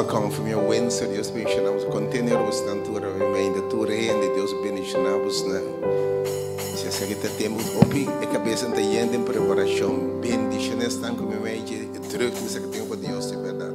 Welcome famia Windsor. Dios bendiciona boso. Contento ora boso nan tur awe mainta tur hende. Dios bendiciona boso nan. Si esaki ta tempo hopi e cabeza ta yen den preparacion. Bendiciona esnan cu mi mechi druk mi sa cu tin pa Dios di berdad.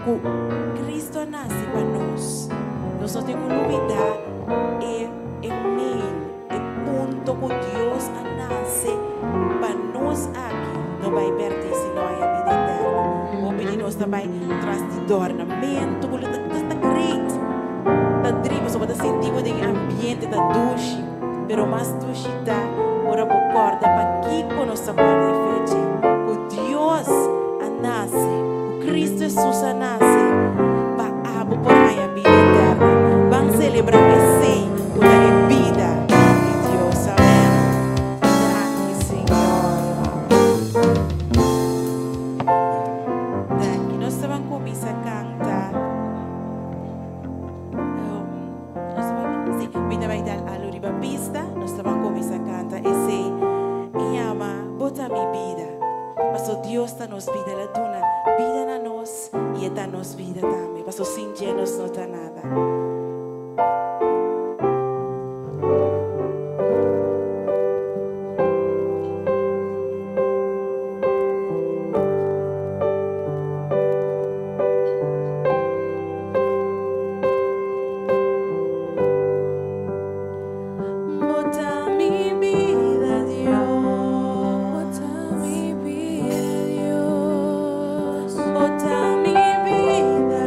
Ku Kristu a nase pa nos. Nos no tin ku lubidá e e main, e punto ku Dios a nase pa nos aki no bai pèrdí sino haya bida eterno. Hopi di nos ta bai tras di dòrnamentu ku lo ta ta great, ta dri pasobra bo ta sinti bo den e ambiente ta dushi, pero mas dushi ta ora bo kòrda pakiko nos ta kòrda e fecha ku Dios a nase, ku Kristu Hesus a nase pa abo por haña bida eterno. Ban selebrá esei ku ta e bida di Dios. Amèn. Danki, Señor. Danki. Nos ta ban kuminsá kanta. Nos ta ban, sí, mi ta bai dal alu riba pista. Nos ta ban kuminsá kanta esei i yama Bo ta mi bida. Paso Dios ta nos bida. El a duna bida na nos i e ta nos bida tambe. Paso sin dje nos no ta nada. Bo ta mi bida, Dios. Bo ta mi bida, Dios. Bo ta mi bida.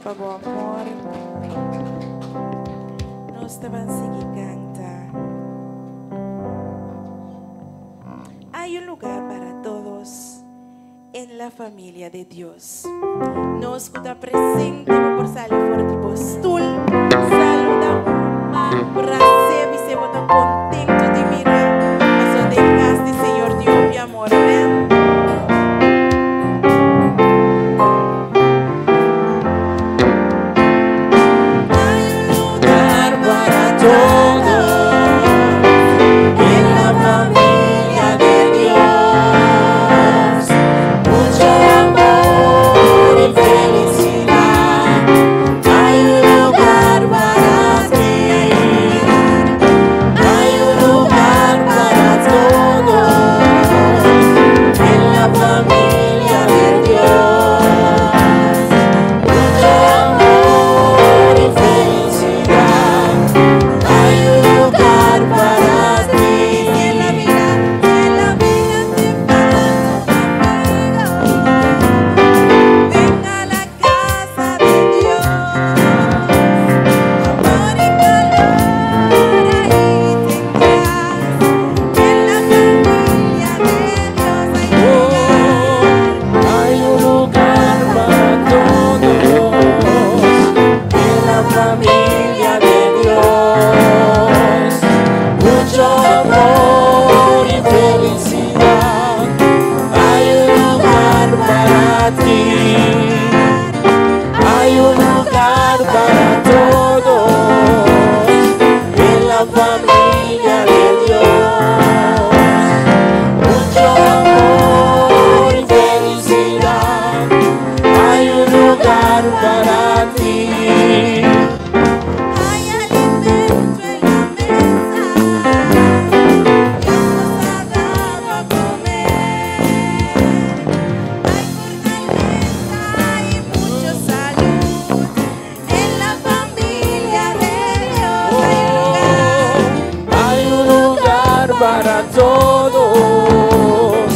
Pa bo amor. Nos ta ban sigui canta. Hay un lugar para todos en la familia de Dios. Nos cu ta presente bo por sali for di bo stoel. Saluda un ruman, bras'é, bis'é bo ta contento di mir'é. Pasobra den cas di Señor tin hopi amor. Amen. Hay un lugar para todos en la familia de Dios. Mucho amor y felicidad. Hay un lugar para ti. Hay un lugar para todos en la familia de Dios. Mucho amor y felicidad. Hay un lugar para ti. Si en la vida, si en la vida te falta un amigo, ven a la casa de Dios. Amor y calor ahí tendrás. En la familia de Dios hay lugar. Hay un lugar para todos en la familia de Dios. Mucho amor y felicidad. Hay un lugar para ti. Hay un lugar para todos en la familia de Dios. Mucho amor y felicidad. Hay un lugar para ti. Hay alimento en la mesa, Dios nos ha dado a comer. Hay fortaleza y mucha salud. En la familia de Dios hay lugar. Hay un lugar para todos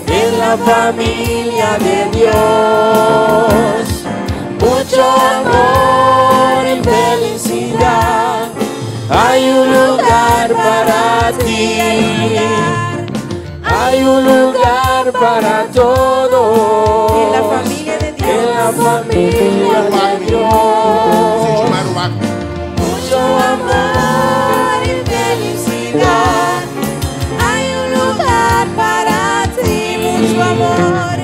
en la familia de Dios. Mucho amor y felicidad. Hay un lugar para ti. Hay un lugar para todos En la familia de Dios. En la familia de Dios. Mucho amor y felicidad. Hay un lugar para ti. Mucho amor,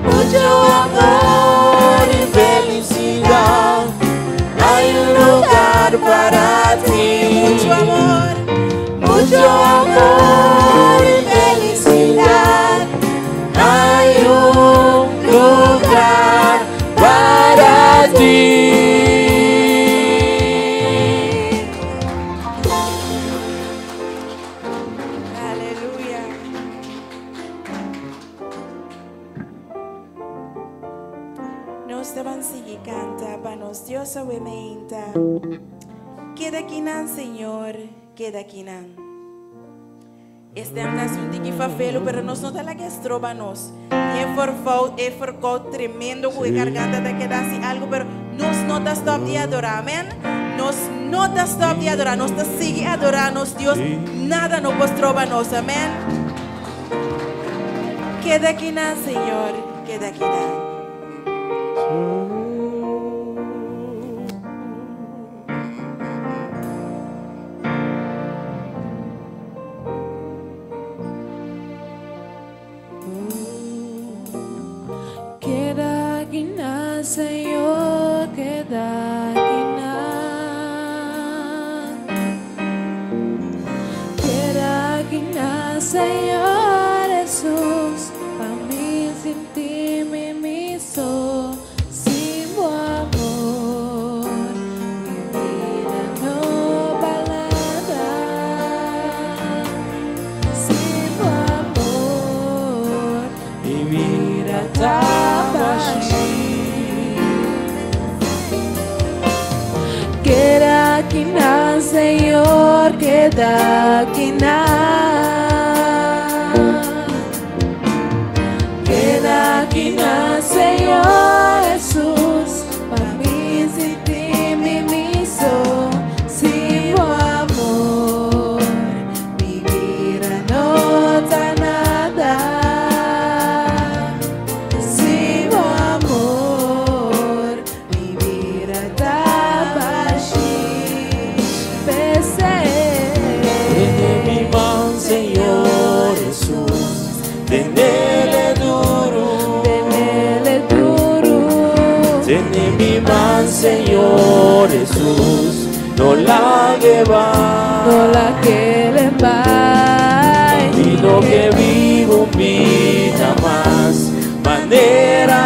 Mucho amor y felicidad. Hay un lugar para ti. Mucho amor, Mucho amor y felicidad. Hay un lugar para ti. Aleluya. Nos ta ban sigui canta pa nos Dios awe mainta. Keda akinan, Señor, keda akinan. Este anda un tiki fafelo, pero nos no ta laga stroba nos. E verkoud, e verkoud tremendo cu e garganta ta keda asina algo, pero nos no ta stop di adora, amen. Nos no ta stop di adora, nos ta sigui adora nos Dios, nada no por stroba nos, amen. Keda akinan, Señor, keda akinan. Keda akinan, Señor, keda akinan. Keda akinan, Señor Jesus, pa mi sinti mi mi so, sin bo amor, mi bida no bal nada. Sin bo amor, Mi bida ta bashi. Keda akinan, Señor, keda akinan. Keda akinan, Señor Jesus, pa mi Señor Jesus, no la lleva. No la quieren vai. Y lo que vivo vida más manera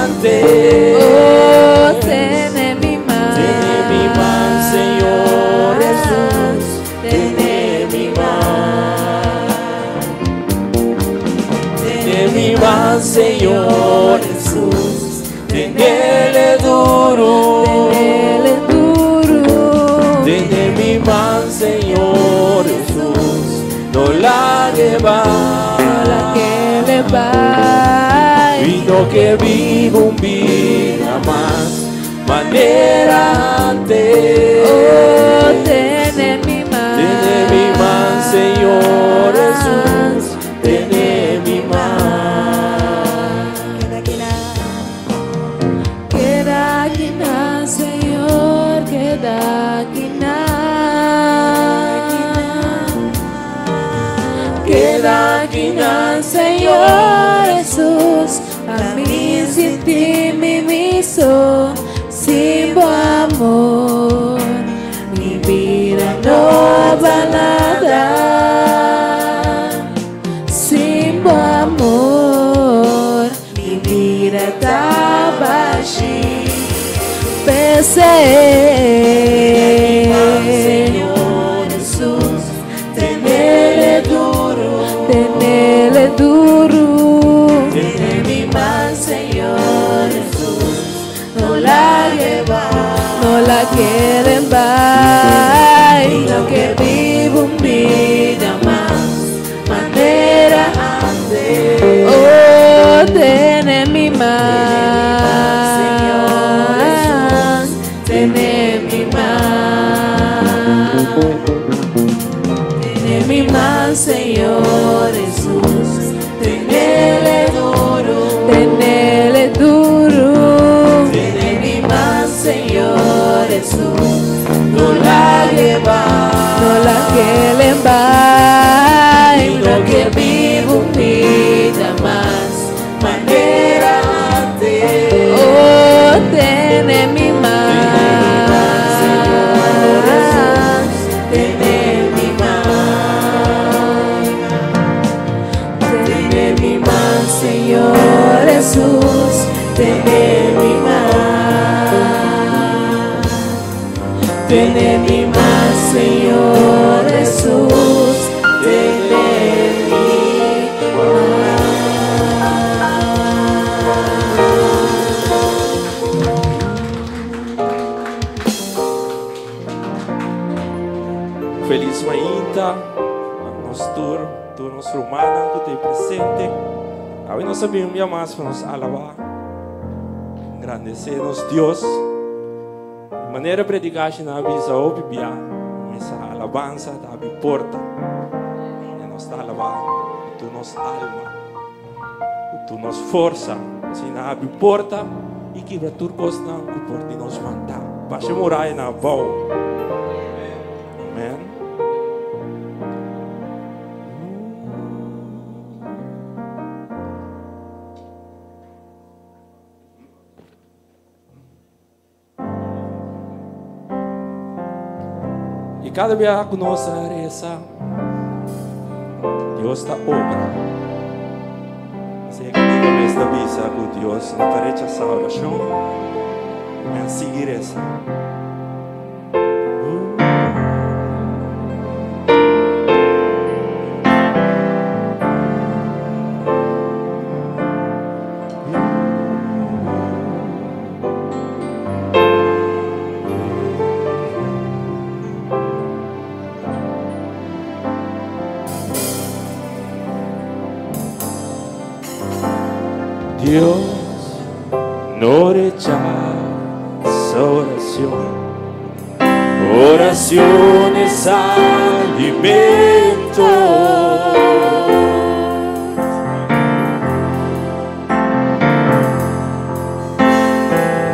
antes. Oh, tiene mi mano. Tiene mi mano, Señor Jesús, tiene mi mano. Tiene mi mano, Señor Jesús, tenele duro. Tenele duro. Tiene mi mano, Señor Jesús, no la lleva. No la quieren vai. Y no que vivo un vida más, manera antes. Oh, tiene mi mano. Tiene mi mano, Señor Jesús, tiene mi mano. Queda aquí na. Queda aquí na, Señor, queda aquí na. Queda aquí na, Señor Jesús, a mí sin ti mi miso, sin tu amor, mi vida no vale nada. Sin tu amor, mi vida está vacía. Pensé, Señor Jesús, tenele duro. tenele duro. Tiene mi mano, Señor Jesús, no la lleva. No la quieren vai, lo que vivo un vida más, Manera antes. Oh, tiene mi Señor mano, Jesús, tiene mi mano, tiene mi mano, Señor Jesús, Tenele duro. tenele duro. Tiene mi mano, Señor Jesús, no la lleva. No la quieren vai, Y lo que vivo un vida más, manera antes. Oh, tiene mi Tiene mi mano, Señor mano, Jesús, tiene mi mano. Tiene mi mano, Señor Jesús, tiene mi mano. Tiene mi mano, Señor Jesús, tiene mi Feliz mainta, nos tur, tur nos rumannan ku ta presente. Awe nos a bin mas pa nos alabá, engrandesé nos Dios. Di manera prediká na bisa hopi bia, e alabansa ta habri porta. I nos ta alabá, tur nos alma, tur nos forsa, asina habri porta i kibra tur kosnan ku por di nos wanta. Basha muraya abou. Amen. I kada bes ku nos resa, Dios ta obra. Asina ku diga mes ta bisa ku Dios no ta rechasá orashon. Amèn. Sigui resa. Dios no rechaza oración. Oración es alimento.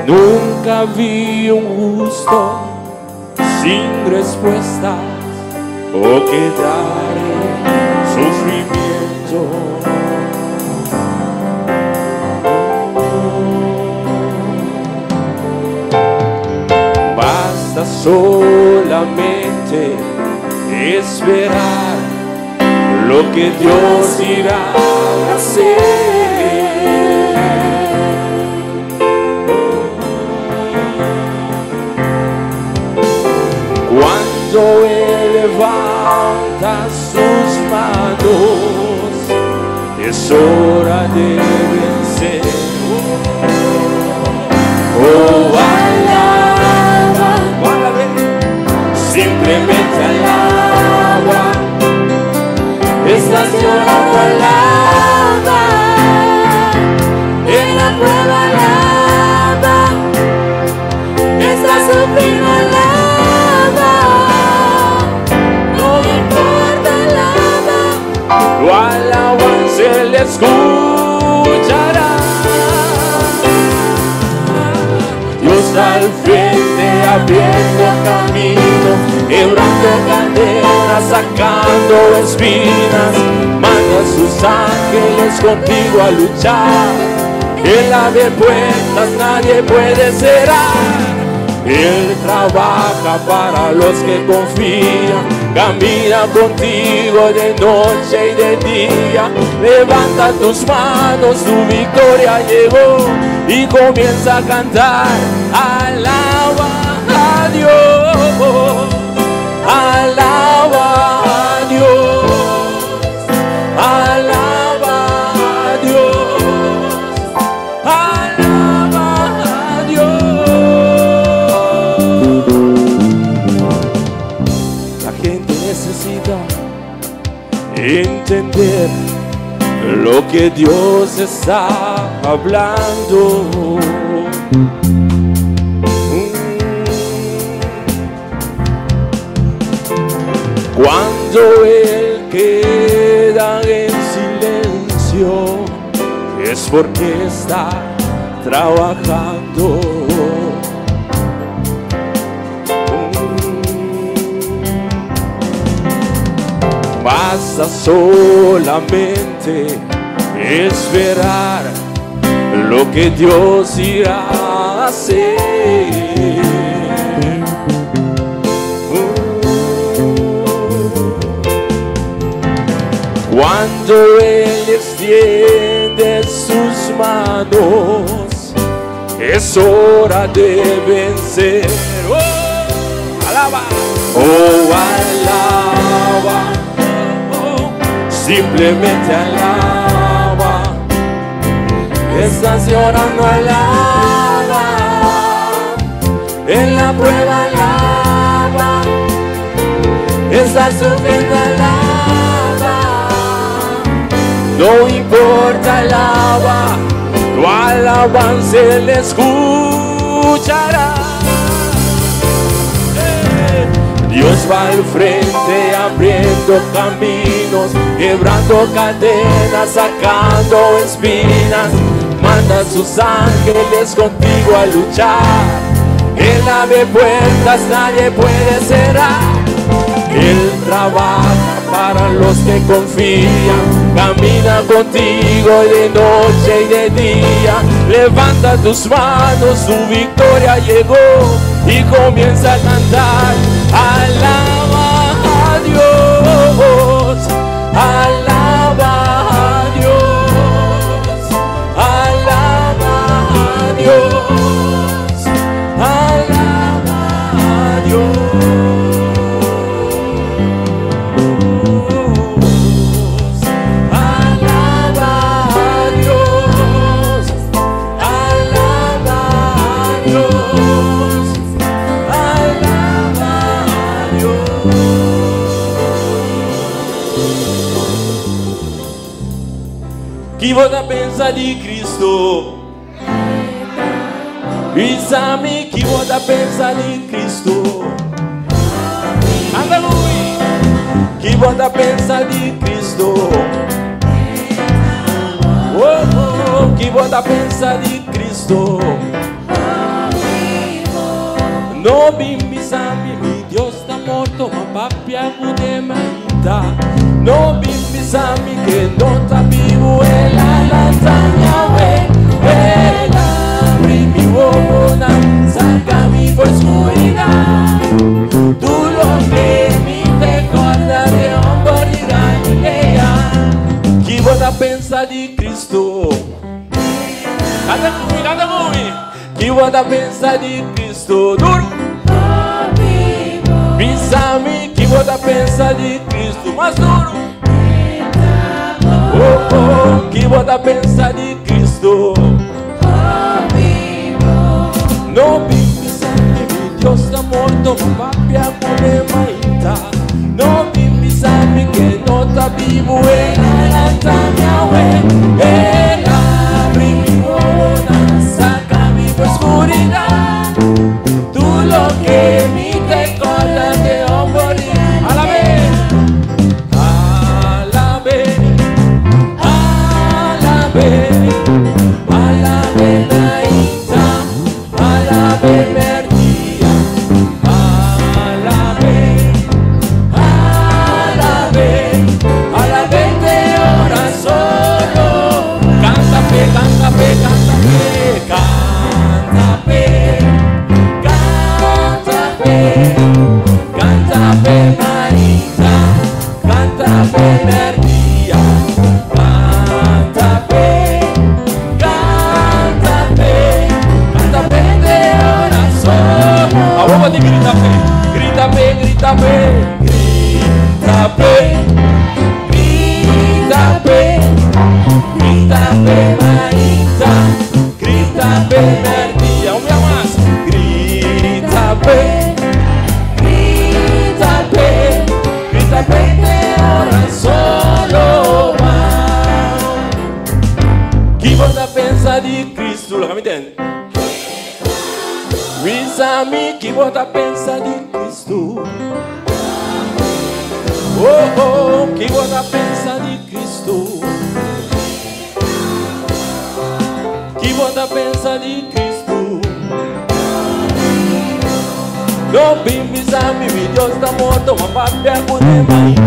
Nunca vi un justo sin respuestas o quedar en sufrimiento. solamente esperar lo que Dios irá a hacer. Cuando Él levanta sus manos, es hora de vencer. Oh, alaba, simplemente alaba. Estás llorando, alaba. En la prueba, alaba. Estás sufriendo, alaba. No importa, alaba. Tu alabanza Él escuchará. Dios al frente abriendo camino, quebrando cadenas, sacando espinas, manda a sus ángeles contigo a luchar. Él abre puertas, nadie puede cerrar. Él trabaja para los que confían, camina contigo de noche y de día. Levanta tus manos, tu victoria llegó y comienza a cantar. Alaba a Dios, alaba a Dios, alaba a Dios, alaba a Dios. La gente necesita entender lo que Dios está hablando. Cuando Él queda en silencio, es porque está trabajando. Basta solamente esperar lo que Dios irá a hacer. Cuando Él extiende sus manos, es hora de vencer. Oh, alaba, oh, alaba, oh, simplemente alaba. Estás llorando, alaba. En la prueba, alaba. Estás sufriendo, alaba. No importa, alaba, tu alabanza Él escuchará. Dios va al frente abriendo caminos, quebrando cadenas, sacando espinas. Manda a sus ángeles contigo a luchar. Él abre puertas, nadie puede cerrar. Él trabaja para los que confían, camina contigo de noche y de día. Levanta tus manos, tu victoria llegó y comienza a cantar. Alaba a Dios, alaba a Dios, alaba a Dios, alaba a Dios. Que você pensa de Cristo? Exame que você pensa de Cristo? Aleluia! Que você pensa de Cristo? Oh, oh, que você pensa de Cristo? No bimbisami, mi Dios está morto, ma papia gudemaita. No bimbisami que no está vivo en la lanzaña, el abre mi boca, saca mi oscuridad. pensa di Cristo? Canta comigo, canta comigo. Que bota pensa di Cristo? Duro. Bisa-me que bota pensa di Cristo? Mais duro. Oh, oh, que bota pensa di Cristo? No bisa-me, Dios está morto, papia come maita. No bisa-me que no está vivo, ela está mi ela abre mi boca, saca mi oscuridad. Tú lo que mi te corta de hombre. A la vez, a la vez, a la vez, a la vez, maita, a la vez, perdida, a la vez, a la vez, a la vez te ora solo. Canta pe, canta pe, canta pe, canta pe, canta pe, canta pe, maita, canta pe, perdida, canta pe, canta pe, canta pe, te ora solo. A bomba de grita pe, grita pe, grita pe, grita pe, grita pe, grita pe, maita, grita pe, perdida. Um mais, grita pe, grita pe, grita pe, te ora solo más. Que você pensa de Cristo? Look, me entende? Bisa-me que você pensa de Cristo? Oh, oh, que você pensa de Cristo? Que você pensa de Cristo? Não bisa-me, mi Deus está morto, mas papia com maita.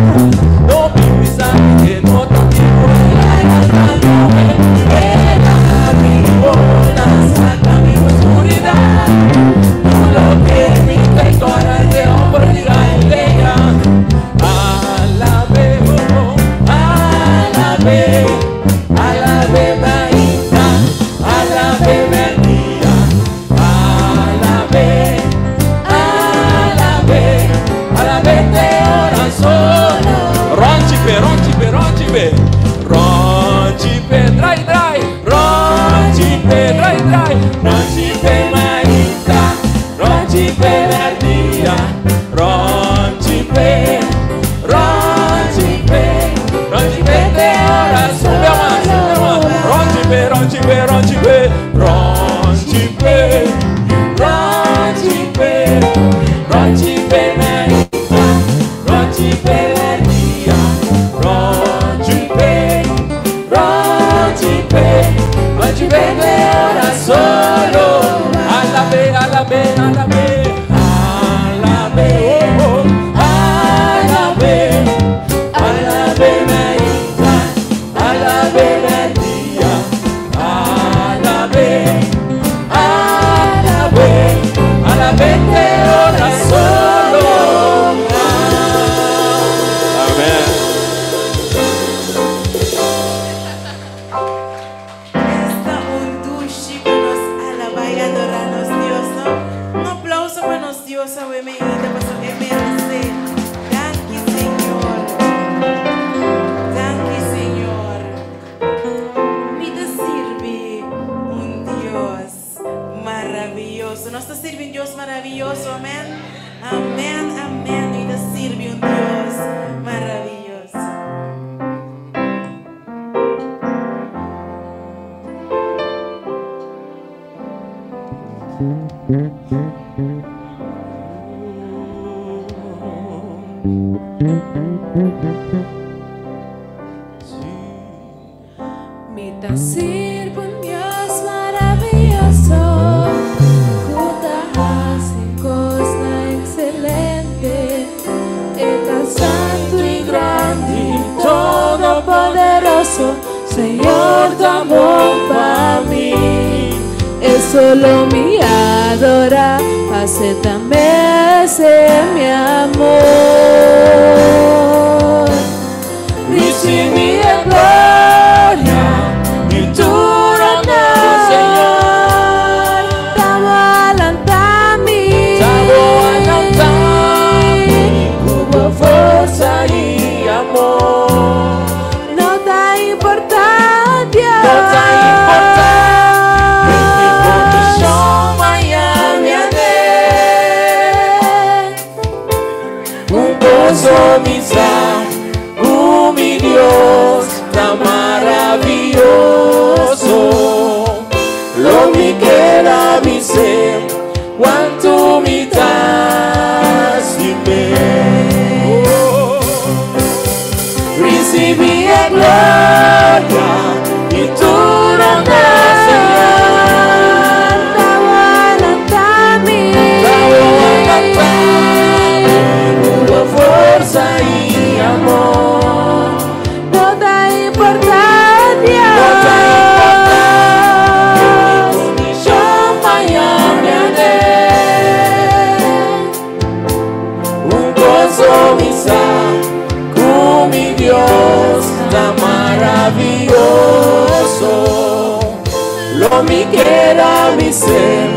Não bisa-me que não está vivo, ela está ela abre boca, saca mi oscuridad. Tú lo que mi te corre de hombre y galea. A la vez, oh, a la vez, a la vez, maita, a la vez, perdida, a la vez, a la vez, a la vez te ora solo. Ronchipe, ronchipe, ronchipe, ronchipe, drai, drai, ronchipe, drai, drai, ronchipe, maita, ronchipe, perdida, ronchipe, ronchipe, ronchipe, te ora solo. Ronchipe, ronchipe, ronchipe, ronchipe, ronchipe, ronchipe, maita, ronchipe, perdida, ronchipe, ronchipe, ronchipe, te ora solo. A la vez, a la vez, a la vez, a la vez, oh, oh, a la vez, a la vez, maita, a la vez, perdida, a la vez, a la vez, a la vez te ora solo. Amén. Esta un dushi pa nos alaba y adora nos Dios, no? Un aplauso pa nos Dios, awe meida, paso merece. Danki, Señor. Danki, Señor. Mi ta sirbi un Dios maraviyoso. Nos ta sirbi un Dios maraviyoso, amèn. Amèn, amèn. Mi ta sirbi un Dios maraviyoso. Mi ta sirbi un Dios maraviyoso, ku ta hasi kosnan ekselente. E ta santu i grandi, todopoderoso, Señor ta bon pa mi. E solo mi adora, p'e tambe mi amor. Recibi gloria. Recibí a gloria y tu Fuerza y amor. No te importa, Dios. No te importa. Yo mañana un gozo misa con mi Dios tan maravilloso. Lo mi quiera mi ser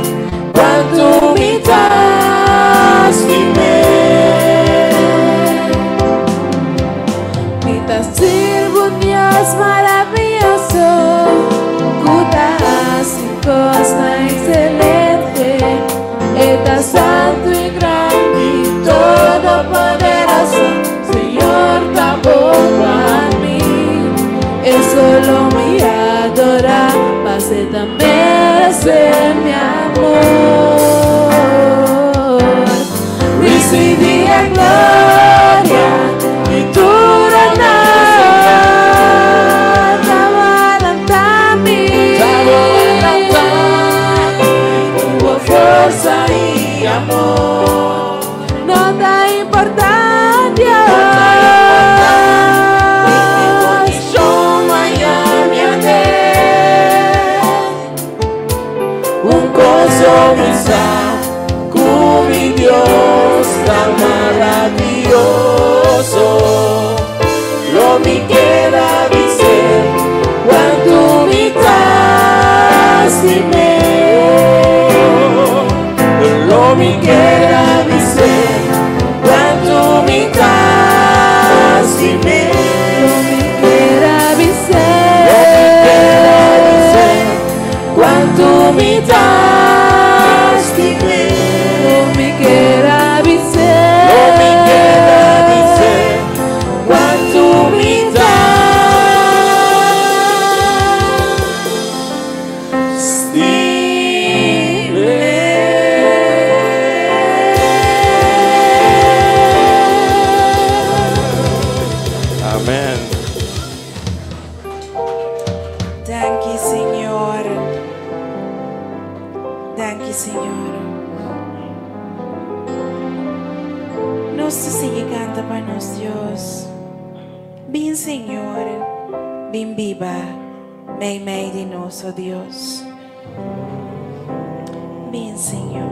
cuanto mi tas Sirvo Dios maravilloso, cutas y cosa excelente, está santo y grande y todopoderoso, Señor, tampoco a mí, es solo mi adorar, pase también mi amor. Recibí la gloria y tu fuerza y amor. No te importa, Dios. Yo mañana un gozo misa con mi Dios tan maravilloso. Lo mi queda dice cuando mi tas y me. Lo mi quiera dice cuanto mi tas y me. Lo mi quiera dice. Lo mi quiera dice cuanto mi tas y me. Lo mi quiera dice. Lo mi quiera dice cuanto mi tas y me. Amén. Thank you, Señor. Thank you, Señor. Nos sigue canta para nos, Dios. Bien, Señor. Bien viva. Mei, mei de nos, oh Dios. Bien, Señor.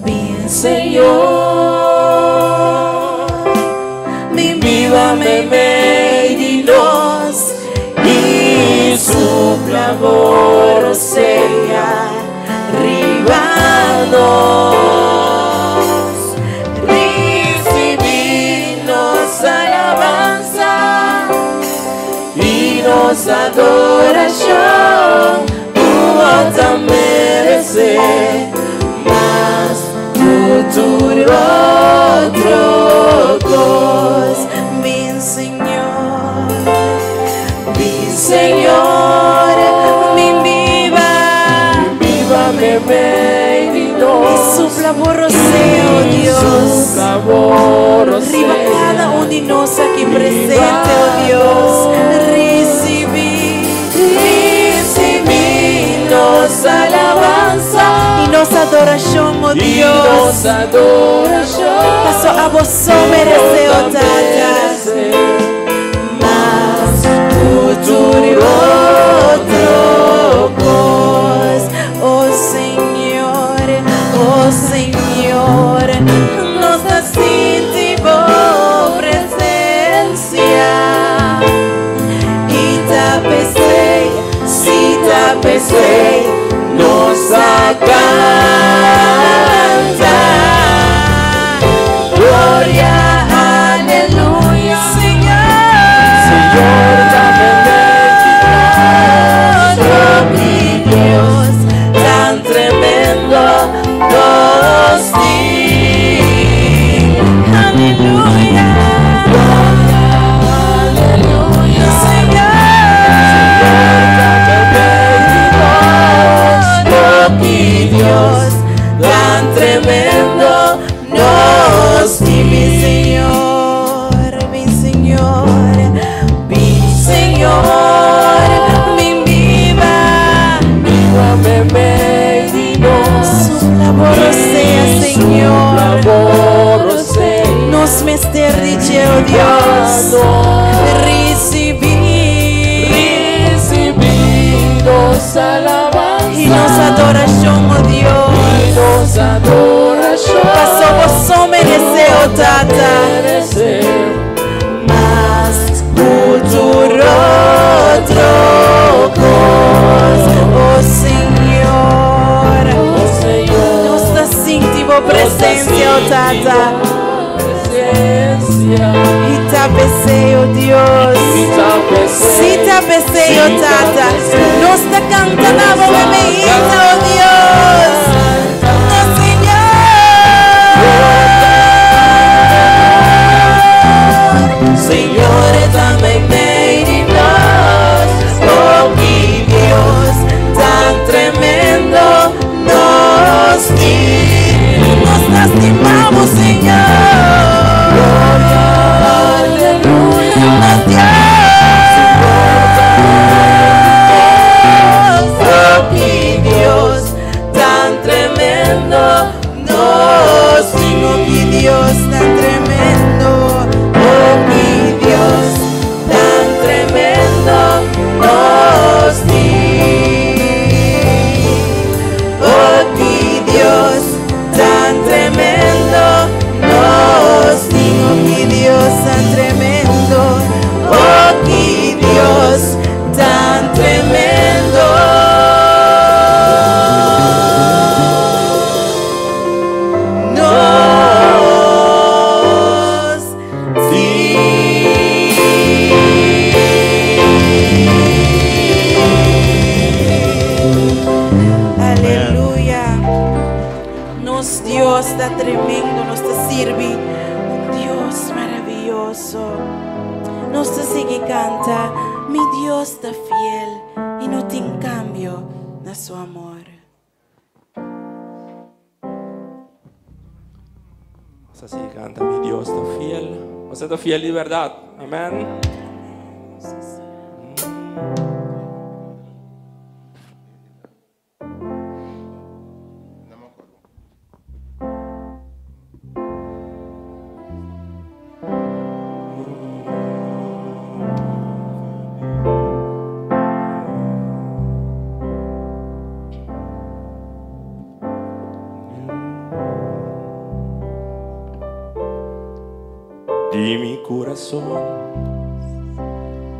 Bien, Señor, mi vida me dinos y su clamor sea ribanos. Recibirnos alabanza y nos adoración, tú te merece más futuro otro Dios. Bien, Señor. Bien, Señor, mi viva. Viva me Y supla borroseo, Dios. Riba cada uno de nos aquí presente, oh Dios. Recibí, recibirnos alabanza y nos adoración, oh y Dios. nos adoración. Paso a vos merece, oh Tata. Más futuro otro Oh Señor, oh Señor, nos sentimos presencia. Y tapese, si tapese, nos canta. Gloria, aleluya. Señor. Bin, Señor, bin biba. Biba meimei di nos. Supla bo rosea, Señor. Supla bo rosea. Nos mester di dje, oh Dios. Risibí. Risibí nos alabansa. I nos adorashon, oh Dios. I nos adorashon. Paso bo so meresé, oh Tata. Meresé. Mas ku tur otro kos, oh Señor. Oh Señor. Nos ta sinti bo presensia, oh Tata. Presensia. I ta p'esei, oh Dios. I ta p'esei. Si ta p'esei, oh Tata. Nos ta kanta na bo meimei, oh Dios. Oh Señor. Señor ta meimei di nos. Oh mi Dios, tan tremendo nos tin. Nos ta stima bo, Señor. Aleluya. Nos Dios. Oh mi Dios, tan tremendo nos tin. Oh mi Dios, tan tremendo. Oh mi Dios, tan tremendo nos tin. Oh mi Dios, tan tremendo nos tin. Oh mi Dios, tan tremendo. Oh mi Dios, tan tremendo. Nos tin. Aleluya. Nos Dios ta tremendo, nos ta sirbi un Dios maravioso. Nos ta sigui kanta, mi Dios ta fiel i no tin kambio na su amor. Nos ta sigui kanta, mi Dios ta fiel. Bo ta fiel di bèrdat. Amèn. Di mi kurason,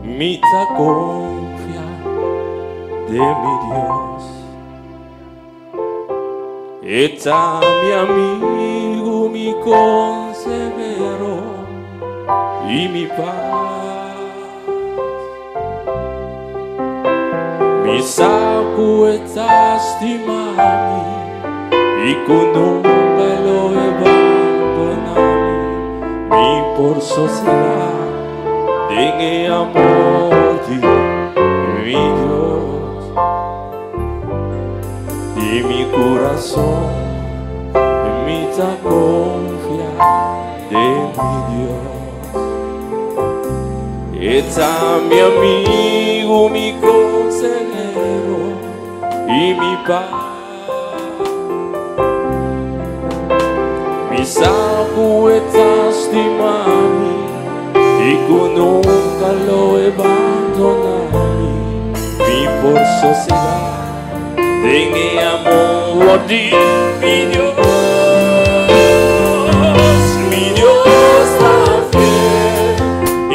mi ta konfia den mi Dios. E ta mi amigu, mi konsehero i mi pas. Mi sa ku e ta stima mi i ku nunka lo e bandoná mi. Mi por sosegá den e amor di mi Dios. Di mi kurason mi ta konfia den mi Dios. E ta mi amigu, mi konsehero i mi pas. Mi sa ku e ta stima mi i ku nunka lo e bandoná mi. Mi por sosegá den e amor di mi Dios. Mi Dios ta fiel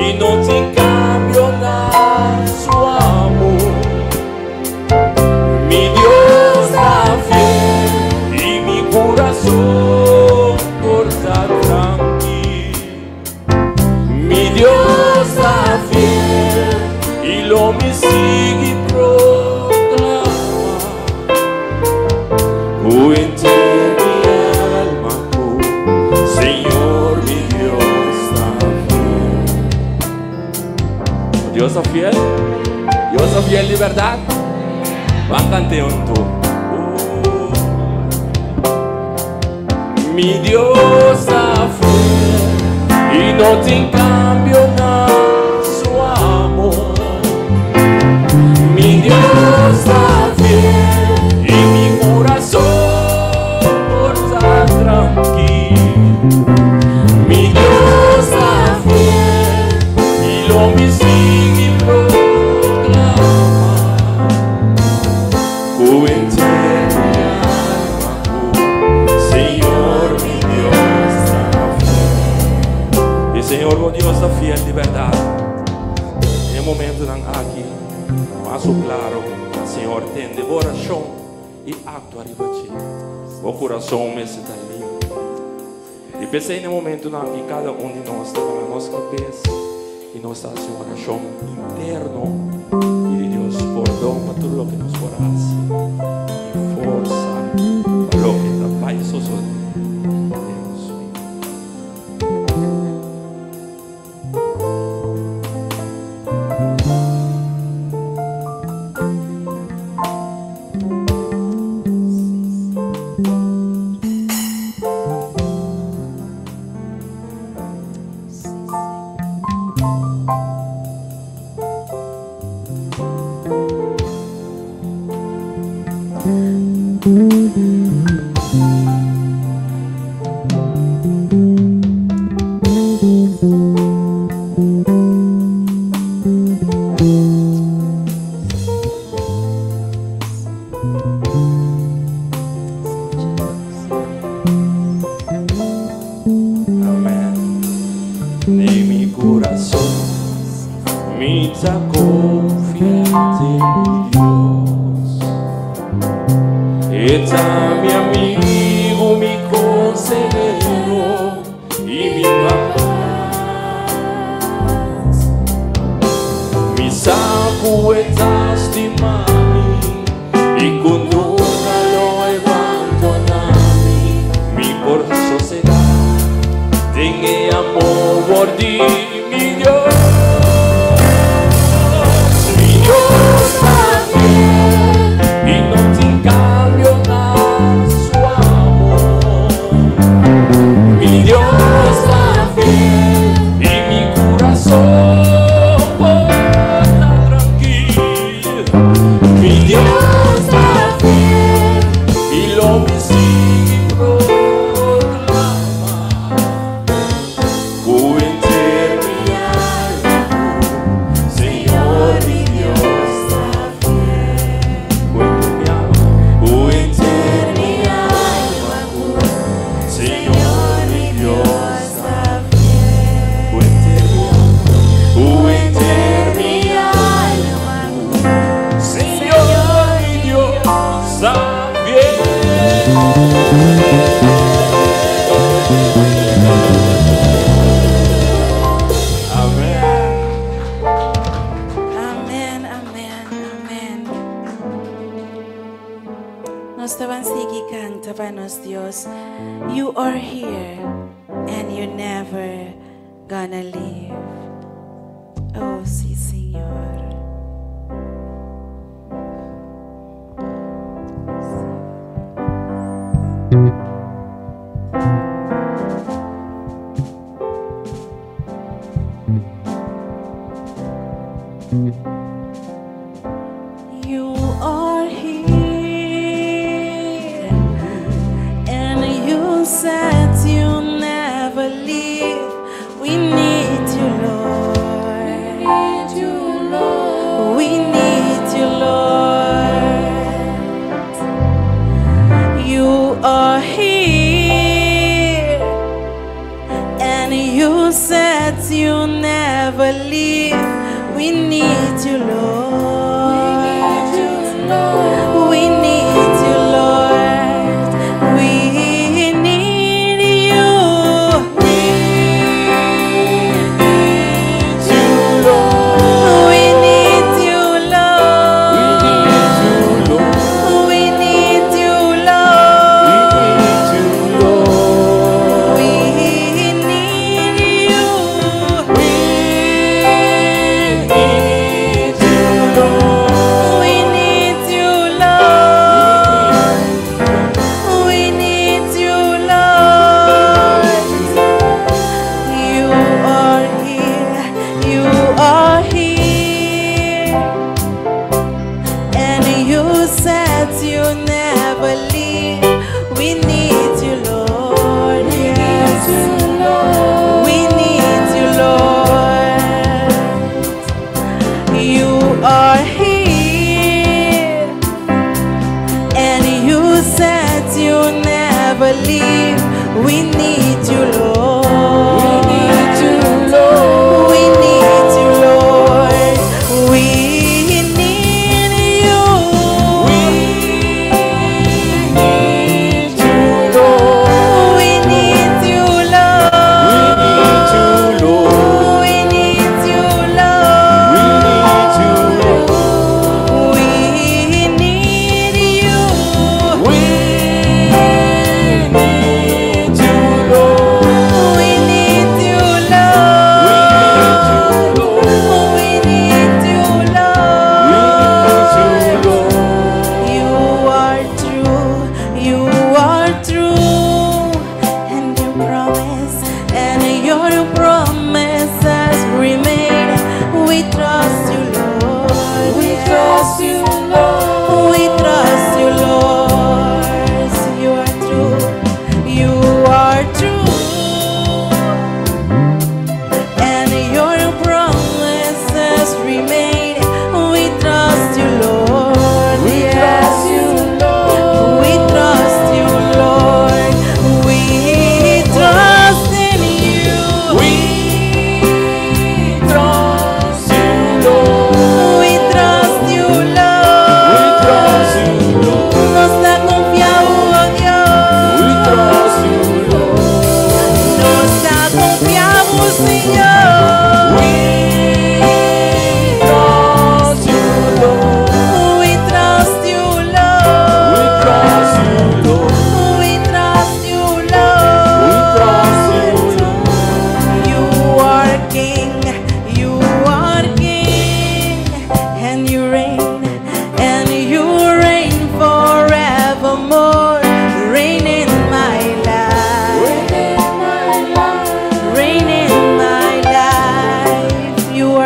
i no tin kambio na su amor. Mi Dios ta fiel i mi kurason por ta trankil. Mi Dios ta fiel i lo mi sigui proklamá. Ku henter mi alma, ku Señor mi Dios ta fiel. Dios ta fiel? Dios ta fiel di bèrdat? Ban kant'é huntu. Oh. Mi Dios ta fiel i no tin kambio na E momentonan aki, mas klaro, Señor tende orashon i aktua riba dje. Bo kurason mester ta limpi. I p'esei na e momentonan aki kada un di nos ta baha nos kabes i nos ta hasi un orashon interno pidi Dios pordon pa tur loke nos por hasi i forsa pa loke ta bai sosodé den nos bida. Amen. Den mi kurason mi ta konfia den Dios. E ta mi amigu, mi konsehero i mi pas. Mi sa ku e ta stima mi i ku nunka lo e bandoná mi. Mi por sosegá den e amor di mi Dios. Mi Dios ta fiel i no tin kambio na su amor. Mi Dios ta fiel i mi kurason por ta trankil. Mi Dios ta fiel i lo mi sigui proklamá ku henter mi alma ku Señor mi Dios ta fiel. Ku henter mi alma, ku henter mi alma ku Señor mi Dios ta fiel. Ku henter mi alma, ku henter mi alma ku Señor mi Dios ta fiel. Amen. Amen, amen, amen. Nos ta bai sigui kanta pa nos Dios. You are here and you're never gonna leave. Oh, sí, Señor. You are here, and you said you never leave. We need you, Lord. We need you, Lord. You are here, and you said you never leave. We need you, Lord. We need you, Lord. We need you. We need you, Lord. We need you, Lord. We need you, Lord. We need you, We Lord. need you, Lord. We need you. We need you, Lord.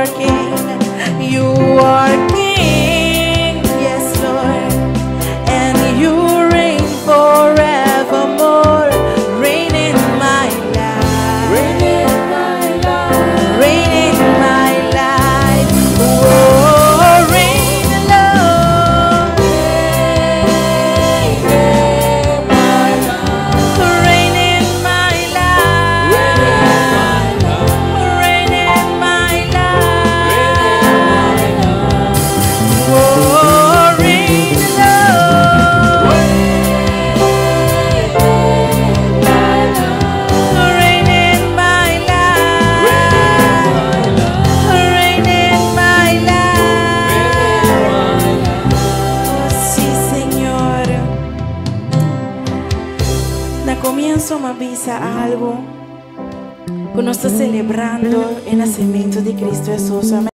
are King. You are King, yes, Lord. And you reign forevermore. Reign in my life. Reign in my life. Reign in my life. Oh, reign, Lord. Reign in my life. Reign in my life. Reign in my life. Oh, reign, Lord. Reign in my life. Reign in my life. Oh, sí, Señor. Na comienso mi a bisa algo cu nos ta celebrando e nacemento di Cristo Jesus. Amén.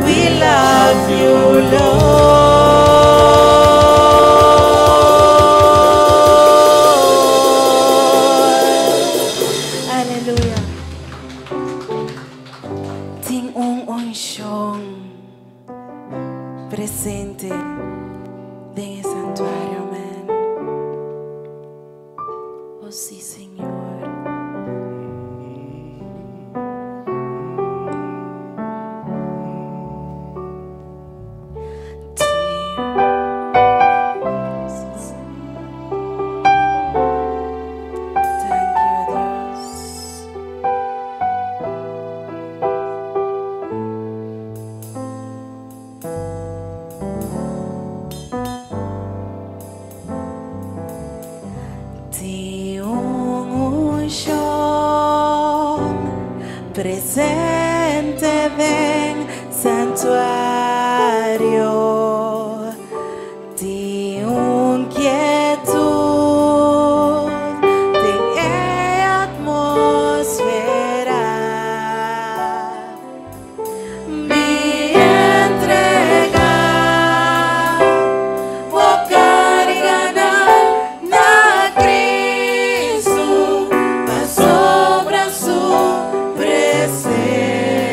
We love you, Lord. Aleluya. Tin un unshon presente den e santuario, amèn. Oh, sí, Señor. Thank you, Dios. Tin un unshon presente den santuario. Tin un kietud den e atmósfera. Mi entregá bo karganan na Cristo, pasobra su presensia.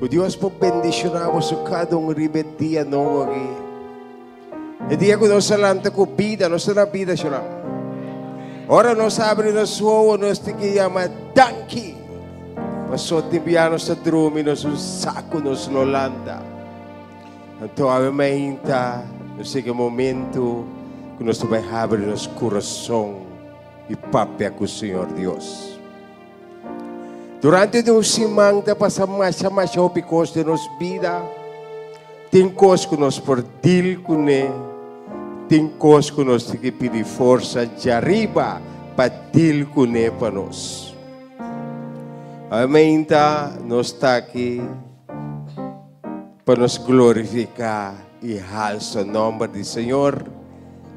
Ku Dios por bendishoná boso kada un riba e dia nobo aki. E dia ku nos a lanta ku bida, nos ta na bida shona. Ora nos abri nos wowo, nos tin ki yama danki. Paso tin bia nos ta drumi, nos un sa ku nos lo lanta. Anto awe mainta nos yega e momento ku nos ta bai habri nos kurason i papia ku Señor Dios. Durante di un siman ta pasa masha masha hopi kos den nos bida. Tin kos ku nos por deal kuné, tin kos ku nos tin ki pidi forsa djariba pa deal kuné pa nos. Awe mainta nos ta aki pa nos glorifiká i halsa nòmber di Señor,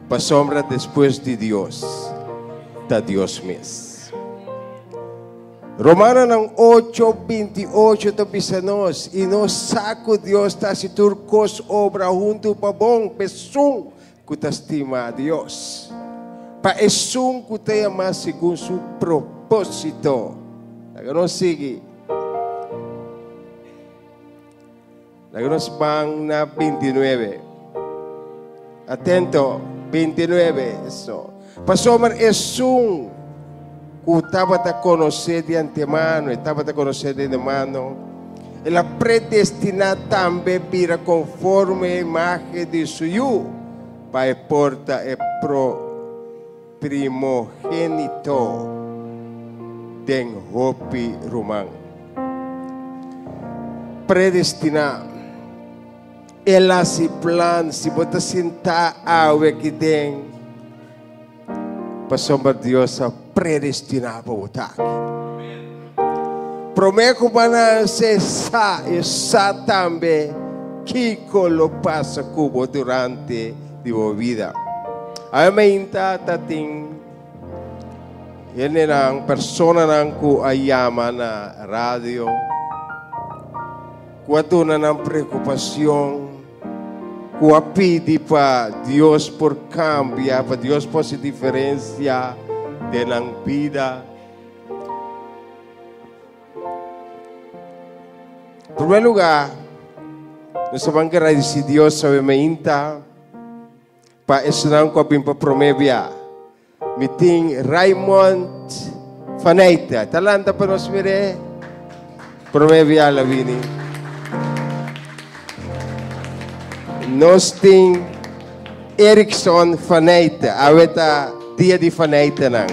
pasobra despues di Dios ta Dios mes. Romanonan ocho, 28 ta bisa nos, I nos sa ku Dios ta hasi tur kos obra huntu pa bon pa esun ku ta stima Dios, pa esun ku ta yamá segun su propósito. Laga nos sigui. Laga nos ban na 29. Atento, 29, eso. Pasobra esun ku tabata konosé di antemano, e tabata konosé di antemano, el a predestiná tambe bira konforme e imágen di su Yu, pa e por ta e pro primogénito den hopi ruman. Predestiná. El a hasi plan, si bo ta sintá awe aki den, pasobra Dios a predestiná pa bo ta aki. Promé ku bo a nase, e sa, e sa tambe kiko lo pasa ku bo durante di bo bida. Awe mainta ta tin hendenan, personanan ku a yama na radio. Ku a duna nan preocupacion, ku a pidi pa Dios por cambia, pa Dios por haci diferencia den nan bida. Primer lugar, nos ta ban gradici Dios awe mainta pa esunnan ku a bin pa prome bia. Mi tin Raymond Faneita. Ta lanta pa nos mir'é. Promé bia la bini. Nos tin Erickson Faneita. Awe ta dia di Faneitanan.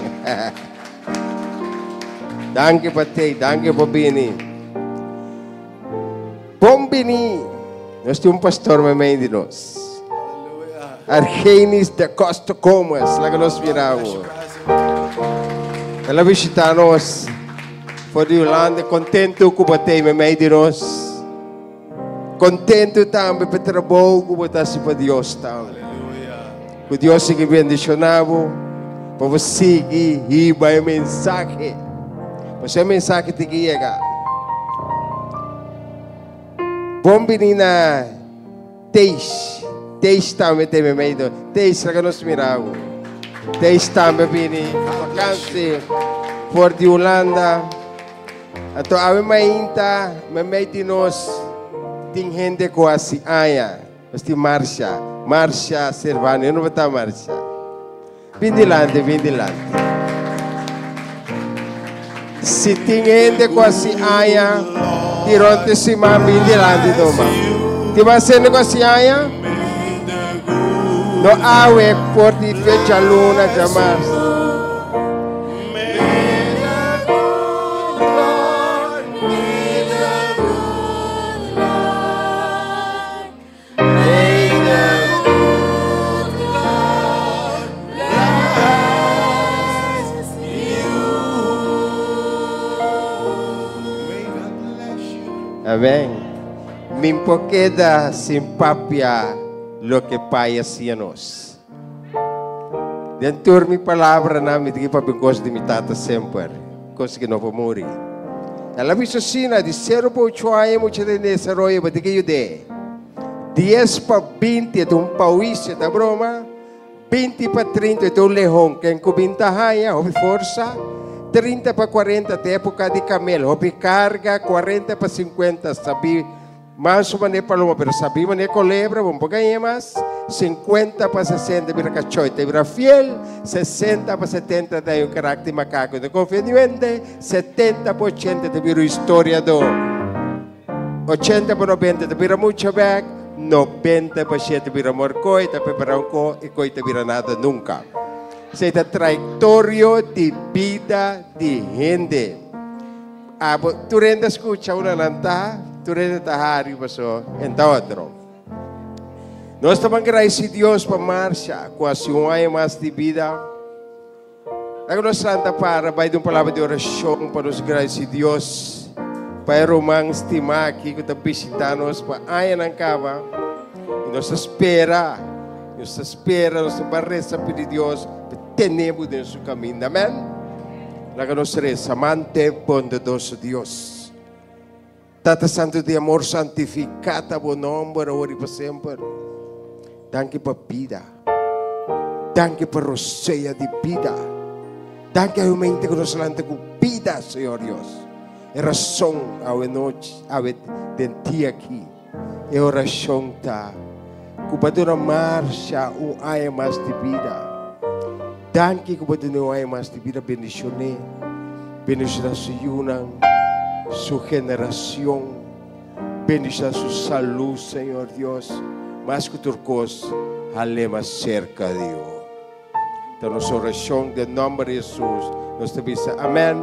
Danki pa tei, danki pa bini. Bon bini. Nos tin un pastor meimei di nos. Argenis da Costa Gomez, laga nos mira awor. El a bishita nos for di Hulanda, contento cu bo ta meimei di nos. Contento tambe pa e trabou cu bo ta haci pa Dios tambe. Cu Dios sigui bendiciona bo, pa bo sigui hiba e mensahe. Pasobra e mensahe tin ki yega. Bon bini na Teish. Teish tambe ta meimei do. Teish, laga nos mira bo. Teish tambe bini pa vakansi for di Hulanda. Anto awe mainta meimei di nos tin hende ku hasi aña. Nos tin Marcia. Marcia Servano. Yo no ta Marcia. Bin dilanti, bin dilanti. Si tin hende ku hasi aña durante siman, bin dilanti tuma. Tin mas hende ku hasi aña? No awe por di fecha luna djamars. Amén. Mi por keda sin papia loke Pai a siña nos. Den tur mi palabranan mi tin papia kos di mi tata semper, kos ku no por muri. El a bisa asina, di sero pa ocho aña mucha den desaroyo, bo tin ke yud'é. Dies pa 20 e ta un pauisio, ta broma? 20 pa 30 e ta un lehon. Ken ku bin ta haña hopi forsa. 30 pa 40 ta époka di kamel, hopi karga, 40 pa 50 sabí mansu manera paloma, pero sabí manera kolebra, bo no por gañ'é mas, 50 pa 60 bira kachó, ta bira fiel, 60 pa 70 ta un karakter makako, ta konfia di hende, 70 pa 80 ta bira un historiadó, 80 pa 90 ta bira mucha bèk, 90 pa 100 ta bira morkoi, ta prepará un ko i koi ta bira nada nunka. Esei ta trayektorio di bida di hende. Abo tur hende a skucha una nan ta, tur hende ta hari paso en ta otro. Nos ta ban gradisi Dios pa Marcia ku hasi un aña mas di bida. Laga nos lanta para bai di un palabra di orashon pa nos gradisi Dios pa e ruman stimá aki ku ta bishita nos pa añanan kaba. I nos ta spera, nos ta spera, nos ta ban resa pidi Dios pa tene bo den su kaminda. Amen. Laga nos resa. Amante bondadoso Dios, Tata Santu di amor, santifiká ta bo nòmber awor i pa semper. Danki pa bida. Danki pa rosea di bida. Danki awe ku nos lanta ku bida, Señor Dios. E rason awe nochi, awe den dia aki, e orashon ta ku bo a duna Marcia un aña mas di bida. Danki ku bo a duna un aña mas di bida. Bendishon'é. Bendishoná su yunan, su generashon. Bendishoná su salú, Señor Dios. Mas ku tur kos, hal'é mas serka di bo. Ta nos orashon den nòmber di Hesus. Nos ta bisa amèn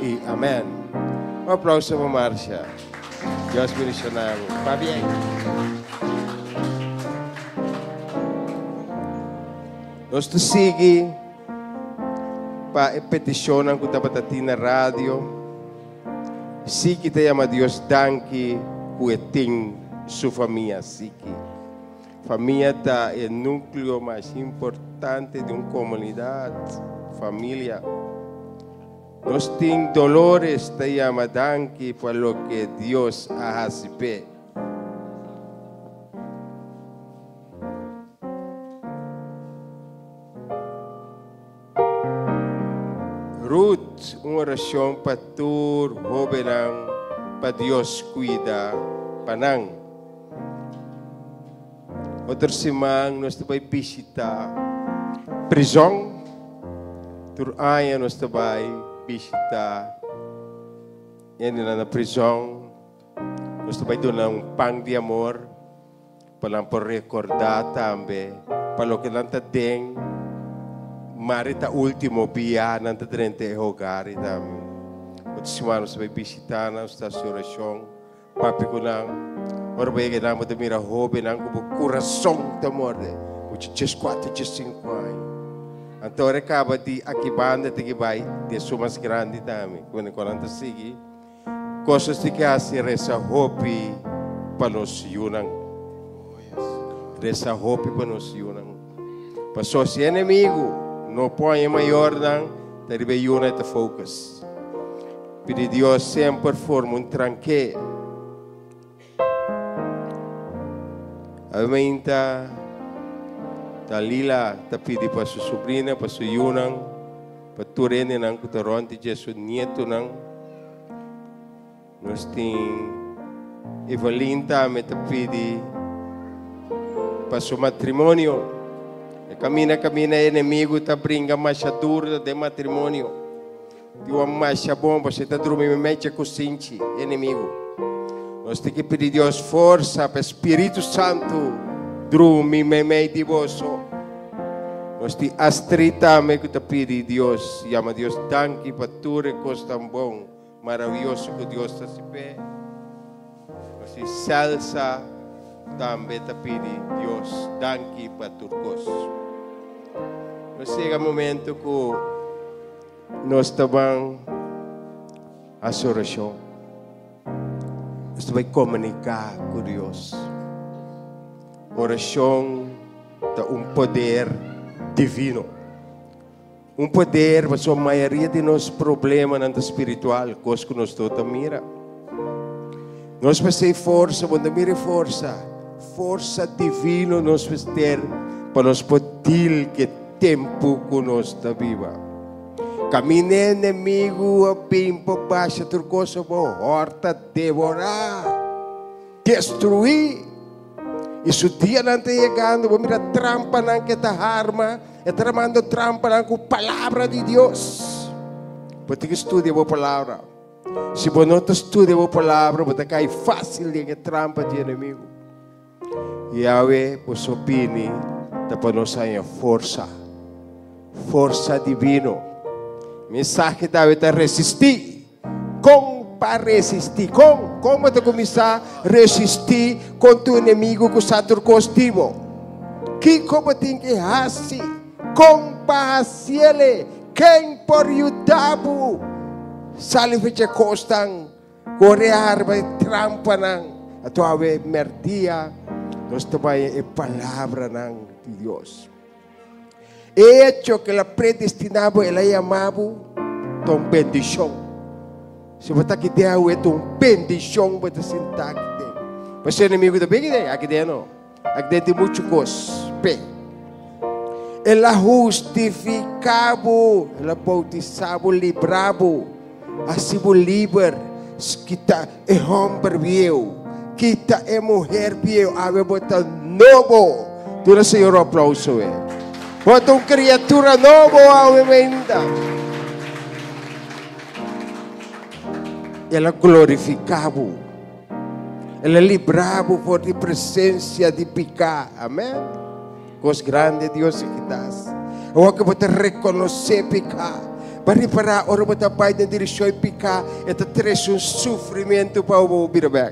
i amèn. Un aplauso pa Marcia. Dios bendishoná bo. Pabien. Nos ta sigui pa e petishonnan ku tabata tin na radio. Siki ta yama Dios danki ku e tin su famia. Siki. Famia ta e núkleo mas importante di un komunidat, familia. Nos tin Dolores ta yama danki pa loke Dios a hasi p'e. Ruth, un orashon pa tur hóbennan pa Dios kuida pa nan. Otro siman nos ta bai bishita prizon. Tur aña nos ta bai bishita hendenan na prizon. Nos ta bai duna un pan di amor pa nan por rekordá tambe pa loke nan ta den. Mari ta último bia nan ta drenta e hogar i tambe. Otro siman nos ta bai bishita nan, nos ta hasi orashon. Papia ku nan. Ora bo yega nan bo ta mira hóbennan ku bo kurason ta morde. Mucha dieskuater, diesinku aña. Anto ora e kaba di aki banda ta ki bai di esun mas grandi tambe. Ku nan ta sigui kosas di ke hasi resa hopi pa nos yunan. Resa hopi pa nos yunan. Paso si enemigu no pon e mayornan ta riba e yunan e ta focus. Pidi Dios semper forma un tranke. Awe mainta Dalila ta pidi pa su sobrina, pa su yunan, pa tur hendenan ku ta rònt di dje, su nietunan. Nos tin Evelyn tambe ta pidi pa su matrimonio. E kaminda kaminda e enemigu ta bringa masha duru den matrimonio. Di un masha bon, boso ta drumi mi mecha ku sinchi, enemigu. Nos tin ki pidi Dios forsa pa Spiritu Santu drumi meimei di boso. Nos tin Astrid tambe ku ta pidi Dios, yama Dios danki pa tur e kosnan bon, maravioso ku Dios ta hasi p'e. Nos tin Celsa tambe ta pidi Dios danki pa tur kos. Nos yega momento ku. Nos ta ban hasi orashon. Nos ta bai komuniká ku Dios. Orashon ta un poder divino. Un poder pasobra mayoria di nos problemanan ta spiritual, kos ku nos no ta mira. Nos mester forsa, bo no ta mira e forsa. Forsa divino nos mester pa nos por deal ku e tempu ku nos ta biba. Camina enemigo a bimpo baixa turcoso bo horta devorar, destruir. E su dia não está chegando, vou mirar trampa não que tá arma, é tramando trampa não com palavra de Deus. Vou ter que estudar a palavra. Se você não estuda a palavra, você cai fácil em trampa de inimigo. Yahweh, você opini, para nós a força, força divino. Mensaje deve te resistir. Com para resistir? Com? Como te começar a resistir com tu inimigo que está contigo? Que como tem que fazer? Com para Quem por ajudar? Sali fiche costan, corre arma trampa nang. A tua ave merdia, nós também é palavra nang de Deus. Hecho que la predestinado, ela llamado, tom bendición. Se você aqui tem a tom bendición, você sentar aqui tem. Mas o inimigo também aqui tem, aqui tem não. Aqui tem muito coisa. P. Ela justificado, ela bautizado, librado, assim o livre, quita é homem viejo, quita é mulher viejo, ave bota novo. Tu Senhor um aplauso, eh. Bota uma criatura nova, ave Ela glorificava, ela librava por a presença de picar, amém? Coisa grande Deus que dás. O que você reconhecer picar. Para reparar, ora você vai na direção de picar, é traz um sofrimento para o vir bem.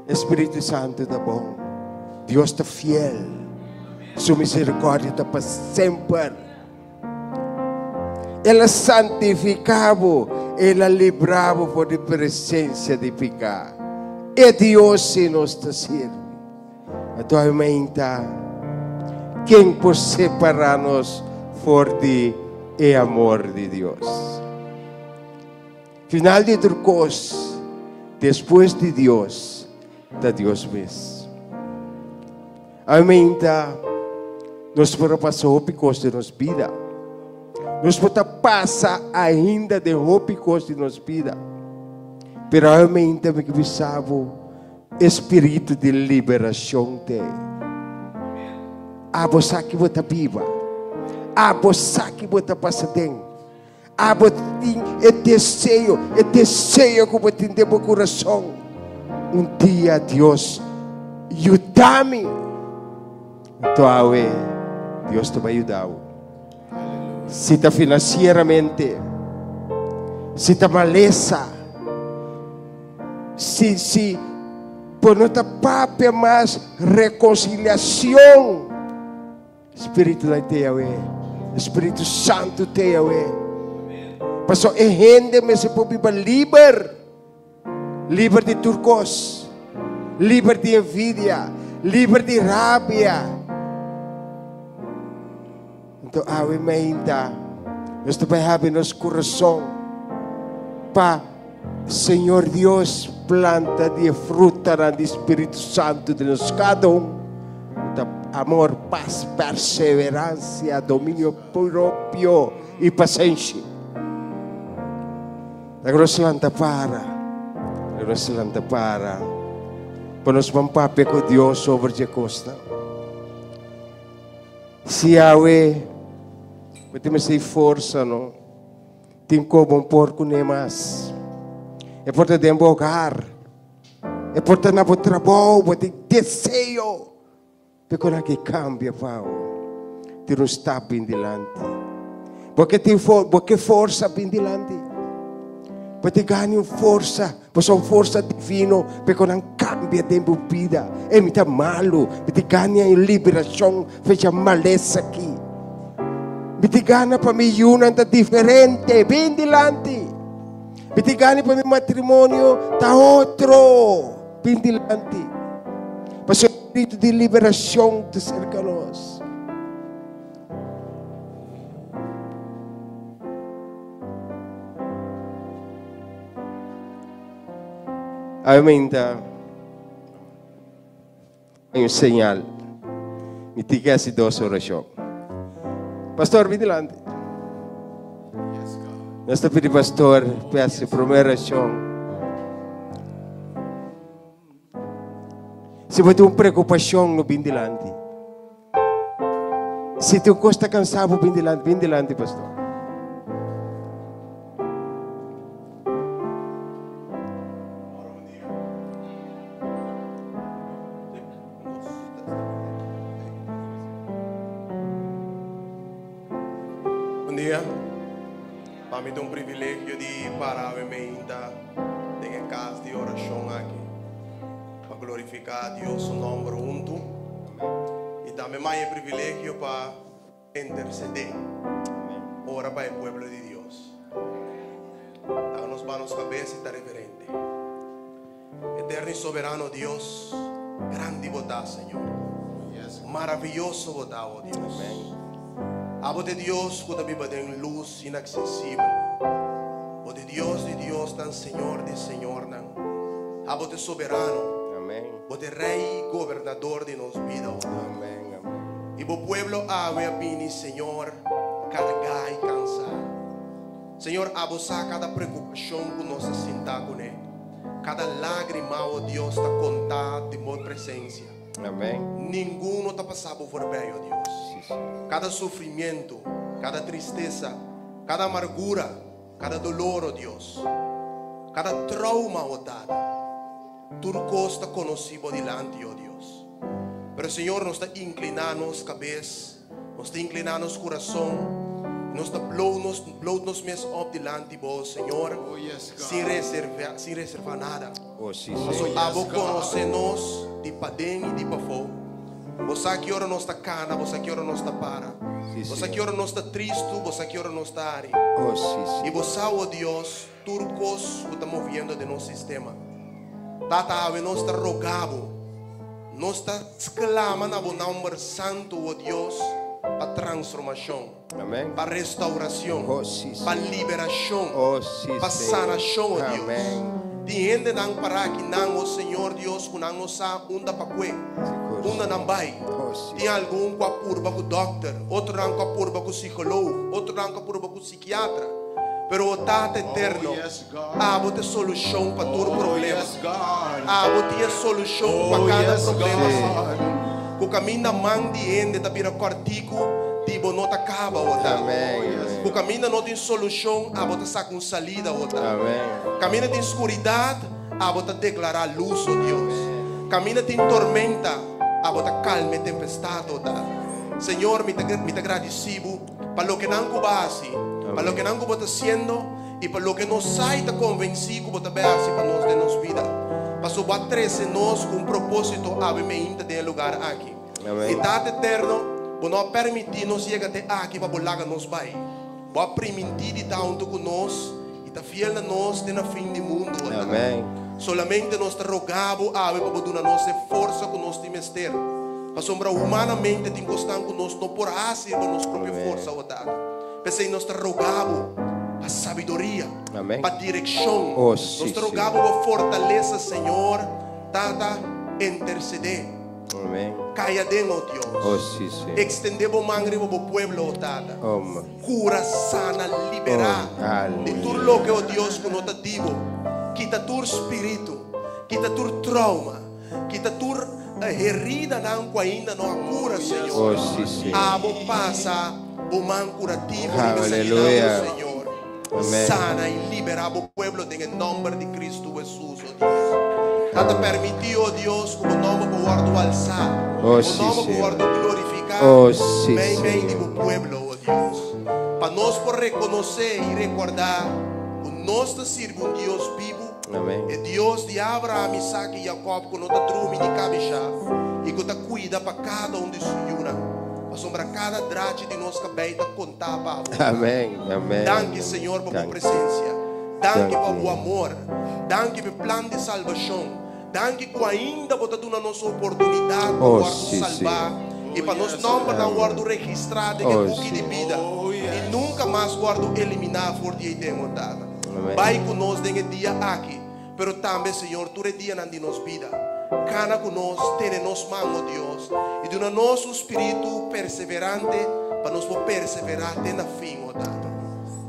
Espírito Santo está bom. Deus está fiel. Sua misericórdia está para sempre. Ela santificava, ela livrava por a presença de picar. E Deus se nos está serve. Atualmente, quem pode separar-nos for de é amor de Deus. Final de turcos, depois de Deus, da Deus mesmo. Amém. Nós podemos passar o picos de nossa vida. Nós podemos passar ainda de picos de nossa vida. Pero amém, também que precisava espírito de liberação tem. A você que você viva. A você que você passa tem. A você tem é desejo que você tem no coração. Um dia Deus ajuda-me. Então, Deus te vai ajudar. Se está financeiramente, se está maleza, se por não está papia mais reconciliação. Espírito da Teawe, Espírito Santo Teawe. Passou e gente me se pode viver livre, livre de turcos, livre de envidia, livre de rabia. Então, ave ainda, nós também abrir nosso coração para Senhor Deus planta de fruta do Espírito Santo de nós cada um. Amor, paz, perseverança, domínio próprio e paciência. Agora se levanta para, agora se levanta para, para nos pampapia com Deus sobre a costa. Se Yahweh, você tem força, não? Tem como um porco nem mais. É porta de hogar. É porta na trabalho, tem desejo. Porque que cambia, Paulo. Tem um stop bem dilante. Porque tem porque força bem dilante. Porque ganha força, porque são força divina, porque não cambia tempo vida. É muito malo, porque ganha liberação, fecha maleza aqui. Porque ganha para mim tá diferente, bem dilante. Porque ganha para meu matrimônio, tá outro, bem dilante. Mas o espírito de liberação te cerca nós. Amém. Hay un señal. Mi tica hace dos oraciones. Pastor, ven delante. Nos ta pidi pastor pa hasi promé orashon. Si bo tin un preokupashon, no bin dilanti. Si tin un kos ta kansa bo, bin dilanti. Bin dilanti, pastor. Bon dia. Pa mi ta un privilegio di para awe meinta den e kas di orashon aki pa glorifiká Dios su nòmber huntu i tambe mai e privilegio pa intersedé, ora pa e pueblo di Dios. Laga nos ba nos kabes i ta reverente. Eterno i soberano Dios, grandi bo ta, Señor. Maraviyoso bo ta, o Dios. Abo ta e Dios ku ta biba den lus inaksesibel. Bo ta e Dios di diosnan, Señor di señornan. Abo ta e soberano. Bo ta e Rei i Gobernador di nos bida, o Tata. I bo pueblo awe a bini, Señor, kargá i kansá. Señor, abo sa kada preokupashon ku nos ta sinta kuné. Kada lágrima, o Dios, ta kontá den bo presensia. Ningun no ta pasá bo forbei, o Dios. Kada sufrimientu, kada tristesa, kada amargura, kada dolor, o Dios, kada trouma, o Tata, tur kos ta konosí bo dilanti, o Dios. Pero, Señor, nos ta inkliná nos kabes. Nos ta inkliná nos kurason i nos ta blow nos bloot nos mes op dilanti Bo, Señor, sin reserva sin reservá nada. Pasobra Abo konosé nos di paden i di pafó. Bo sa ki ora nos ta kana, Bo sa ki ora nos ta para. Bo sa ki ora nos ta tristu, Bo sa ki ora nos ta hari. I Bo sa, o Dios, tur kos ku ta moviendo den nos sistema. Tata, awe nos ta roga Bo. Nos ta sklama na bo nomber santu, o Dios, pa transformashon, pa restaurashon, pa liberashon, pa sanashon, o Dios. Tin hendenan pará aki nan, o Señor Dios, ku nan no sa unda pa kue, unda nan bai. Tin algun ku a purba ku dòkter, otronan ku a purba ku sikolog, otronan ku a purba ku sikiatra. Pero, o Tata Eterno, Abo ta e solushon pa tur problema. Abo tin e solushon pa kada problema, Señor. Ku kaminda man di hende ta bira kòrtiku, di bo no ta kaba, o Tata. Ku kaminda no tin solushon, abo ta saka un salida, o Tata. Kaminda tin skuridat, abo ta deklará lus, o Dios. Kaminda tin tormenta, abo ta kalma e tempestat, o Tata. Señor, mi ta mi ta gradisí bo pa loke nan ku bo a hasi, pa loke nan ku bo ta hasiendo. I pa loke nos sa i ta konvensí ku bo ta bai hasi pa nos den nos bida. Pasobra bo a trese nos ku un propósito awe meinta den e lugar aki. I Tata Eterno, bo no a permití nos yega te aki pa bo laga nos bai. Bo a primintí di ta huntu ku nos i ta fiel na nos te na fin di mundu, o Tata. Solamente nos ta rogá bo awe pa bo duna nos e forsa ku nos tin mester. Pasobra humanamente tin kosnan ku nos no por hasi riba nos propio forsa, o Tata. P'esei nos ta roga bo pa sabiduria, pa direkshon. Nos ta roga bo pa fortalesa, Señor. Tata, intersedé. Kaya den, o Dios. Ekstendé bo man riba bo pueblo, o Tata. Kura, sana, liberá di tur loke, o Dios, ku no ta di bo. Kita tur spiritu, kita tur trauma, kita tur heridanan ku ainda no a kura, Señor. Abo pasa. Bo man curativo riba esaki nan, o Señor. Sana y libera bo pueblo den e nomber di Cristo Jesus, o Dios. Tata, permiti, o Dios, cu bo nomber por wordo alsa, bo nomber por wordo glorifica mei mei di bo pueblo, o Dios. Pa nos por reconoce y recorda cu nos ta sirbi un Dios bibu, e Dios di Abraham, Isaac y Jacob cu no ta drumi ni cabisha y cu ta cuida pa cada un di su yunan. Pasobra kada drachi di nos kabei ta kontá pa bo. Amén, amén. Danki, Señor, pa bo presensia. Danki pa bo amor. Danki pa e plan di salbashon. Danki ku ainda bo ta duna nos oportunidat pa wòrdu salbá i pa nos nòmbernan wòrdu registrá den e buki di bida i nunka mas wòrdu eliminá for di ei den, o Tata. Bai ku nos den e dia aki. Pero tambe, Señor, tur e dianan di nos bida, cana cu nos, tene nos man, o Dios, y duna nos un spiritu perseverante pa nos por persevera te na fin, o Tata.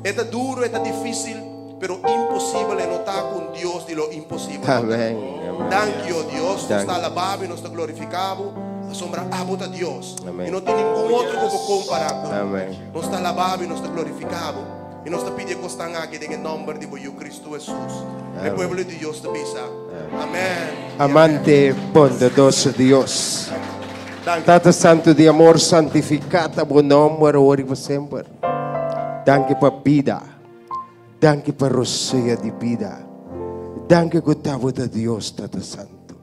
E ta duro, e ta dificil, pero imposibel e no ta cu un Dios di lo imposibel. Amen. Amen. Danki, oh Dios, nos Danki. ta alaba bo y nos ta glorifica bo, pasobra abo ta Dios. Amen. Y no tin ningun otro cu por compara cu bo. Amen. Nos ta alaba bo y nos ta glorifica bo. Y nos ta pidi e cosnan aki den e nomber di bo Yu Cristo Jesus. E pueblo di Dios ta bisa, Amen. Amante, bondadoso Dios. Danki. Tata Santo di amor, santifica ta bo nomber awor y pa semper. Danki pa bida. Danki pa rosea di bida. Danki cu ta bo ta Dios, Tata Santo.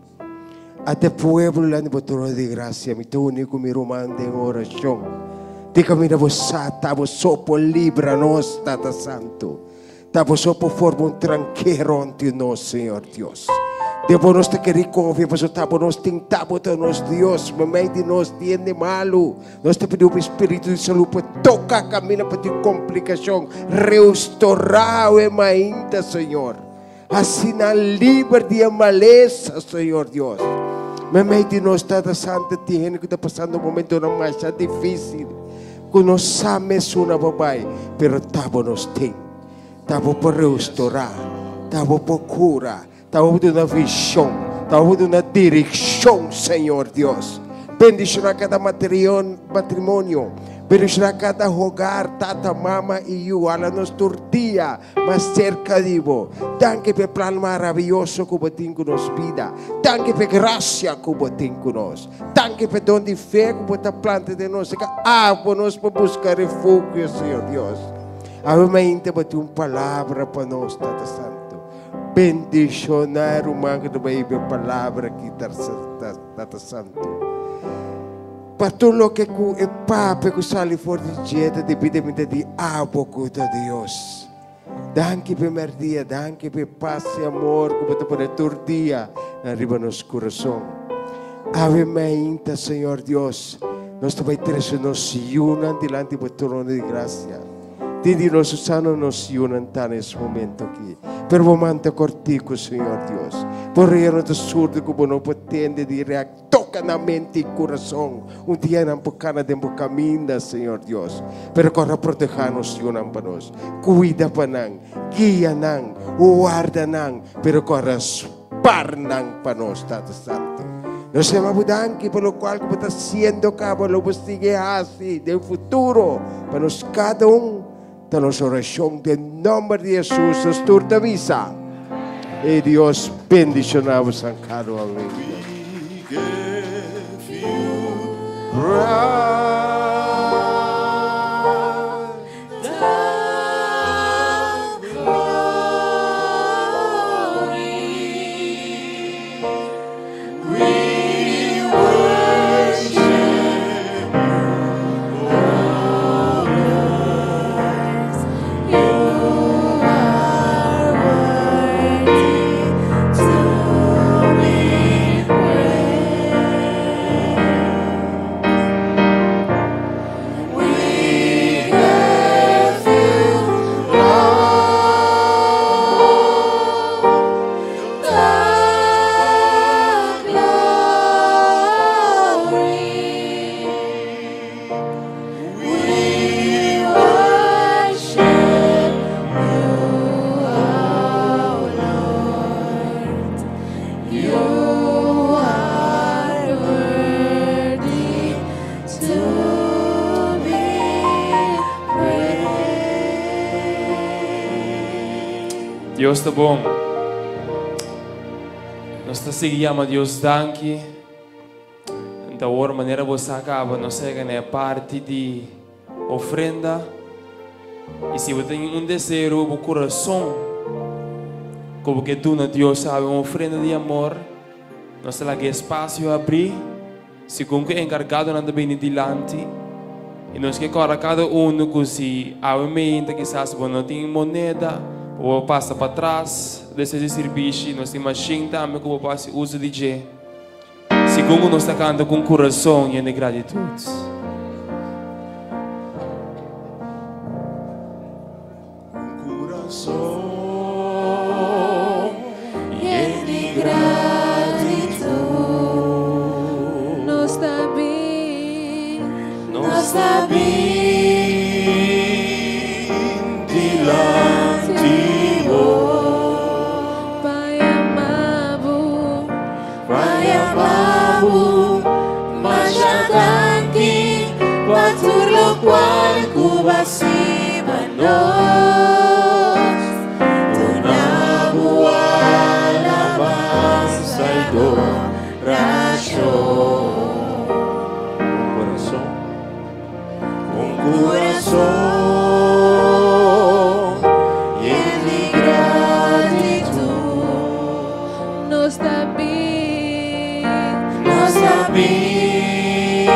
Ate pueblo lan di bo trono di gracia, mi ta uni cu mi ruman den oracion. Di caminda bo sa, ta bo so por libra nos, Tata Santo. Ta bo so por forma un tranke rond di nos, Señor Dios. Den bo nos ta keri confia, pasobra ta bo nos tin, ta bo ta nos Dios. Memey di nos di hende malu, nos ta pidi bo Spiritu di salud pa toca camina pa tin complicacion. Reustora awe mainta, Señor. Haci nan liber di e malesa, Señor Dios. Memey di nos, Tata Santo, tin hende cu ta pasando momentonan masha dificil, cu no sa mesuna pa bay, pero ta bo nos tin. Ta bo por reustora, ta bo por cura, ta bo por duna vision, ta bo por duna direccion, Señor Dios. Bendiciona cada matrimonio, bendiciona cada hogar, tata, mama y yu. Hala nos tur dia mas cerca di bo. Danki pa e plan maraviyoso cu bo tin cu nos bida. Danki pa e gracia cu bo tin cu nos. Danki pa e don di fe cu bo ta planta den nos. Esaki abo nos por busca refugio, Señor Dios. Awe mainta bo tin un palabra pa nos, Tata Santo. Bendiciona e ruman cu ta bay hiba e palabra aki, Tata Santo. Pa tur loke cu e papia cu sali for di dje ta debidamente di abo cu ta Dios. Danki p'e merdia, danki p'e pas i amor cu bo ta pone tur dia na riba nos curason. Awe mainta, Señor Dios, nos ta bay trece nos yunan dilanti bo trono di gracia. Tin di nos usando nos yunan ta na es momento aki. Pero bo manta cortico, Señor Dios. Bo reino ta surdo cu bo no por tende di reac. Toca nan mente y curason. Un dia nan por cana den bo caminda, Señor Dios. Pero corda proteha nos yunan pa nos. Cuida pa nan, guia nan, warda nan, pero corda spar nan pa nos, Tata Santo. Nos yama bo danki pa locual cu bo ta haciendo caba, lo bo sigui haci den futuro pa nos cada un. Ta nos oracion den nomber di Jesus nos tur ta bisa. E Dios bendiciona bo San Carlo. Amen. Dios ta bon. Nos ta sigui yama Dios danki. Enta awor manera bo sa caba nos a yega na e parti di ofrenda. Y si bo tin un deseo riba bo curason cu bo ke duna Dios awe un ofrenda di amor, nos ta laga e espacio abri segun cu e encargadonan ta bini dilanti. Y nos ke corda cada uno cu si awe meinta kisas bo no tin moneda, bo por pasa patras despues di sirbishi. Nos tin machine tambe cu bo por haci uso di dje. Segun ku nos ta kanta ku un kurason yen di gratitut. Un kurason yen di gratitut. Nos ta bin, Nos ta bin dilanti. bo masha danki pa tur lokual ku bo a hasi pa nos. Duna bo alabansa i adorashon. Ku kurason. Un kurason yen di gratitut. Nos ta bin, Nos ta bin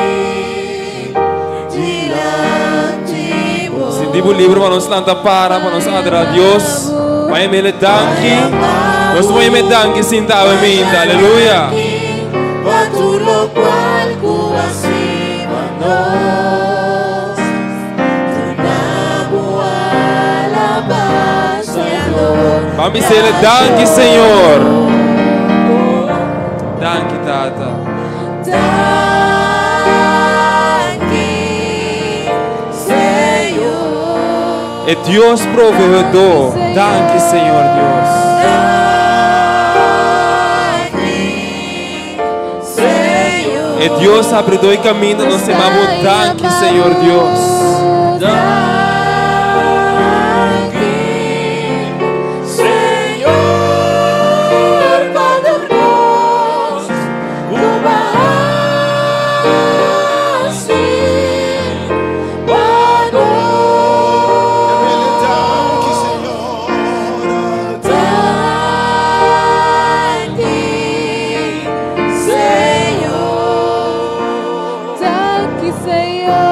dilanti bo. Sinti bo libre pa nos lanta para, pa nos adorá Dios. Pa yam'El e danki. Nos por yam'E danki sinta awe minta. Aleluya. Pa tur lokual ku a hasi pa nos. Duna bo alabansa i adorashon. Ban bis'El e danki, Señor. Danki, Tata. Danki, Señor. E Dios proveedor. Danki, Señor Dios. Danki, Señor. E Dios abridor e caminda nos ta yama bo danki, Señor Dios. Danki, Señor, pa tur kos ku bo a hasi pa nos. Danki, Señor. Danki, Señor. Danki, Señor.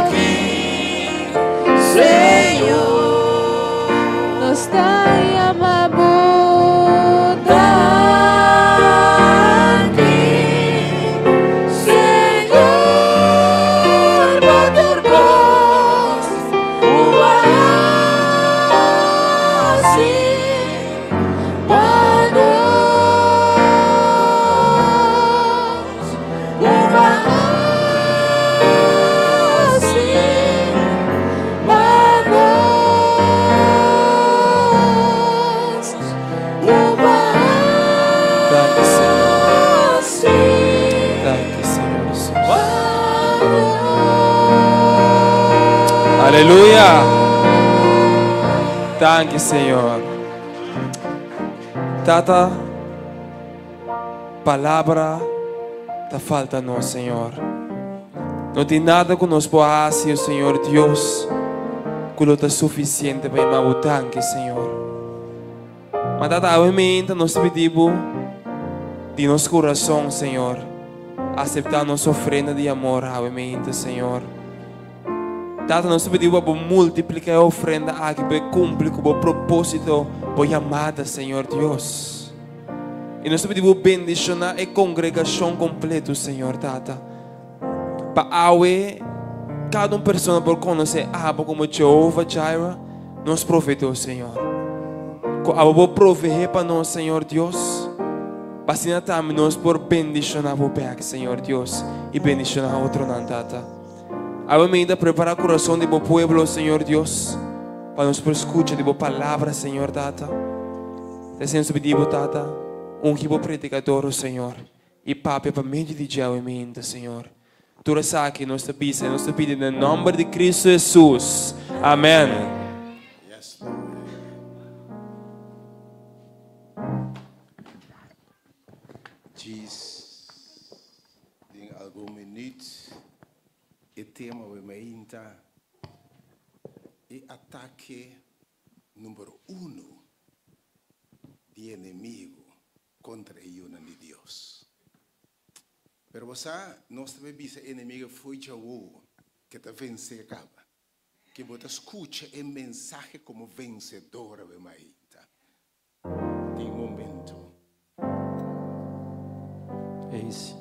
Danki, Señor. Nos ta yama bo. Danki, Señor, pa tur kos ku bo a hasi pa nos, ku bo a hasi pa nos, ku bo a Danki, Señor. hasi Danki, Señor Jesus. pa nos. Aleluya. Danki, Señor. Tata, palabra ta falta nos, Señor. No tin nada ku nos por hasi, Señor Dios, ku lo ta sufisiente pa yama bo danki, Señor. Ma Tata, awe mainta nos ta pidi bo di nos kurason, Señor, aseptá nos ofrenda di amor awe mainta, Señor. Tata, nos ta pidi bo pa bo multipliká e ofrenda aki pa e kumpli ku bo propósito, bo yamada, Señor Dios. I nos ta pidi bo bendishoná e kongregashon kompleto, Señor Tata. Pa awe kada un persona por konosé abo komo Jehová Jireh, nos proveedor, Señor. Ku abo bo proveé pa nos, Señor Dios, pa asina tambe nos por bendishoná bo bèk, Señor Dios, i bendishoná otronan, Tata. Awe mainta prepará kurason di bo pueblo, Señor Dios, pa nos por skucha di bo palabra, Señor Tata. Ta esei nos ta pidi bo, Tata, ungi bo predikador, Señor, i papia pa medio di dje awe mainta, Señor. Tur esaki nos ta bisa i nos ta pidi den nòmber di Cristo Hesus. Amèn. Yes, Lord. Djis den algun minüt e tema awe mainta e atake number uno di enemigo kontra e yunan di Dios. Pero bo sa, nos ta bay bisa e enemigo fo'i djawo ke ta vense kaba. Ke bo ta skucha e mensahe komo vensedor awe mainta. Tin momento. Eis.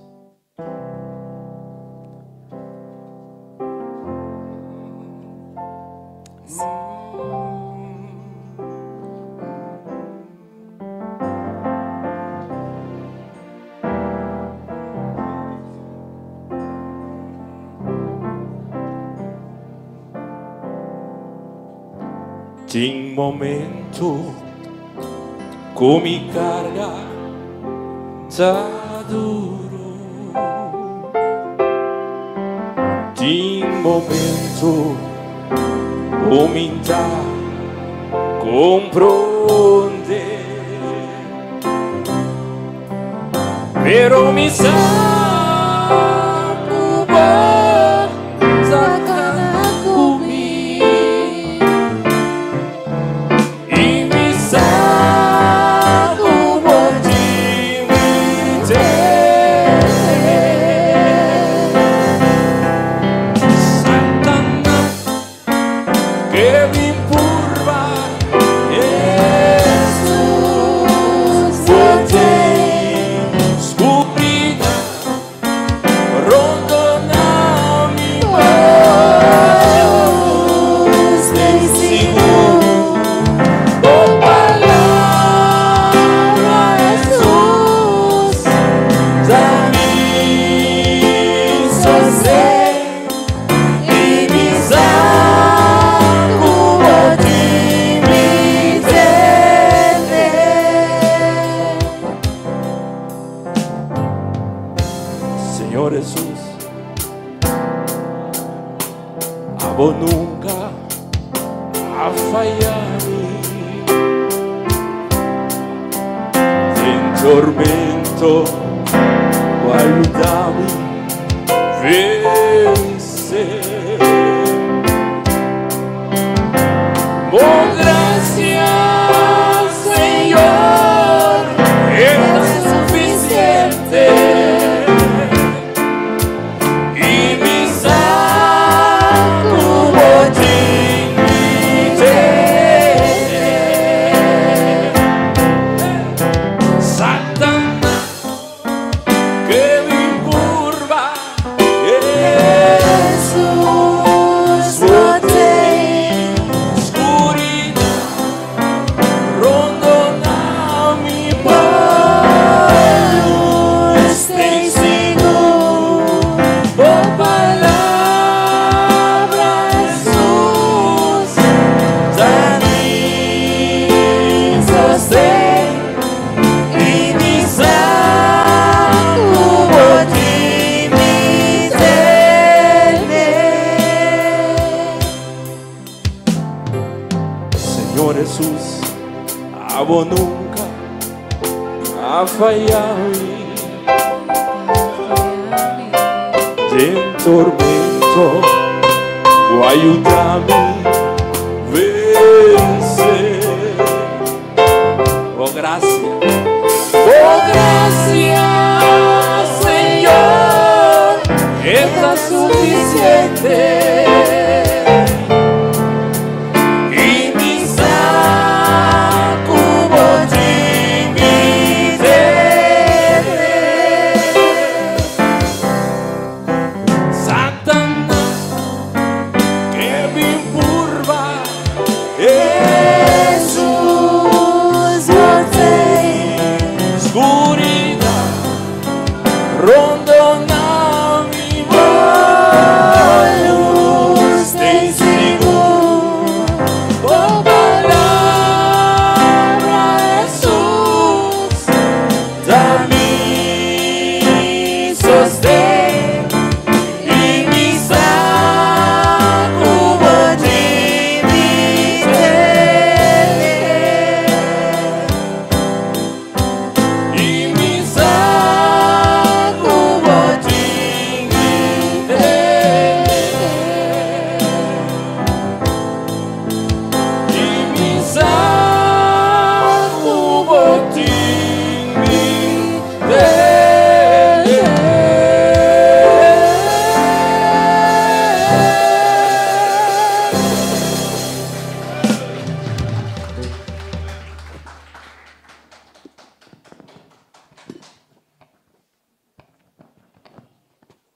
Tin momento. Ku mi karga ta duru. Tin momento ku mi n'ta komprondé. Pero mi sa ku bo ta kana ku mi. I mi sa ku bo tin mi tene. Satanas ke bin purba Hesus bo tin skuridat rondoná mi lus den sigur bo palabra Hesus ta mi sosten i mi sa ku bo tin mi tene. Señor Hesus, abo nunka a faya mi. Den tormento, bo a yuda mi vense. Bo grasia, Señor, e ta sufisiente. I mi sa ku bo tin mi tene. Satanas ke bin purba Hesus bo tin skuridat rondoná mi bo lus den sigur bo palabra Hesus ta mi sosten i mi sa ku bo tin mi tene. Señor Hesus, abo nunka a faya mi. Den tormento, bo a yuda mi vense. Bo grasia, bo grasia, Señor, e ta sufisiente. I mi sa ku bo tin mi tene. Satanas ke bin purba Hesus bo tin skuridat rondoná mi bo lus den sigur bo palabra Hesus ta mi sosten i mi sa ku bo tin mi tene. I mi sa ku bo tin mi tene. I mi sa ku bo tin mi tene.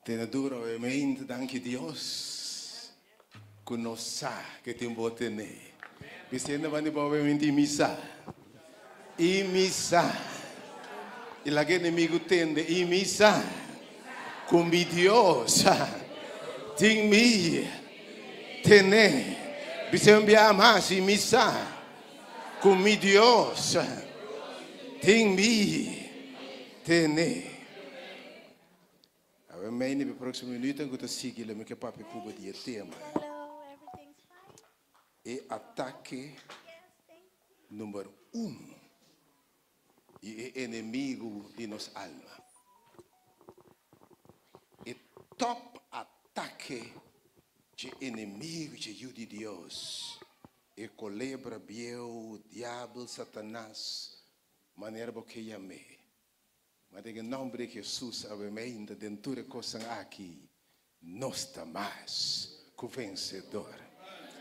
Tene duro obviamente, danki Dios ku nos sa ke tin bo tene. Bisende bandi bo obviamente i mi sa. I mi sa. I laga enemigo tende i mi sa ku mi Dios tin mi tene. Bisende un bia mas i mi sa ku mi Dios. Tin mi tene. Awe mei ni próximo minuto ku ta sigui lo mi ke papia ku bo di e tema. E atake number 1 i e enemigu di nos alma. E top atake di enemigu di yu di Dios. E kolebra bieu, diabel, Satanas, manera bo ke yam'é. Ma den e nòmber di Hesus, awe meinta den tur e kosnan aki, nos ta mas ku vensedor.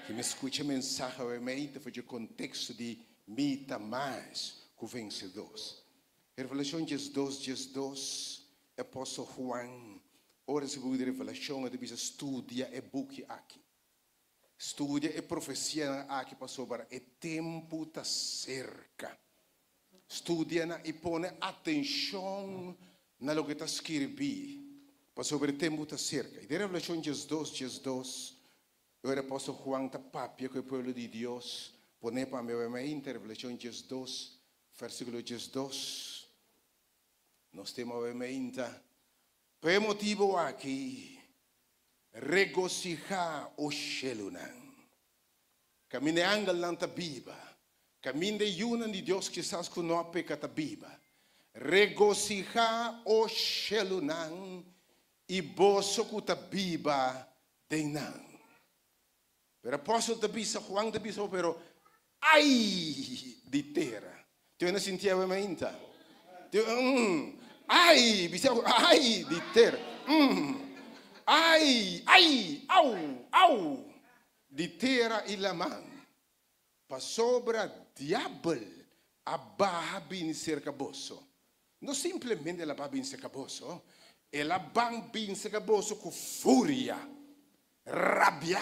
Ke mi skucha e mensahe awe meinta for dje konteksto di mi ta mas ku vensedor. Revelashon 12, 12, e apòstel Huan, ora si buki di Revelashon, e ta bisa studia e buki aki. Studia e profesianan aki pasobra e tempu ta serka. Studia nan i pone atenshon na loke ta skirbí, pasobra e tempu ta serka. I den Revelashon 12, 12, ora e apòstel Huan ta papia ku e pueblo di Dios, pone pa mi awor mainta Revelashon 12, vèrsikulo 12, nos tema awor mainta, Pa e motibu aki, regosihá, o shelunan, kaminda e angelnan ta biba, kaminda e yunan di Dios kisas ku no a peka ta biba. Regosihá, o shelunan, i boso ku ta biba den nan. Pero apòstel ta bisa, Juan ta bisa, pero ai di tera. Te na sinti awe mainta. Te, ai, bisa, ai di tera. Ai, ai, au, au, di tera i laman. Pasobra diabel a baha bini serka boso. No simplemente el a baha bini serka boso, el a ban bini serka boso ku furia, rabiá,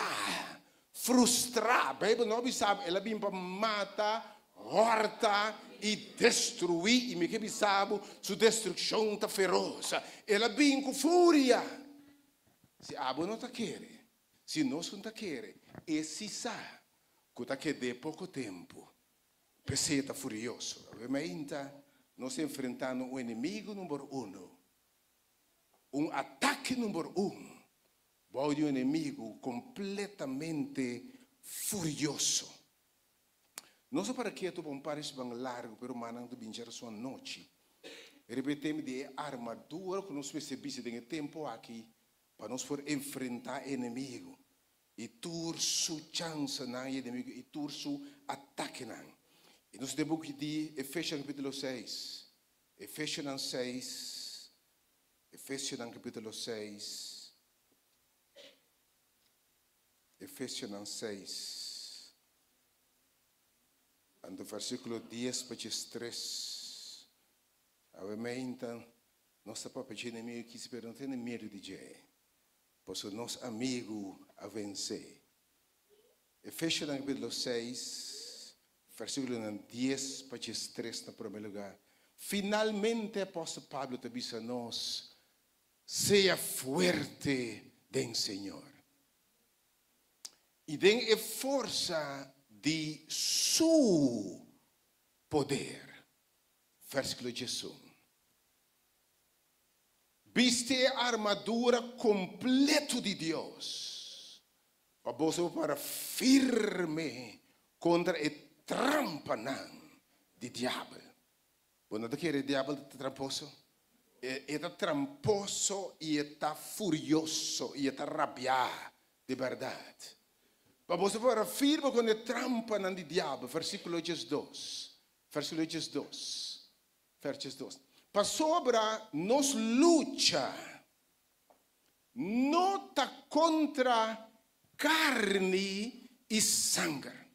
frustrá. Beibel no a bisa bo el a bini pa mata, hòrta i destruí. I mi ke bisa bo, su destrukshon ta feros. El a bini ku furia. Si abo no ta kere, Si nos un ta kere, e si sa ku ta ked'é poko tempu. P'esei e ta furioso. Awe mainta nos ta enfrentando un enemigu number uno, un atake number un bou di un enemigu kompletamente furioso. Nos a para ketu pa un par di siman largu, pero rumannan ta bin djarason anochi riba e tema di e armadura ku nos mester bisti den e tempu aki Pa nos por enfrentá e enemigu i tur su chansanan i enemigu i tur su atakenan. I nos den buki di Efesionan kapítulo seis, Efesionan seis, Efesionan kapítulo seis, Efesionan seis, anto versíkulo dies pa diestres. Awe meinta nos ta papia dje enemigu kisi pero no tene miedu di dje, pasobra nos amigu a vensé. Efesionan kapitulo seis, versikulonan dies pa diestres na promé lugá. Finalmente apòstel Pablo ta bisa nos, Sea fuerte den Señor i den e forsa di su poder. Versíkulo 11. Bisti e armadura kompletu di Dios, pa boso por para firme kontra e trampanan di diabel. Bo no ta kere e diabel ta tramposo? E ta tramposo i e ta furioso i e ta rabiá di bèrdat. Pa boso por para firme kontra e trampanan di diabel. Versíkulo 12. Versíkulo 12, vers 12. Pasobra nos lucha no ta kontra karni i sanger.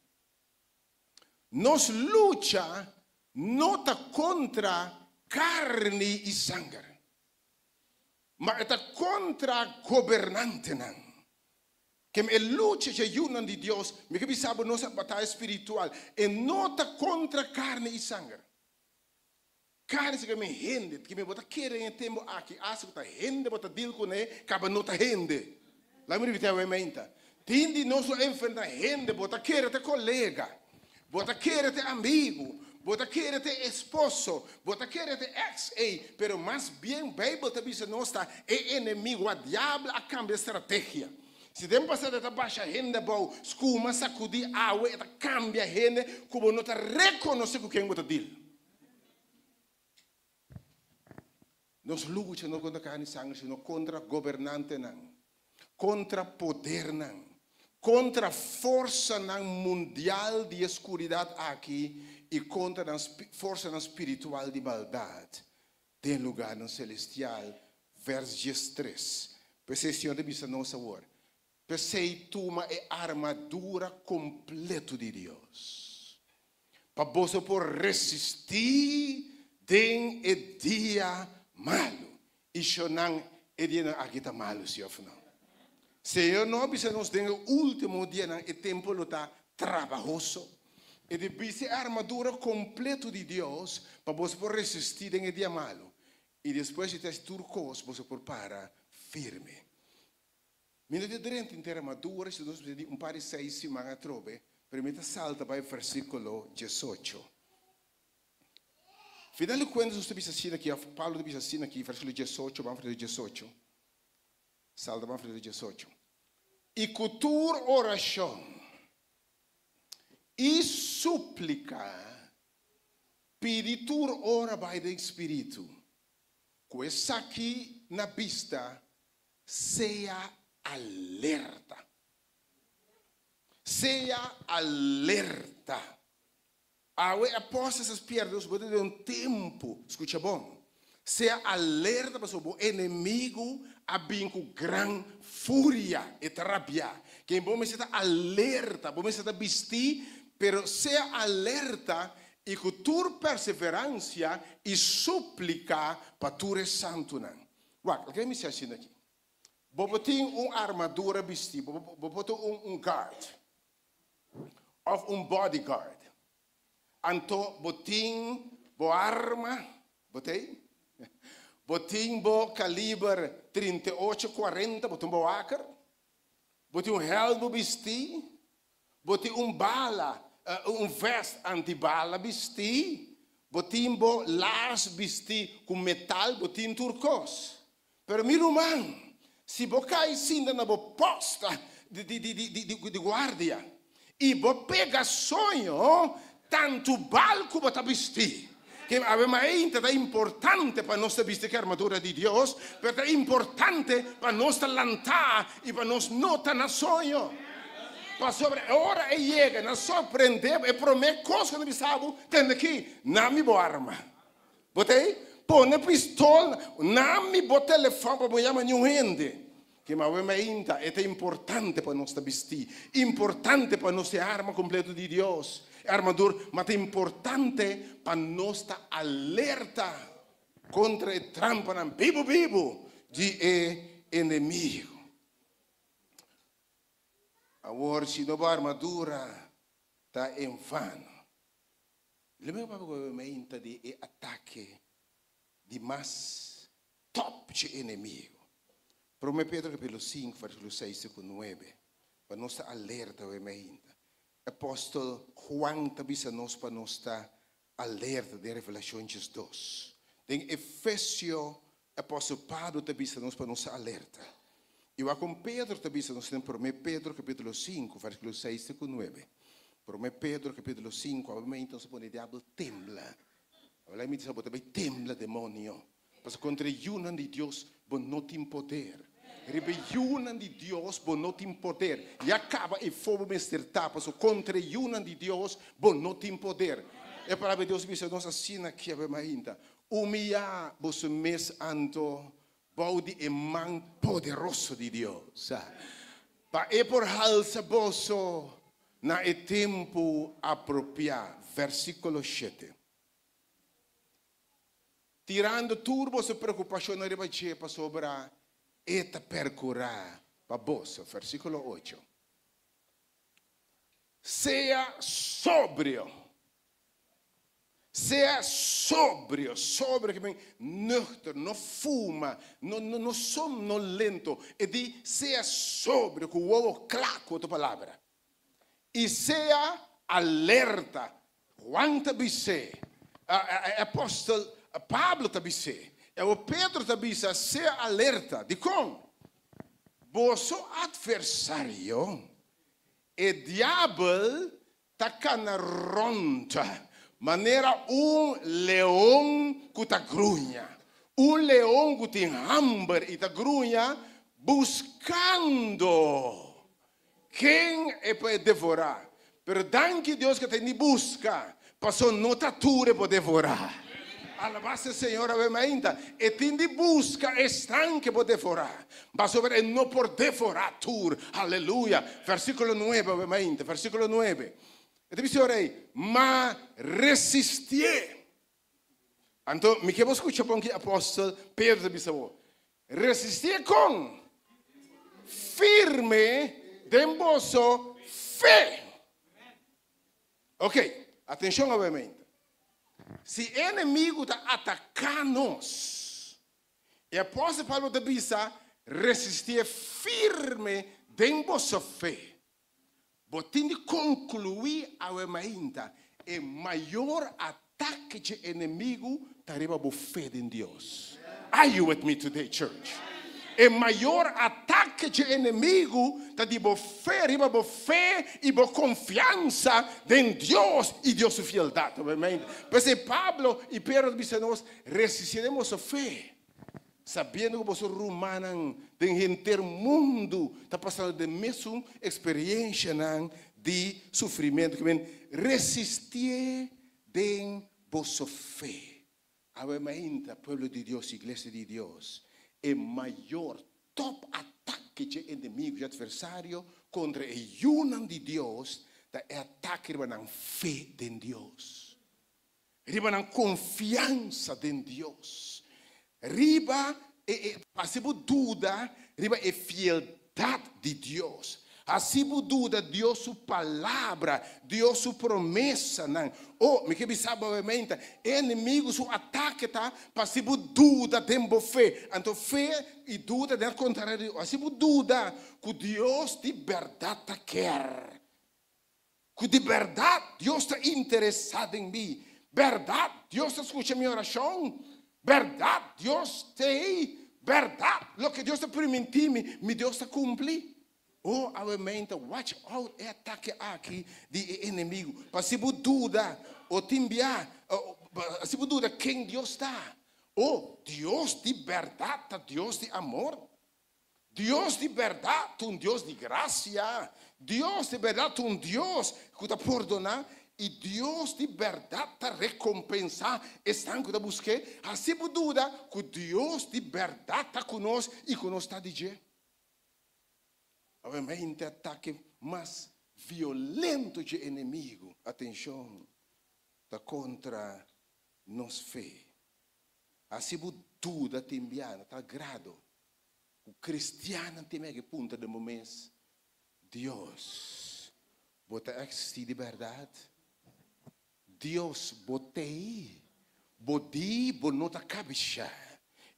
Nos lucha no ta kontra karni i sanger, ma e ta kontra gobernantenan. Kem e lucha dje yunan di Dios, mi ke bisa bo nos a bataya spiritual, e no ta kontra karni i sanger. Karni si ke men hende, ke men bo ta kere den e tempu aki, asta ku ta hende bo ta deal kuné, kaba no ta hende. Laga mi ripití awe meinta. Tin di nos lo enfrenta hende, bo ta kere ta kolega, bo ta kere ta amigu, Bo ta kere ta e esposo, bo ta kere ta e ex ei, pero mas bien Bijbel ta bisa nos ta e enemigo, a diabel a cambia estrategia. Si den pasado e ta basha hende abou, scuma, sacudi, awe e ta cambia hende cu bo no ta reconoce cu ken bo ta deal. Nos lucha no contra carne y sangre, sino contra gobernantenan, contra podernan, contra forsanan mundial di e scuridad aki y contra nan forsanan spiritual di maldad den lugarnan celestial, vers 13. P'esei Señor ta bisa nos awor, P'esei tuma e armadura completo di Dios, pa boso por resistí den e dia malu. I shonan, e dianan aki ta malu, si òf no? Señor no a bisa nos den e último dianan e tempu lo ta trabahoso. E di bisti e armadura completo di Dios pa boso por resistí den e dia malu, i despues di ta hasi tur kos boso por para firme. Mi no ta drenta inter armadura si nos mester di un par di seis siman atrobe, pero mi ta salta bai versíkulo 18. Final di kuentas nos ta bisa asina aki, òf Pablo ta bisa asina aki, versíkulo 18, ban versíkulo 18. Salta ban versíkulo 18. I ku tur orashon i súplika pidi tur ora bai den Spiritu, ku esaki na bista Sea alerta. Sea alerta. Awe apòstel a spièrta nos bo ta den un tempu, skucha bon, sea alerta pasobra bo enemigu a bin ku gran furia, e ta rabiá. Ken bo mester ta alerta, bo mester ta bistí, pero sea alerta i ku tur perseveransia i súplika pa tur e santunan. Wak, loke mi siña asina aki. Bo por tin un armadura bistí, bo por tin un guard òf un bodyguard. Anto bo tin bo arma, bo ta ei? Bo tin bo kaliber 38, 40, bo tin bo waker. Bo tin un hèlmu bistí, bo tin un bala, un vèst antibala bistí, bo tin bo lars bistí ku metal, bo tin tur kos. Pero mi ruman, si bo kai sinta na bo posta di guardia i bo pega soño, tantu bal ku bo ta bistí. Ke awe mainta ta importante pa nos ta bisti ku e armadura di Dios, pero ta importante pa nos ta lantá i pa nos no ta na soño. Pasobra e ora e yega na sorprendé bo, e promé kos ku nan bisa bo, Tende aki, na mi bo arma. Bo ta ei? Pone pistol na mi bo telefòn pa bo yama niun hende. Ke awe mainta e ta importante pa nos ta bistí, importante pa nos e arma kompleto di Dios, e armadur, ma ta importante pa nos ta alerta kontra e trampanan bibu bibu di e enemigu. Awor si no bo armadura ta en vano. Lo mi a papia ku awe mainta di e atake di mas top dje enemigo. Prome Pedro capítulo 5 versículo 6 te cu 9, pa nos ta alerta awe mainta. Apóstol Juan ta bisa nos pa nos ta alerta den Revelacion 12. Den Efesio apóstol Pablo ta bisa nos pa nos ta alerta. I wak con Pedro ta bisa nos den Prome Pedro capítulo 5 versículo 6 te cu 9. Prome Pedro capítulo 5, awe mainta nos a pone diabel tembla. Awor mi ta sa bo ta bay tembla demonio. Pasobra kontra e yunan di Dios bo no tin poder. Riba e yunan di Dios bo no tin poder. Ya kaba e fo bo mester ta, pasobra kontra e yunan di Dios bo no tin poder. E palabra di Dios bisa nos asina kiawe mainta, Humiyá boso mes anto bou di e man poderoso di Dios, pa e por halsa boso na e tempu apropiá. Versíkulo 7. Tirando tur boso preokupashonnan riba dje, pasobra e ta perkurá pa boso. Versíkulo 8. Sea sobrio. Sea sobrio. Sobrio ke men nuchter, no fuma, no no no somnolento. E di sea sobrio, ku wowo kla, ku otro palabra. I sea alerta. Juan ta bis'é, e apòstel Pablo ta bis'é, i awor Pedro ta bisa, Sea alerta. Dikon? Boso atversario, e diabel, ta kana rònt manera un leon ku ta gruña, un leon ku tin hamber i ta gruña buskando ken e por e devorá. Pero danki Dios ku e ta ni buska, paso no ta tur e por devorá. Alabá sea Señor awe mainta. E tin di buska esnan ku e por devorá, pasobra e no por devorá tur. Aleluya. Versíkulo nuebe awe mainta, versíkulo nuebe. E ta bisa ora ei, Ma resistié. Anto, mi ke bo skucha bon ki apòstel Pedro ta bisa bo. Resistié kon? Firme den boso fe. Ok, atenshon awe. Si e enemigu ta ataká nos, e apòstel Pablo ta bisa, Resistié firme den boso fe. Bo tin di konkluí awe mainta, e mayor atake dje enemigu ta riba bo fe den Dios. Are you with me today, church? E mayor atake dje enemigu ta di bo fe, riba bo fe i bo konfiansa den Dios i Dios su fieldat. Awe mainta. P'esei Pablo i Pedro ta bisa nos, Resistí den boso fe. Sabiendo ku boso rumannan den henter mundu ta pasando den mesun eksperiencianan di sufrimentu, ke men resistié den boso fe. Awe mainta, pueblo di Dios, iglesia di Dios, e mayor top atake dje enemigu, dje atversario kontra e yunan di Dios ta e atake riba nan fe den Dios. Riba nan konfiansa den Dios, riba e e hasi bo duda riba e fieldat di Dios, hasi bo duda Dios su palabra, Dios su promesanan. Oh, mi ke bisa bo awe-meinta, e enemigu su atake ta pa hasi bo duda den bo fe. Anto fe i duda den kontrario, hasi bo duda ku Dios di bèrdat ta kier. Ku di bèrdat Dios ta interesá den mi? Bèrdat Dios ta skucha mi orashon? Bèrdat Dios t'ei? Bèrdat loke Dios ta primintí mi, mi Dios ta kumpli? Oh, awe meinta, watch out e atake aki di e enemigu. Pa si bo duda o tin bia, pa si bo duda ken Dios ta. Oh, Dios di bèrdat ta Dios di amor. Dios di bèrdat ta un Dios di grasia. Dios di bèrdat ta un Dios ku ta pordoná. I Dios di bèrdat ta rekompensá esnan ku ta busk'é. Hasi bo duda ku Dios di bèrdat ta ku nos i ku nos ta di dje. Obviamente atake mas violento dje enemigu, atenshon, ta kontra nos fe. Hasi bo duda tin bia na tal grado ku kristiannan tin mege puntra den bo mes, Dios, bo ta eksistí di bèrdat? Dios, bo t'ei? Bo di bo no ta kabishá.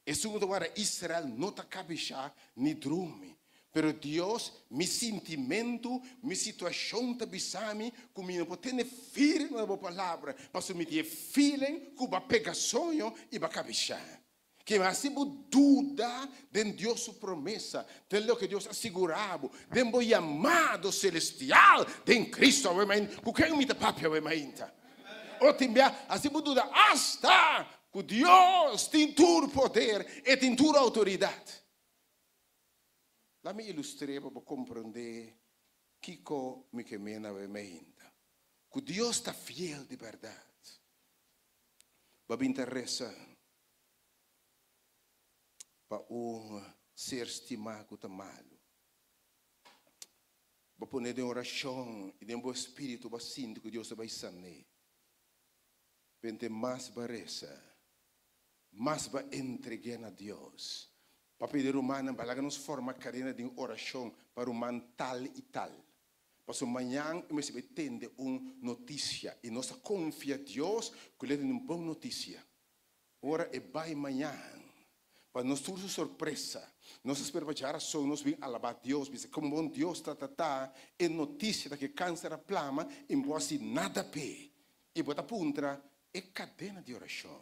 Esun ku ta warda Israel no ta kabishá ni drumi. Pero Dios, mi sintimentu, mi situashon ta bisa mi ku mi no por tene firme na bo palabra, pasobra mi tin e feeling ku bo a pega soño i bo a kabishá. Ke hasi bo duda den Dios su promesa, den loke Dios a sigurá bo, den bo yamado selestial den Cristo awe mainta? Ku ken mi ta papia awe mainta? O tin bia hasi bo duda asta ku Dios tin tur poder, e tin tur outoridat. Laat mi ilustr'é pa bo komprondé kiko mi ke mena awe mainta. Ku Dios ta fiel di bèrdat. Bo a bin ta resa pa un ser stimá ku ta malu. Bo pone den orashon i den bo espíritu bo a sinti ku Dios ta bai san'é. Bente mas bo a resa, mas bo a entreg'é na Dios. Pa pidi rumannan pa laga nos forma kadena den orashon pa ruman tal i tal. Pasobra mañan e mester bai tende un notisia i nos ta konfia Dios ku lo e tende un bon notisia. Ora e bai mañan, pa nos tur su sorpresa, nos ta spera pa djarason nos bin alabá Dios, bisa kon bon Dios ta ta ta, e notisia ta ku e kanser a plama i no por hasi nada p'e. I bo ta puntra e kadena di orashon,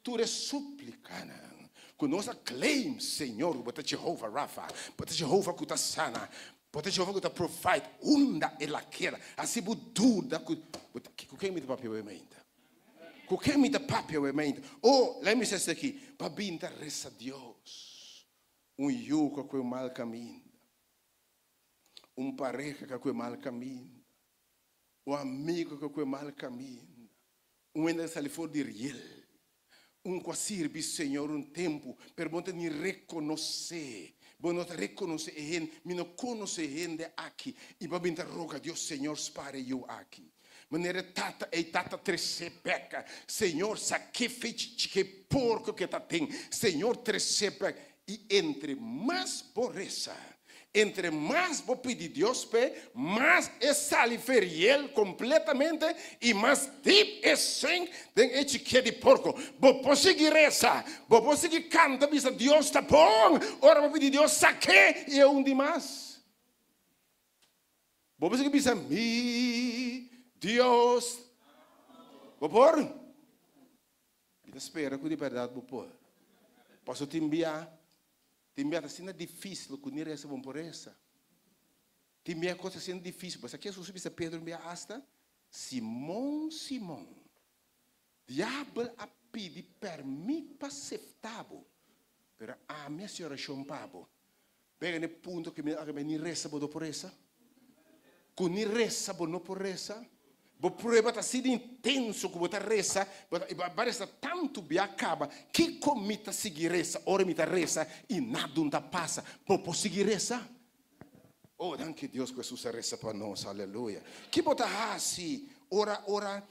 tur e súplikanan ku nos a claim, Señor, ku bo ta Jehovah Rapha, bo ta Jehovah ku ta sana, bo ta Jehovah ku ta provide, unda el a keda? Hasi bo duda ku bo ta, ku ken mi ta papia awe mainta? Ku ken mi ta papia awe mainta? Oh, laga mi bisa esaki, pa bin ta resa Dios, un yu ku a kohe un mal kaminda, un pareha ku a kohe mal kaminda, Un amigo ku kue mal kaminda, un hende a sali for di riel, un ku a sirbi Señor un tempu, pero bo no ta ni rekonosé, bo no ta rekonosé e hende, mi no konosé e hende aki, i bo a bin ta roga Dios, Señor spara e yu aki. Manera e tata ei tata tresé bek, Señor sak'é fe chichik'é porko ku e ta den, Señor tresé bek. I entre mas bo resa, entre mas bo pidi Dios p'e, mas e sali feriel kompletamente i mas dip e sink den e chikia di porko. Bo por sigui resa, bo por sigui kanta bisa Dios ta bon, ora bo pidi Dios sak'é i e un di mas. Bo por sigui bisa mi Dios, bo por? Mi ta spera ku di bèrdat bo por. Pasobra tin bia, tin bia ta asina difísil ku ni resa bo no por resa. Tin bia kos ta asina difísil. Bo sa ke Hesus a bisa Pedro un bia asta? Simon, Simon, diabel a pidi pèrmit pa sefta bo, pero ami a hasi orashon pa bo. Pega na e punto ku mi a ni resa bo no por resa. Ku ni resa bo no por resa. Bo prueba ta asina intenso ku bo ta resa, bo ta bo a resa tantu bia kaba, kiko mi ta sigui resa ora mi ta resa i nada ta pasa? Bo por sigui resa? Oh, danki Dios ku Hesus a resa pa nos, aleluya. Ki bo ta hasi ora ora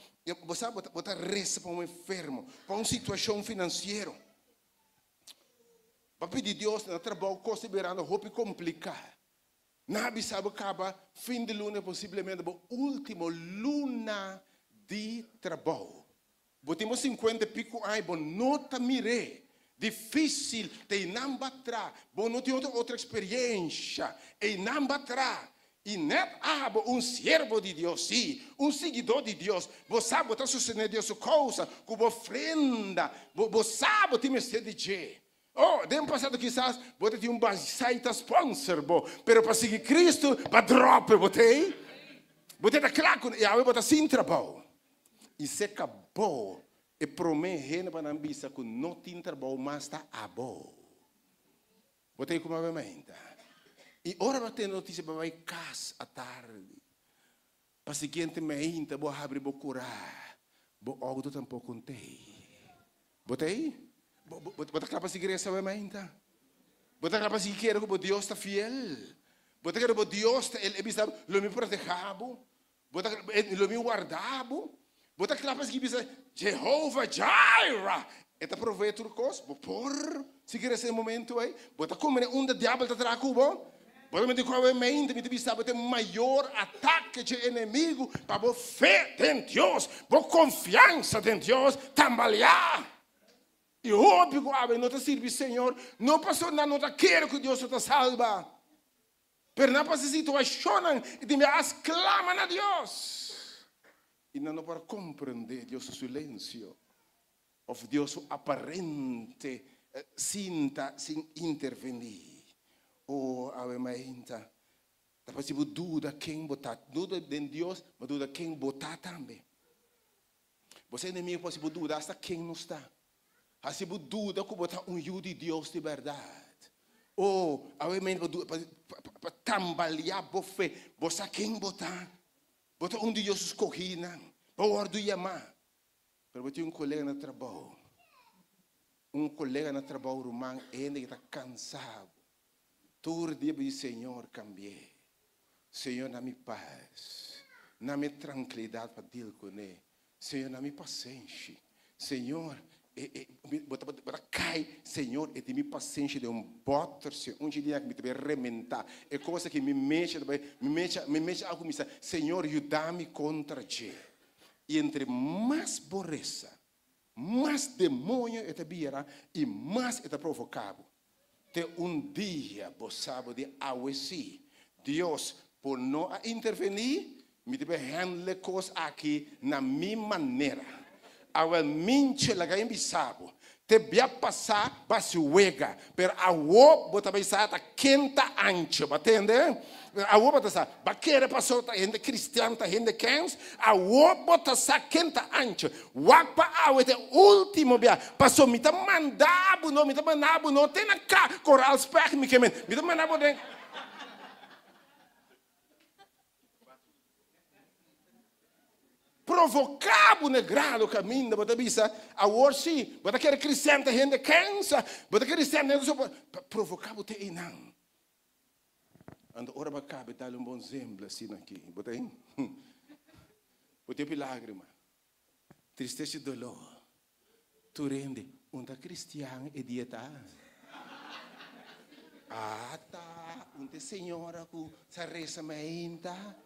bo sa bo ta resa pa un enfermo, pa un situashon finansiero? Pa pidi Dios na trabou kos ta birando hopi kompliká. Nan a bisa bo kaba fin di luna posiblemente bo último luna di trabou. Bo tin bo sinkuenta i piku aña bo no ta mir'é. Difísil ta einan bo a tra. Bo no tin otro otro eksperiensha. Einan bo a tra. I nèt abo un siervo di Dios, sí, un siguidó di Dios, bo sa bo ta sostené Dios su kousa ku bo ofrenda, bo bo sa bo tin mester di dje. Oh, den pasado kisas bo ta tin un basai ta sponsor bo, pero pa sigui Cristo, pa drop e bo t'ei. Bo ta ta kla ku i awe bo ta sin trabou. I seka bo e promé hende pa nan bisa ku no tin trabou mas ta abo. Bo ta kuma bai mainta. I ora bo a tende notisia bo a bai kas atardi. Pa siguiente mainta bo a habri bo kurá, bo outo tampoko no t'ei. Bo t'ei? Bo, bo, bo ta kla pa sigui resa bai mainta? Bo ta kla pa sigui kere ku bo Dios ta fiel? Bo ta kere bo Dios ta, el bisa, lo mi protehá bo? Bo ta, lo mi warda bo. Bo ta kla pa sigui bisa, Jehovah Jireh, e ta provee tur kos. Bo por sigui resa e momento ei. Bo ta komprende unda diabel ta traha ku bo. Bo ta mete ku awe mente, mi ta bisa bo ta e mayor atake dje enemigu pa bo fe den Dios, bo konfiansa den Dios tambaleá. I hopi ku awe no ta sirbi Señor, no pasobra nan no ta kere ku Dios no ta salba. Pero nan pasa situashonnan i tin biaha sklama na Dios. I nan no por komprendé Dios su silensio òf Dios su aparente sinta sin intervení. O awe mainta, ta parse bo duda ken bo ta. Duda den Dios, ma duda ken bo ta tambe. Bo sa enemigo por hasi bo duda hasta ken nos ta. Hasi bo duda ku bo ta un yu di Dios di bèrdat. O, awe mente bo duda pa tambaleá bo fe. Bo sa ken bo ta. Bo ta un di Dios su skohínan. Bo wòrdu yamá. Pero bo tin un kolega na trabou. Un kolega na trabou, ruman, e hende ke ta kansa bo. Tur dia bo di, Señor, kambi'é. Señor, na mi pas. Na mi trankilidat pa deal kuné. Señor, na mi pasenshi. Señor, e, e, bo ta, bo ta kai. Señor, e tin mi pasenshi den un bòter, Señor. Un dia mi ta bai rementá. E kos aki mi mecha ta bai, mi mecha, mi mecha a kuminsá. Señor, yuda mi kontra dje. I entre mas bo resa, mas demoño e ta bira i mas e ta provoká bo. Te un dia bo sa bo di awe sí, Dios por no a intervení, Mi ta bai handle kos aki na mi manera. Awel minche laga mi bisa bo. Te bia pasá bo hasi wega, pero awo bo ta bai sa ta ken ta ancho, bo a tende? Awo bo ta sa. Bo a kere paso ta hende kristian ta hende kens? Awo bo ta sa ken ta ancho. Wak pa awe ta e ultimo bia, paso mi ta manda bo no, mi ta manda bo no te na ka Koraalspecht mi ke men, mi ta manda bo den. Provoká bo na e grado kaminda bo ta bisa, Awor sí, bo ta kere kristian ta hende kensa, bo ta kere kristian ta hende so, pa provoká bo te einan. Anto ora bo a kabe dal un bon zembla asina aki, bo ta bo tin hopi lágrima, tristesa i doló. Tur hende, un ta cristian e dia ta? Ata, un ta e señora cu sa reza mainta,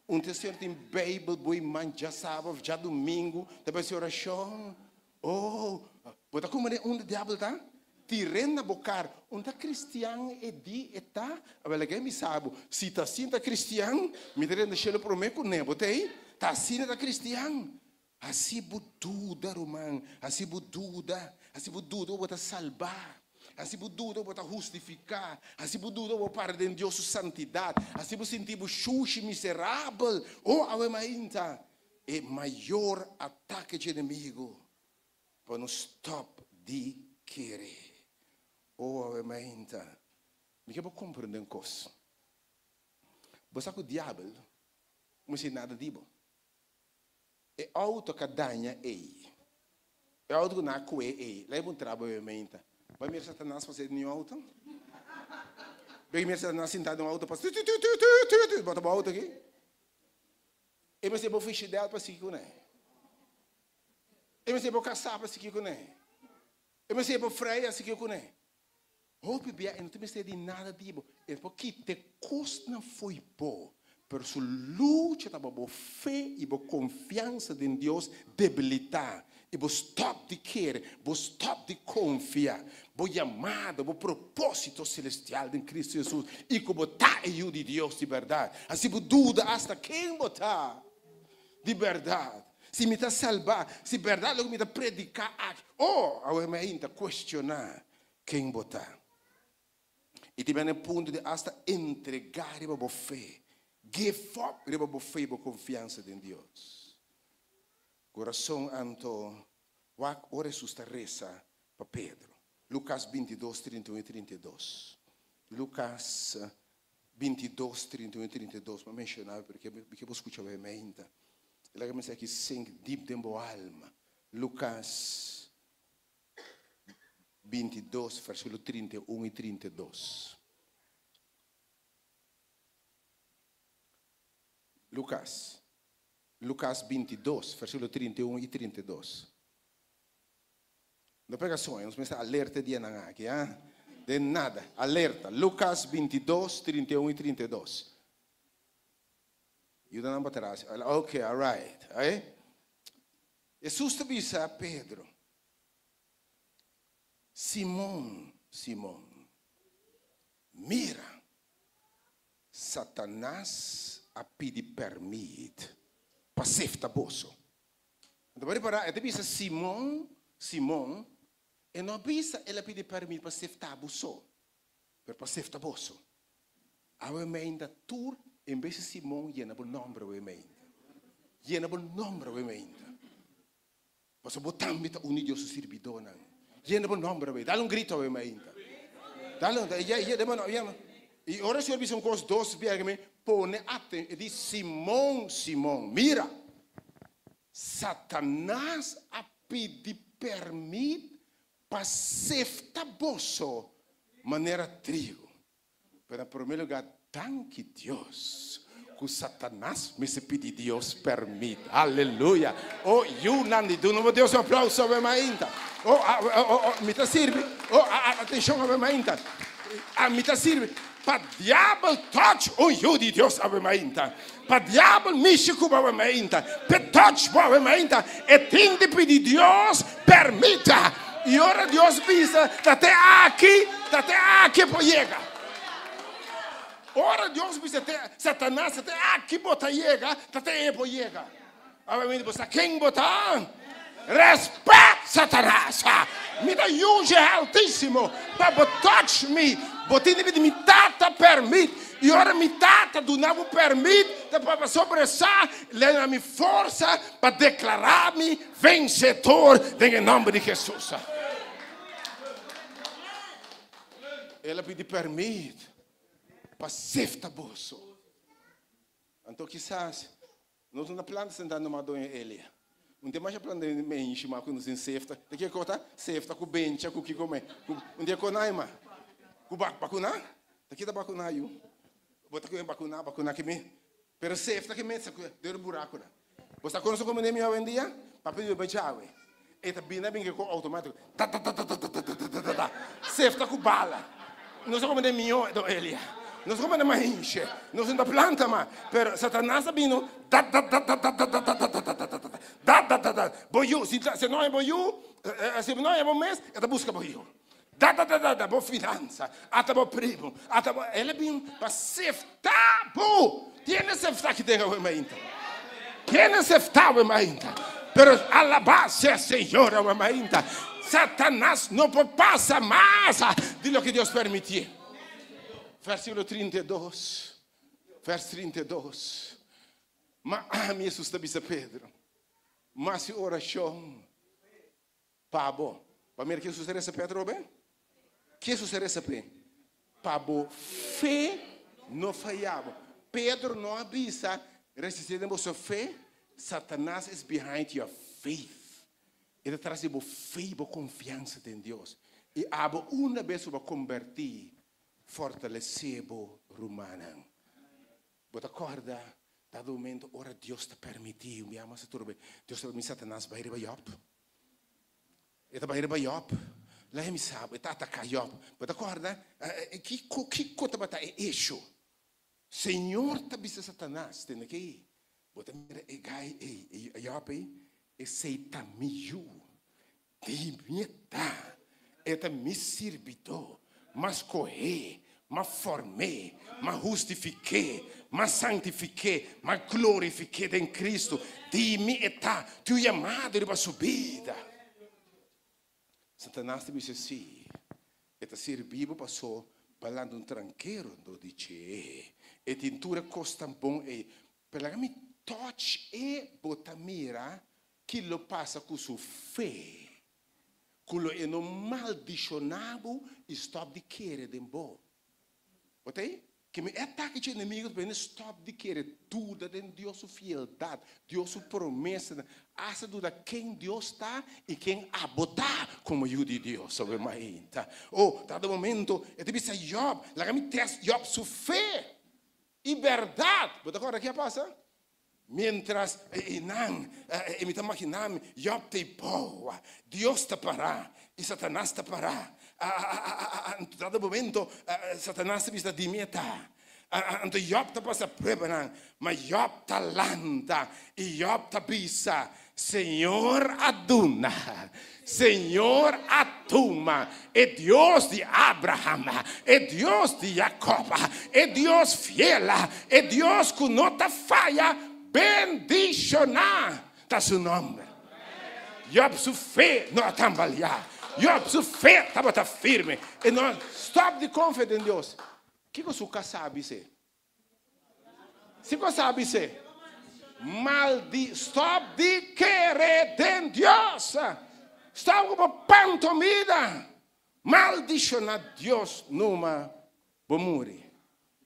un ta e señora tin Bijbel boy man djasabra of djadomingo ta bay haci oracion. Oh, bo ta como den unda diabel ta? Tir'é na bo car. Un ta cristian e di e ta? Awel laga mi sa bo, si ta asina ta cristian, mi ta renta cielo prome cu ne, bo ta ey? Ta asina ta cristian? Hasi bo duda, ruman, hasi bo duda, hasi bo duda ku bo ta salbá, hasi bo duda ku bo ta hustifiká, hasi bo duda ku bo para den Dios su santidat, hasi bo sinti bo shushi, miserabel. O awe mainta, e mayor atake dje enemigu pa nos stòp di kere. O awe mainta, mi ke bo komprendé un kos. Bo sa ku diabel no mester nada di bo. E auto ka daña ei. E auto ku nan a kue ei. Lei bo ntra bo e meinta. Bai mira Satanas pasa den un auto. Bai mira Satanas sinta den un auto pasa tu tu tu tu tu. Bota bo auto aki. E mester bo fishidel pa sigui kuné. E mester bo kasá pa sigui kuné. E mester bo frei a sigui kuné. Hopi bia e no ta mester di nada di bo. E por kita e kosnan fo'i bo, pero su lucha ta pa bo fe i bo konfiansa den Dios debilitá i bo stòp di kere, bo stòp di konfia bo yamada, bo propósito selestial den Kristu Hesus i ku bo ta e Yu di Dios di bèrdat. Hasi bo duda asta ken bo ta di bèrdat. Si mi ta salbá, si bèrdat loke mi ta prediká aki, oh, awe mi ainda ta kuestioná Ken bo ta? I ta bini e punto di asta entregá riba bo fe, give up riba bo fe i bo konfiansa den Dios. Ku rason anto, wak ora Hesus ta resa pa Pedro. Lukas 22, 31 i 32. Lukas 22, 31 i 32. Mi a menshoná pero mi ke bo skucha bo meinta. I laga mi esaki sink dip den bo alma. Lukas 22, versíkulo 31 i 32. Lukas, Lukas 22, versíkulo 31 i 32. No pega soño, nos mester alerta e dianan aki, ha? De nada, alerta. Lukas 22, 31 i 32. Yuda nan pa tras. Ok, all right. Eh? Hesus ta bisa Pedro, Simon, Simon, mira, Satanas a pidi pèrmit pa sefta boso. Anto bo ripará, e ta bisa Simon, Simon, e no a bisa el a pidi pèrmit pa sefta bo so, pero pa sefta boso. Awe meinta tur en bes di Simon yena bo nomber awe meinta. Yena bo nomber awe meinta. Pasobra bo tambe ta un di Dios su sirbidónan. Yena bo nomber awe. Dal un grito awe meinta. Dal un, ya, ya, ya, ya. I ora e Señor bisa un kos dos biaha mi pone aten, e di, Simon, Simon, mira, Satanas a pidi permit pa sefta boso manera trigo. Pero na prome lugar danki Dios cu Satanas mester pidi Dios permit. Aleluya! Oh yunan di duna bo Dios un aplauso awe mainta. Oh, oh, oh, mi ta sirbi. Oh, atencion awe mainta. A mi ta sirbi pa diabel touch un yu di Dios awe mainta. Pa diabel mishi cu bo awe mainta. P'e touch bo awe mainta. E tin di pidi Dios permita. I ora Dios bisa, ta te aki, ta te aki e por yega. Ora Dios bisa te Satanás te aki bo ta yega, ta te e bo yega. Awe mi bo sa ken bo ta? Respect Satanás. Mi ta yu dje Altísimo pa bo touch mi. Bo tin di pidi mi Tata permit. I ora mi Tata duna bo permit, ta pa pasobra e sa le na mi forsa pa deklará mi vensedor den e nòmber di Hesus. El a pidi permit pa sefta boso. Anto kisas nos no ta planta sentá numa doño Elia. Un tin masha planta den menshi ma ku nos tin sefta. Ta kiko ta? Sefta ku bencha ku kiko me. Ku un dia konai ma. Ku bak bakuna? Ta kita bakuna yu? Bo ta kue bakuna bakuna ke mi. Pero sefta ke mester ku den buraku nan. Bo sa kon su komo den mi awendia? Papia di bebe djawe. E ta bini a bin ke ko outomatiko. Tatatatatatatatata. Sefta ku bala. No sa komo den mihó do Elia. No sa komo den mahinche. No sa ta planta ma. Pero Satanas a bini tatatatatatatatatatatata. Tatatata. Bo yu, si si no hay bo yu, si no hay bo mes, e ta buska bo yu. Tatatata. Bo finansa, ata bo primo, ata bo, el a bin pa sefta bo. Tiene sefta ki den awe mainta. Tiene sefta awe mainta. Pero alabá sea Señor awe mainta. Satanás no por pasa mas di loke Dios permitié. Versículo 32. Vers 32. Ma ami, Jesús ta bisa Pedro, mas si oracion Pa bo. Pa mira ke sucede esapé atrobe? Ke sucede esapé? Pa bo fe no faya bo. Pedro no a bisa resistí den boso fe, Satanas is behind your faith. E ta tras di bo fe i bo konfiansa den Dios. I abo una bes ku bo a kombertí, fortalesé bo rumannan. Bo ta kòrda dado momento ora Dios ta permití, un bia mas atrobe, Dios ta permití Satanas bai riba Jòb? E ta bai riba Jòb, laga mi sa bo, e ta ataká Jòb. Bo ta kòrda kiko kiko tabata e esho? Señor ta bisa Satanas, tende aki, bo ta mira e gai ei, e Jòb ei, esei ta mi yu. Di mi ta, e ta mi sirbidó, m'a skohé, m'a form'é, m'a hustifik'é, m'a santifik'é, m'a glorifik'é den Cristo. Di mi e ta, tin un yamado riba su bida. Satanas ta bisa si, e ta sirbi bo paso pa lanta un trankero ndo di dje. E tin tur e kos tan bon ei, pero laga mi touch e, bo ta mira Ki lo pasa ku su fe? Ku lo e no maldishoná bo i stòp di kere den bo? Bo ta ei? Ke mi e atake dje enemigo ta bini stòp di kere, duda den Dios su fieldat, Dios su promesanan, asta duda ken Dios ta i ken abo ta komo yu di Dios. Awe mainta. Oh, dado momento e ta bisa Jòb, laga mi tèst Jòb su fe i bèrdat. Bo ta kòrda ke a pasa? Mientras einan, e mi ta maginá mi, Job ta boa, Dios ta pará i Satanas ta pará. Anto dado momento, Satanas ta bisa, Di mi e ta. Anto Job ta pasa pruebanan, ma Job ta lanta i Job ta bisa, Señor a duna, Señor a tuma, e Dios di Abraham, e Dios di Jacob, e Dios fiel, e Dios cu no ta faya, bendiciona ta su nomber. Job su fe no a tambalea, Job su fe tabata firme, e no a stop di confia den Dios. Kico su casa a bis'e? Si bo sa bis'é, Maldi, stòp di kere den Dios! Stòp ku bo pantomida! Maldishoná Dios numa bo muri.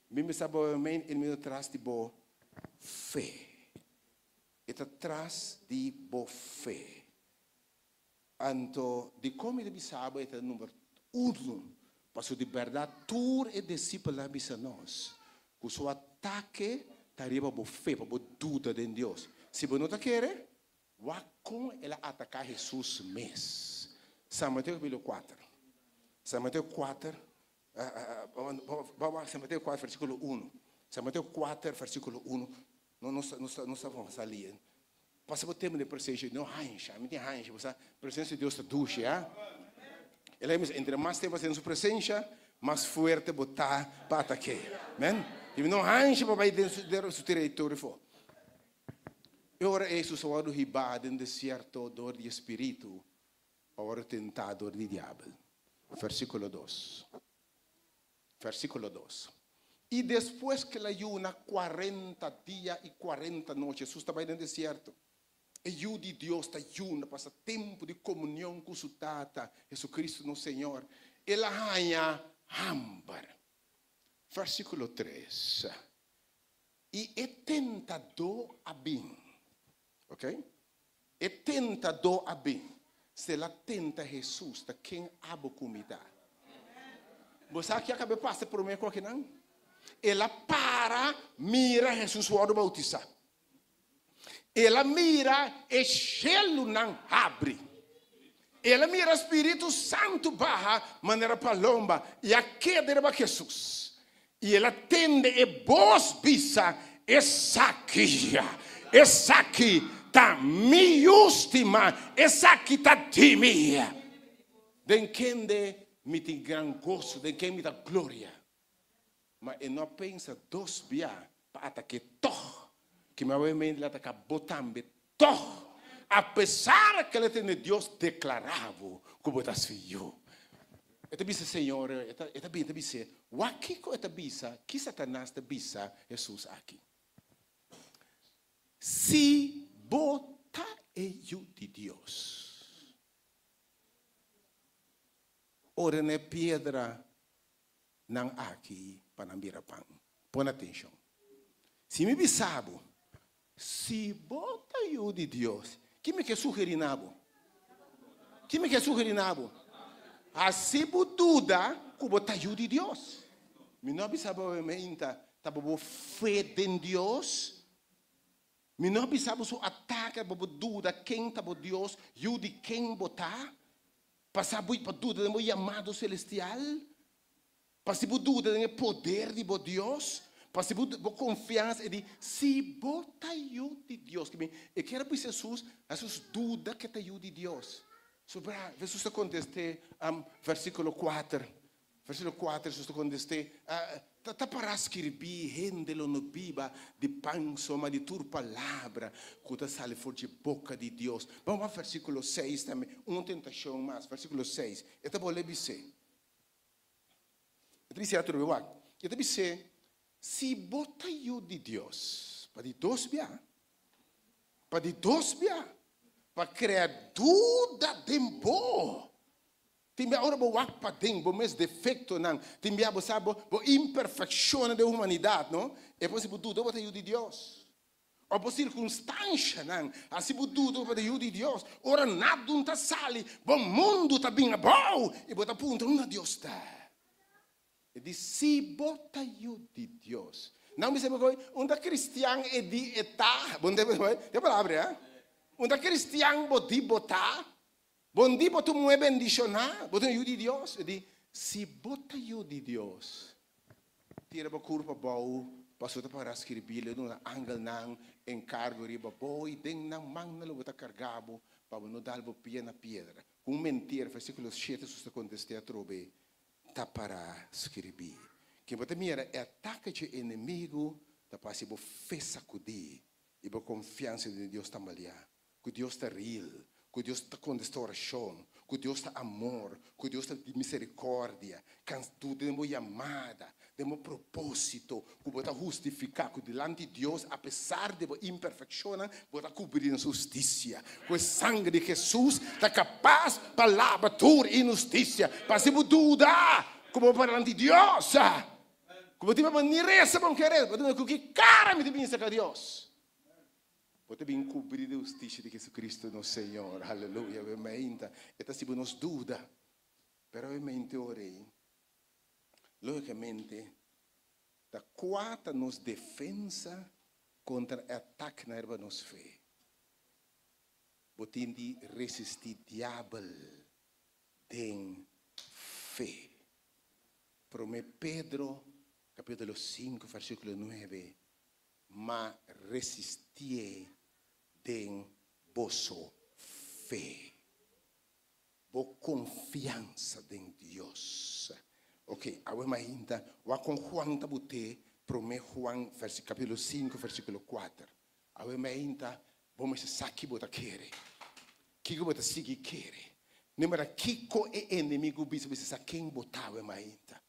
Mi bisa bo main enemigo tras di bo fe. E ta tras di bo fe. Anto, dikon mi ta bisa bo e ta number uno? Pasobra di bèrdat tur e disipelnan a bisa nos ku su atake ta riba bo fe, pa bo duda den Dios. Si bo no ta kere, wak kon el a ataká Hesus mes. San Mateo kapítulo kuater. San Mateo kuater, Ban wak San Mateo kuater versíkulo uno. San Mateo kuater versíkulo uno. No, nos ta, nos ta, nos ta avansa lia. Pasa bo tempu den presencia di no hansha. Mi tin hansha, bo sa, presencia di Dios ta dushi, ha? El a bisa, entre mas tempu den su presencia, mas fuerte bo ta pa atak'é. Amèn. I mi no hansha pa bai den su teritorio afó. E ora ei Hesus a wòrdu hibá den desierto dor di e Spiritu pa wòrdu tentá dor di diabel. Versíkulo dos. Versíkulo dos. I despues ku el a yuna kuarenta dia i kuarenta nochi, Hesus ta bai den desierto. E Yu di Dios ta yuna pasa tempu di komunion ku su Tata, Hesucristo nos Señor. El a haña hamber. Versíkulo tres. I e tentadó a bin. Ok? E tentadó a bin. Si el a tenta Hesus, ta ken abo ku mi ta? Bo sa ki a kaba e pasa promé ku akinan? El a para mira Hesus wòrdu boutisá. El a mira e shelunan habri. El a mira Spiritu Santu baha manera palomba i a keda riba Hesus. I el a tende e bos bisa, Esaki, esaki ta mi Yu stimá, esaki ta di mi, den kende mi tin gran goso, den ken mi ta gloria. Ma e no a pensa dos bia pa atak'é tòg. Ki mi awe mente el ataká bo tambe tòg, apesar ku el a tende Dios deklará bo ku bo ta su yu. E ta bisa, Señor, e ta e ta bin ta bis'é, wak kiko e ta bisa, ki Satanas ta bisa Hesus aki. Si bo ta e Yu di Dios. Ora na e piedra nan aki pa nan bira pan. Pone atenshon. Si mi bisa bo, si bo ta yu di Dios, ki mi ke sugerí na bo? Ki mi ke sugerí na bo? Hasi bo duda ku bo ta yu di Dios. Mi no a bisa bo mainta, ta bo bo fe den Dios. Mi no a bisa bo su atake bo bo duda ken ta bo Dios, yu di ken bo ta. Pasa bo pa duda den bo yamado celestial? Pa si bo duda den e poder di bo Dios? Pa si bo bo confiansa e di si bo ta yu di Dios? Ki mi e kier a bisa Jesus, Jesus duda ke ta yu di Dios. Sobra Jesus ta conteste versiculo kuater. Versíkulo kuater, Hesus ta kontest'é, Ta ta pará skirbí, Hende lo no biba di pan so, ma di tur palabra ku ta sali for dje boka di Dios. Ban wak versíkulo seis tambe, un tentashon mas. Versíkulo seis, e ta bolbe bis'é, e ta bis'é atrobe, wak, e ta bis'é, Si bo ta yu di Dios, pa di dos bia, pa di dos bia, pa krea duda den bo. Tin bia ora bo wak paden bo mes defektonan, tin bia bo sa bo bo imperfekshonnan den humanidat, no? E por si bo duda bo ta yu di Dios. Òf bo sirkunstanshanan hasi bo duda bo ta yu di Dios. Ora nadun ta sali, bo mundu ta bin abou i bo ta puntra unda Dios ta. E di si bo ta yu di Dios. Nan bisa bo koe un ta cristian e di e ta. Bo ntende e palabra ya? Un ta cristian bo di bo ta. Bon di bo ta un muhé bendishoná, bo ta un yu di Dios. E di, Si bo ta yu di Dios, tira bo kurpa abou, pasobra ta para skirbí, lo duna angelnan enkargo riba bo i den nan mannan lo bo ta kargá bo pa bo no dal bo pia na piedra. Ku un mentira, versíkulo shete, Hesus ta kontest'é atrobe, Ta para skirbí. Ken bo ta mira e atake dje enemigu ta pa hasi bo fe sakudí i bo konfiansa den Dios tambaliá. Ku Dios ta real, ku Dios ta kontestá orashon, ku Dios ta amor, ku Dios ta di miserikòrdia, kan duda den bo yamada, den bo propósito, ku bo ta hustifiká, ku dilanti Dios, apesar di bo imperfekshonnan, bo ta kubrí den su hustisia, ku e sanger di Hesus ta kapas pa laba tur inhustisia, pa si bo duda ku bo por dilanti Dios, ku bo tin pa ni resa bo no ke resa, bo ta ku ki kara mi ta bin serka Dios? Bo ta bin kubrí di hustisia di Jesucristo nos Señor. Aleluya. Awe mainta e ta sibu nos duda. Pero awe mainta e ora ei, lógicamente, ta kua ta nos defensa kontra e ataknan riba nos fe? Bo tin di resistí diabel den fe. Promé Pedro capítulo sinku versículo nuebe Ma resistié den boso fe. Bo konfiansa den Dios. Ok, awe mainta, wak kon Juan ta but'é, Promé Juan versi, kapítulo 5, versíkulo 4. Awe mainta, bo mester sa ki bo ta kere. Kiko bo ta sigui kere. No mara kiko e enemigu bisa, bo mester sa ken bo ta awe mainta.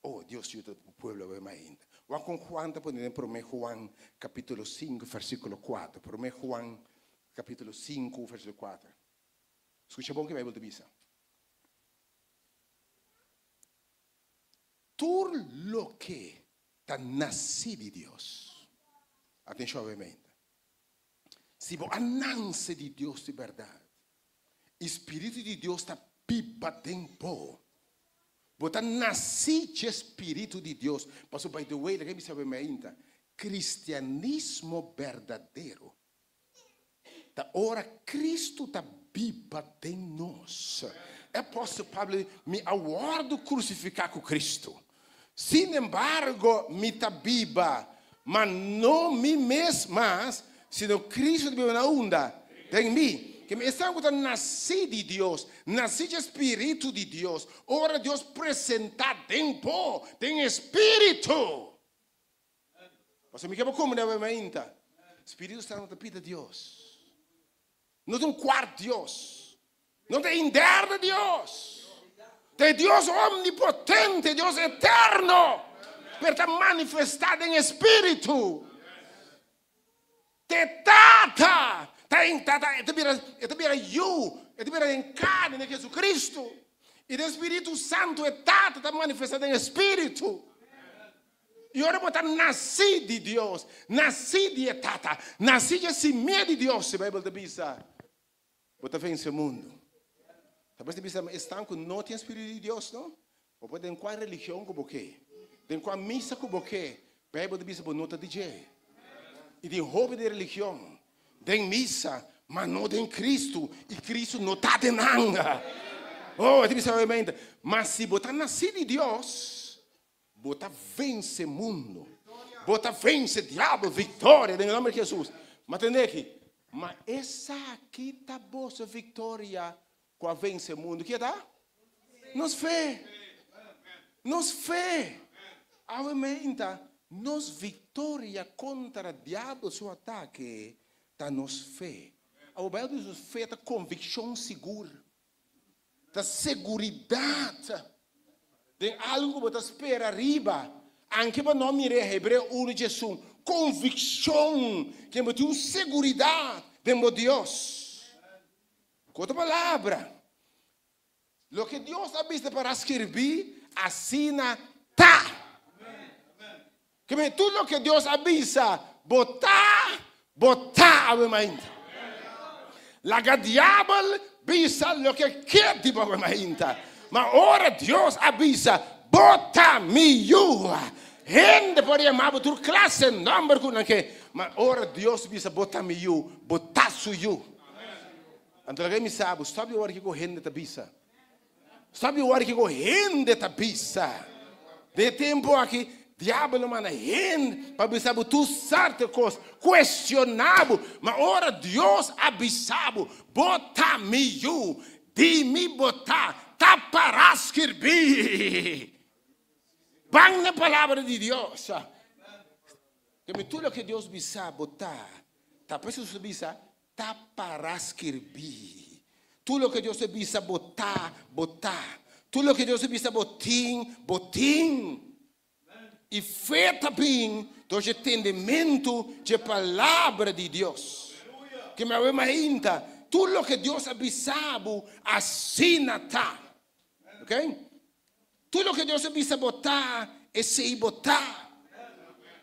Oh, Dios yuda bo pueblo awe mainta. Wak kon Juan ta pone den Promé Juan kapítulo 5, versíkulo 4. Promé Juan kapítulo 5, versíkulo 4. Skucha bon ke Beibel ta bisa. Tur loke ta nasí di Dios. Atenshon awe-mente. Si bo a nanse di Dios di bèrdat i spiritu di Dios ta biba den bo, bo ta nasí dje spiritu di Dios. Pasobra, by the way, laga mi bisa awe-mente, kristianismo berdadero Ta ora Cristo ta biba den nos. E apostel Pablo di, Mi a wordo crucifica cu Cristo. Sin embargo, mi ta biba, ma no mi mes mas, sino Cristo ta biba na unda? Den mi. Ke mi esnan cu ta naci di Dios, naci dje Spiritu di Dios, ora Dios presenta den bo, den e Spiritu. Pasobra mi ke bo kome den mainta. Spiritu Santo ta pida Dios. No ta un kuart Dios. No ta un derde Dios. Ta e Dios omnipotente, Dios eterno, pero ta manifestá den e Spiritu. Ta e Tata ta ta bira e ta bira Yu, e ta bira den karni den Jesucristo. I den Spiritu Santo e Tata ta manifestá den e Spiritu. I ora bo ta nasí di Dios, nasí di e Tata, nasí dje simia di Dios, e Beibel ta bisa, bo ta vense mundu. Ta por bisa esnan ku no tin e Spiritu di Dios no? Bo por den kua religion ku bo ke, den kua misa ku bo ke, Beibel ta bisa bo no ta di dje. I tin hopi den religion, den misa, ma no den Kristu, i Kristu no ta den nan. Oh, e ta bisa obviamente. Ma si bo ta nasí di Dios, Bo ta vense mundo. Bo ta vense diabel. Victoria den e nomber di Jesus. Ma tende aki. Ma esaki ta boso victoria cu a vense mundo. Kico ta? Nos fe. Nos fe. Awe meinta, nos victoria contra diabel su atake ta nos fe. Awe Bijbel ta bisa fe ta conviccion sigur. Ta seguridad den algo cu bo ta spera riba, anke bo no mir'é, Hebreo unu djesun, conviccion ke bo tin un seguridad den bo Dios. Cu otro palabra, loke Dios a bisa para skirbi, asina ta. Ke men tur loke Dios a bisa bo ta, bo ta awe mainta. Laga diabel bisa loke ke di bo awe mainta. Ma ora Dios a bisa bo ta mi yu, hende por yama bo tur klase nomber ku nan ke, ma ora Dios bisa bo ta mi yu, bo ta su yu. Anto laga mi sa bo, stop di wòrdu kiko hende ta bisa. Sabi ora kiko hende ta bisa? Den e tempu aki, diabel lo manda hende pa bisa bo tur sarte kos, kuestioná bo. Ma ora Dios a bisa bo, Bo ta mi yu, di mi bo ta, ta pará skirbí. Ban na e Palabra di Dios. Kemi tur loke Dios bisa bo ta, ta pa Hesus a bisa, Ta para skirbí. Tur loke Dios a bisa bo ta, bo ta. Tur loke Dios a bisa bo tin, bo tin. I fe ta bin dor dje tendementu dje Palabra di Dios. Ke mi awe mainta, tur loke Dios a bisa bo, asina ta. Ok? Tur loke Dios a bisa bo ta, esei bo ta.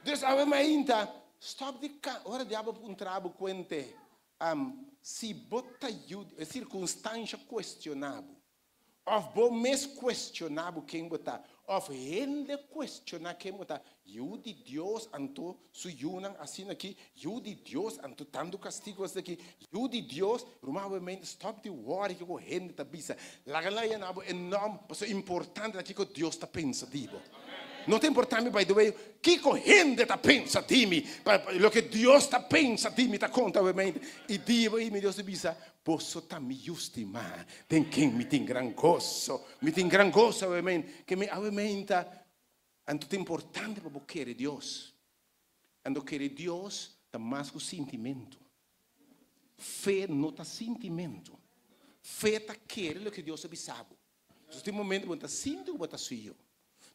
Dus awe mainta, stop di ka, ora diabel puntra bo kuente, am, si bo ta yu, e sirkunstansha kuestiona bo, òf bo mes kuestiona bo ken bo ta, òf hende kuestiona ken bo ta, yu di Dios anto Su yunan asina aki, yu di Dios, anto tantu kastigu asina aki, yu di Dios, ruman awe stop di wòri kiko hende ta bisa, laga nan yena bo e nòm, pasobra importante ta kiko Dios ta pensa di bo. No ta importa mi by the way kiko hende ta pensa di mi, loke Dios ta pensa di mi ta konta awe i di bo i mi Dios ta bisa. Boso ta mi yu stimá, den ken mi tin gran goso. Mi tin gran goso awe meinta. Ke mi awe meinta, anto ta importante pa bo kere Dios. Anto kere Dios ta mas ku sintimentu. Fe no ta sintimentu. Fe ta kere loke Dios a bisa bo. Entonces tin momento bo ta sinti ku bo ta su yu.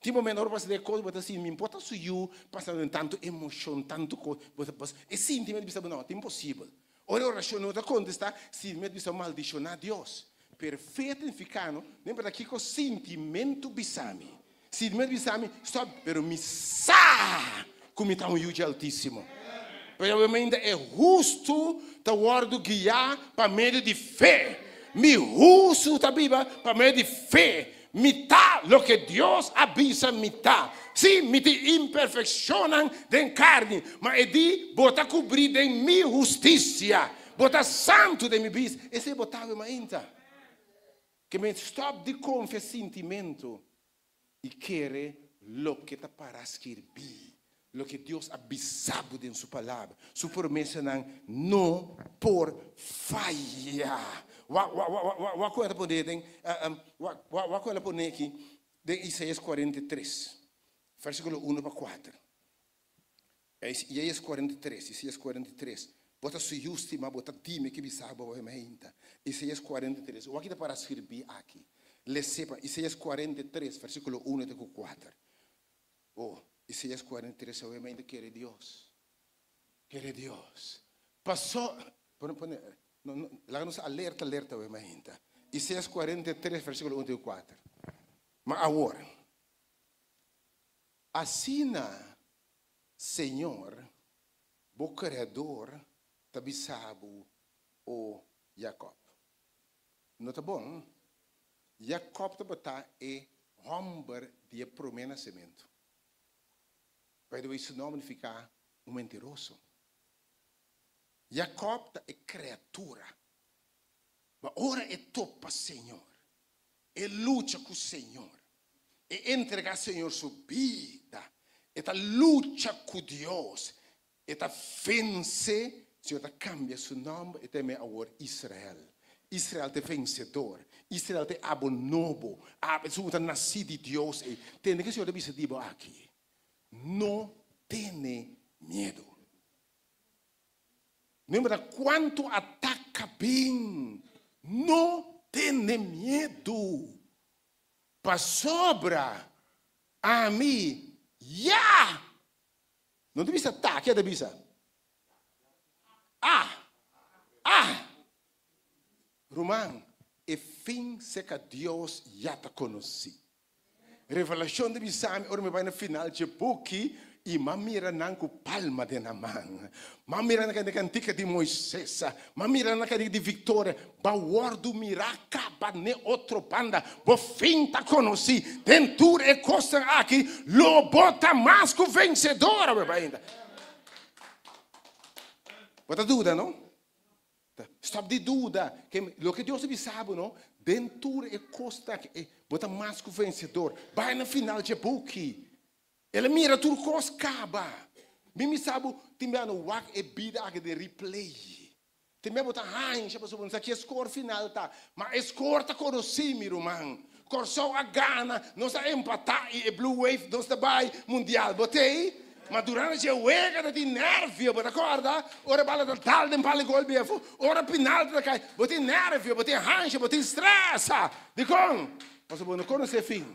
Tin momento ora bo pasa den e kos bo ta sinti mi por ta su yu pasando den tantu emocion, tantu kos, bo ta pas e sintimento bisa bo no, ta imposibel. Ora e oracion no ta contesta, sintimento bisa bo maldiciona Dios. Pero fe ta nifica no, no importa kico sintimento bisa mi. Sintimento bisa mi stop, pero mi sa ku mi ta un yu dje Altisimo. Pero obviamente e hustu ta wòrdu guiá pa medio di fe. Mi hustu ta biba pa medio di fe. Mi ta loke Dios a bisa mi ta. Sí, mi tin imperfekshonnan den karni, ma e di, Bo ta kubrí den mi hustisia. Bo ta santu den mi bista. Esei bo ta awe mainta. Ke men stòp di konfia sintimentu i kere loke ta pará skirbí, loke Dios a bisa bo den su Palabra. Su promesanan no por faya. Wak, wak, wak, wak, wak kon el a pone den, wak, wak, wak kon el a pone aki den Isaías 43, versíkulo uno pa kuater. Isaías 43, Isaías 43. Bo ta su yu stimá, bo ta dime ke bisa bo awe mainta. Isaías 43. Wak ki ta para skirbí aki. Les'é pa Isaías 43, versíkulo uno te ku kuater. Oh, Isaías 43 awe mainta kere Dios. Kere Dios. Pasó, pone, pone, no, no, laga nos alerta, alerta awe mainta. Isaías 43, versíkulo uno te ku kuater. Ma awor, Asina Señor, bo Creador, ta bisa bo, O Jacob. No ta bon? Jacob tabata e homber di e prome nacemento. By the way, su nomber nifica un mentiroso. Jacob ta e creatura. Ma ora e topa Señor, E lucha ku Señor. E entregá Señor su bida. E ta lucha ku Dios. E ta vense. Señor ta kambia su nòmber, e ta yam'é awor Israel. Israel ta e vensedor. Israel ta e abo nobo. Abo, esun ku ta nasí di Dios ei. Tende ke Señor ta bisa di bo aki. No tene miedu. No importa cuanto ataca bin, no tene miedu, pasobra ami ya. No ta bisa ta, ke ta bisa? A, a. Ruman, e fin cerca Dios ya ta conoci. Revelacion ta bisa mi ora mi bai na final dje buki i m'a mira nan ku palma den nan man. M'a mira nan kende kantika di Moises. M'a mira nan kantika di viktoria. Ba wòrdu mirá kaba n'e otro banda. Bo fin ta konosí. Den tur e kosnan aki lo bo ta mas ku vensedor. Awe bai ainda. Bo ta duda, no? Stop di duda. Ke loke Dios a bisa bo no, den tur e kosnan aki e bo ta mas ku vensedor. Bai na final dje buki. El a mira tur kos kaba. Mi misa bo tin bia no wak e bida aki den replay. Tin bia bo ta hansha pasobra bo no sa ki e skor final ta. Ma e skor ta konosí mi ruman. Kòrsou a gana, nos a empatá i e Blue Wave nos ta bai mundial. Bo t'ei? Ma durante dje wega ta tin nervio, bo ta kòrda? Ora e bala ta dal den pal di gol biefo, ora pinalti ta kai, bo tin nervio, bo tin hansha, bo tin strès. Dikon? Pasobra bo no konosé fin.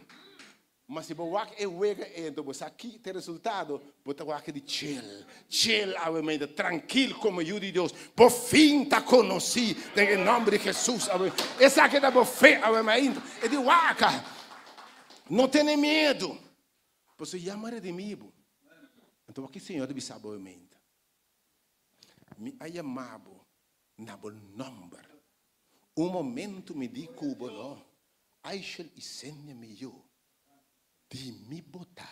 Ma si bo wak e wega ei anto bo sa ki ta e resultado, bo ta wak di chill, chill awe meida, trankil komo yu di Dios. Bo fin ta konosí den e nòmber di Hesus awe. Esaki ta bo fe awe mainta. E di waka, no tene miedu, pasobra ya mi a redimí bo. Anto wak ki Señor ta bisa bo awe mainta, Mi a yama bo na bo nòmber. Un momentu mi di ku bo no, Aishel i Senia mi yu, di mi bo ta.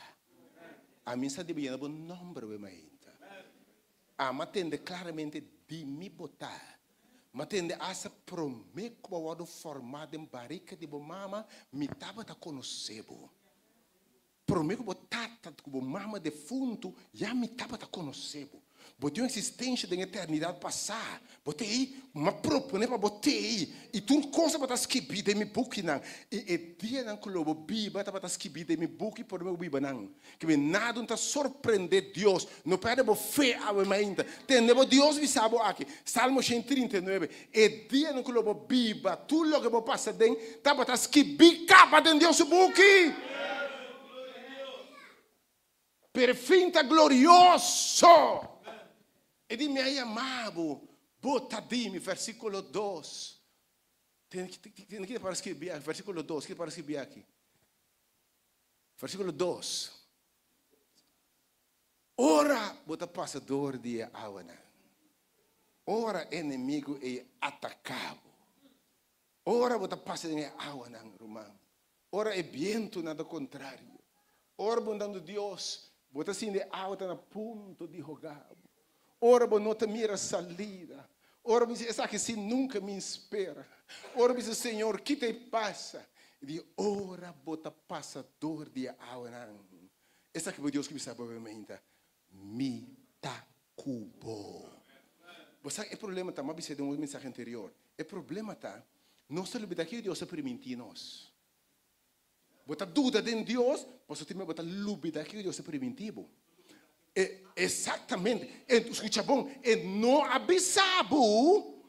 Ami sa debe yena bo nòmber we mainta. Ami a tende klaramente di mi bo ta. Mi a tende asta promé ku bo a wòrdu fòrmá den barika di bo mama, mi tabata konosé bo. Promé ku bo tata ku bo mama defuntu, ya mi tabata konosé bo. Bo tin un existencia den eternidad pasá. Bo t'ei, m'a proponé pa bo t'ei. I tur kos tabata skibí den mi bukinan. I e dianan ku lo bo biba tabata skibí den mi buki por mi bo biba nan. Ke mi nada no ta sorprendé Dios. No pèrdè bo fe awe mainta. Tende bo Dios bisa bo aki. Salmo 139, E dianan ku lo bo biba, tur loke bo pasa den, tabata skibí kaba den Dios su buki. Pero e fin ta glorioso. E di, Mi a yama bo, bo ta di mi. Versíkulo dos. Tende ki ta para skirbi aki. Versíkulo dos, ki ta para skirbi aki? Versíkulo dos. Ora bo ta pasa dor di e awanan, ora enemigu ei ataká bo, ora bo ta pasa den e awanan, ruman, Ora e bientunan ta kontrario, ora bo andando Dios, bo ta sinti e awa ta na punto di hoga bo. Ora bo no ta mira salida, ora bo bisa esaki si nunka mi spera, ora bo bisa Señor kita e pasa, di ora bo ta pasa dor di e awanan, esaki bo Dios ku bisa bo meinta, mi ta ku bo. Bo sa e problema ta, mi a bisa den un mensahe anterior, e problema ta nos ta lubida kiko Dios a primintí nos. Bo ta duda den Dios, pasobra tin bo ta lubida kiko Dios a primintí bo. E, exactamente. E, skucha bon, e no a bisa bo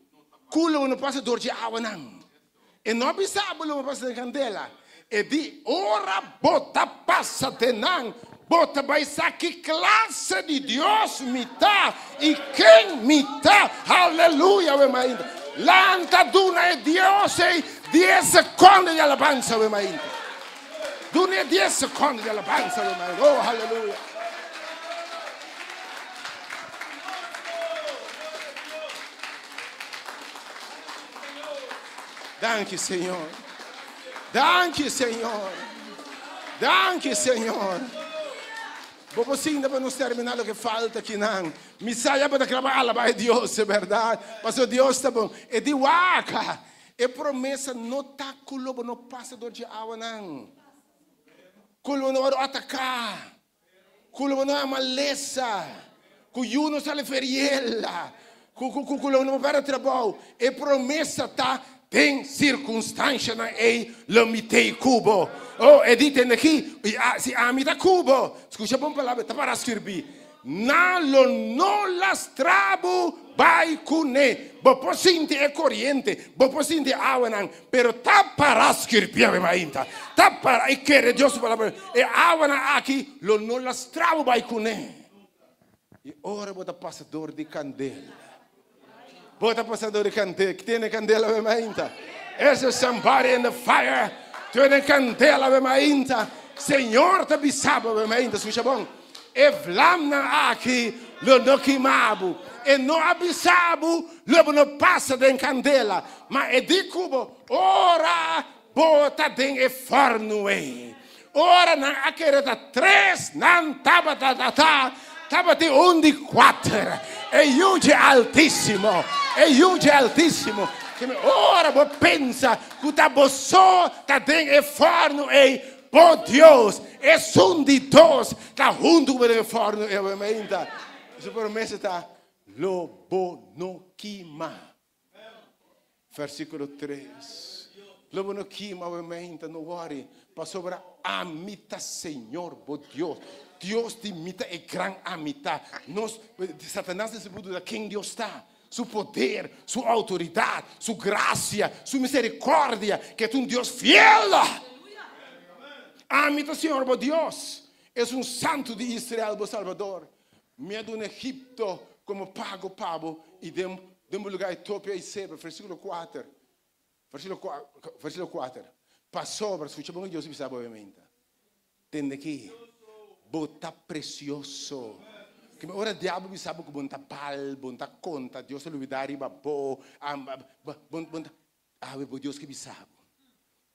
ku lo bo no pasa dor dje awanan. E no a bisa bo lo bo pasa den kandela. E di, Ora bo ta pasa den nan, bo ta bai sa ki klase di Dios mi ta i ken mi ta. Haleluya! Awe mainta. Lanta duna e Dios ei dies sekondo di alabansa awe mainta. Duna e dies sekondo di alabansa awe mainta. Oh, haleluya! Danki Señor. Danki Señor. Danki Señor. Bo por sinta pa nos termina loke falta kinan. Mi sa ya bo ta kla pa alaba e Dios, e berdad. Pasobra Dios ta bon. E di waka. E promesa no ta ku lo bo no pasa dor dje awanan. Ku lo bo no wòrdu ataká. Ku lo bo no a malesa, ku yu no sali feriela, ku ku ku lo bo no pèrdè trabou. E promesa ta den sirkunstanshanan ei lo mi tei ku bo. Oh, e di tende aki, i a si ami ta ku bo, skucha bon palabra, ta para skirbí, Nan lo no lastra bo bai kuné. Bo por sinti e koriente, bo por sinti e awanan, pero ta para skirbié mi mainta. Ta para i kere Dios su palabra. E awanan aki lo no lastra bo bai kuné. I ora bo ta pasa dor di kandela, bo ta pasa dor di kandela, tene kandela mi mainta. Is there somebody in the fire? Tene kandela mi mainta. Señor ta bisa bo mi mainta, skucha bon. E vlamnan aki lo no kima bo. E no a bisa bo lo bo no pasa den kandela, ma e di ku bo ora bo ta den e fòrnu ei. Ora nan a kere ta tres, nan tabata ta ta tabatin un di kuater, e Yu dje Altísimo, e Yu dje Altísimo. Ora bo pensa ku ta bo so ta den e fòrnu ei, Bo Dios, esun di dos ta huntu ku bo den e fòrnu ei awe mainta. Su promesa ta, Lo bo no kima. Versíkulo tres, Lo bo no kima awe mainta, no wòri, pasobra ami ta Señor bo Dios. Dios di mi ta e gran ami ta. Nos, Satanas ta sibi duda ken Dios ta. Su poder, su autoridad, su gracia, su misericordia, ke ta un Dios fiel. Ami ta Señor bo Dios, Esun Santu di Israel, bo Salbador. Mi a duna Egipto komo pago pa bo i den den bo lugar Etiopia i Seba. Versíkulo kuater, versíkulo kuater, Pasobra, skucha bon ke Dios a bisa bo obviamente. Tende ki bo ta precioso. Keme ora diablo bisa bo ku bo no ta bal, bo no ta konta, Dios a lubida riba bo, bo no ta, awe bo Dios ke bisa bo,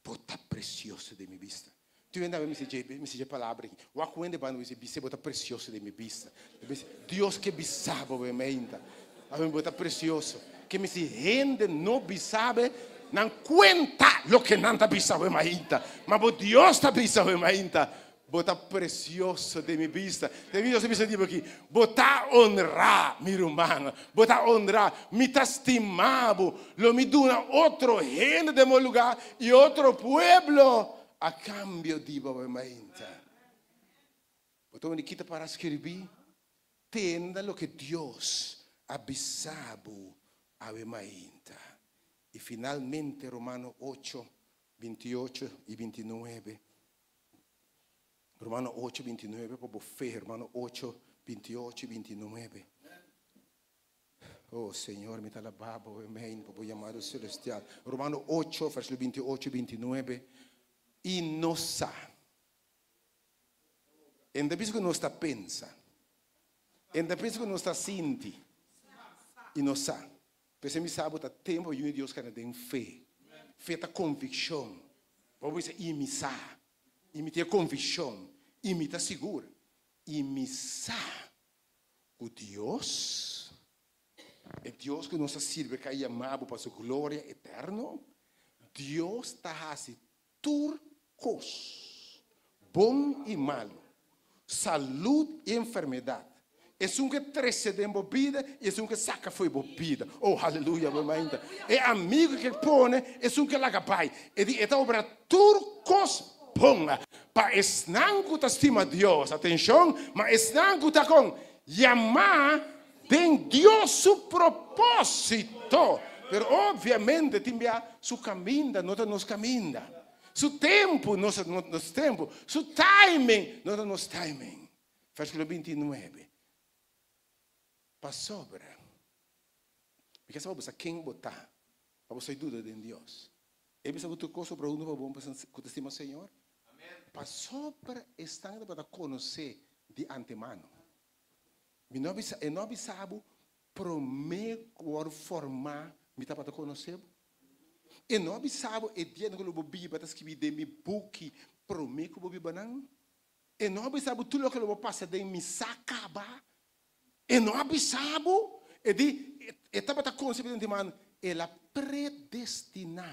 bo ta precioso den mi bista. Tur hende awe mester dje, mester dje palabra aki. Wak ku hende banda bo bisa, bis'é bo ta precioso den mi bista. Dios ke bisa bo awe meinta, awe bo ta precioso. Keme si hende no bisa be, nan cuenta loke nan ta bisa awe mainta. Ma bo Dios ta bisa awe mainta. Bo ta precioso den mi bista. Den mi Dios a bisa di bo aki, Bo ta honrá, mi ruman. Bo ta honrá. Mi ta stima bo. Lo mi duna otro hende den bo lugá i otro pueblo a cambio di bo mainta. Bo ta wende kita para skirbi? Tenda loke Dios a bisa bo awe mainta. I finalmente Romano ocho, 28 i 29. Romano 8, 29, pa bo fe, Romano 8, 28 i 29. Oh Señor, mi ta alabá bo, amén, pa bo yamado celestial. Romano 8, versículo 28 i 29. I nos sa. En ta bisa ku nos ta pensa. En ta bisa ku nos ta sinti. I nos sa. P'esei mi sa bo ta tempu pa yu di Dios kana den fe. Fe ta konvikshon. Bo por bisa, I mi sa. I mi tin e konvikshon. I mi ta sigur. I mi sa ku Dios, e Dios ku nos ta sirbi ku a yama bo pa su gloria eterno, Dios ta hasi tur kos, bon i malu, salud i enfermedat, esun ke trese den bo bida i esun ke saka fo'i bo bida. Oh, haleluya, bo mainta. E amigu ke pone, esun ke laga bai. E di, e ta obra tur kos bon pa esnan ku ta stima Dios, atenshon, ma esnan ku ta kon yamá den Dios su propósito. Pero obviamente tin bia su kaminda no ta nos kaminda. Su tempu no ta nos tempu. Su timing no ta nos timing. Versíkulo 29. Pasobra, mi ke sa pa bo sa ken bo ta, pa bo sai duda den Dios. E bisa ku tur kos obra huntu pa bon pa esnan ku ta stima Señor. Pasobra esnan tabata konosé di antemano. Mi no a bisa, e no a bisa bo promé ku bo wòrdu formá mi tabata konosé bo? E no a bisa bo e dianan ku lo bo biba ta skibí den mi buki promé ku bo biba nan? E no a bisa bo tur loke lo bo pasa den mi sa kaba? E no a bisa bo? E di, e tabata konsebí den antemano, el a predestiná.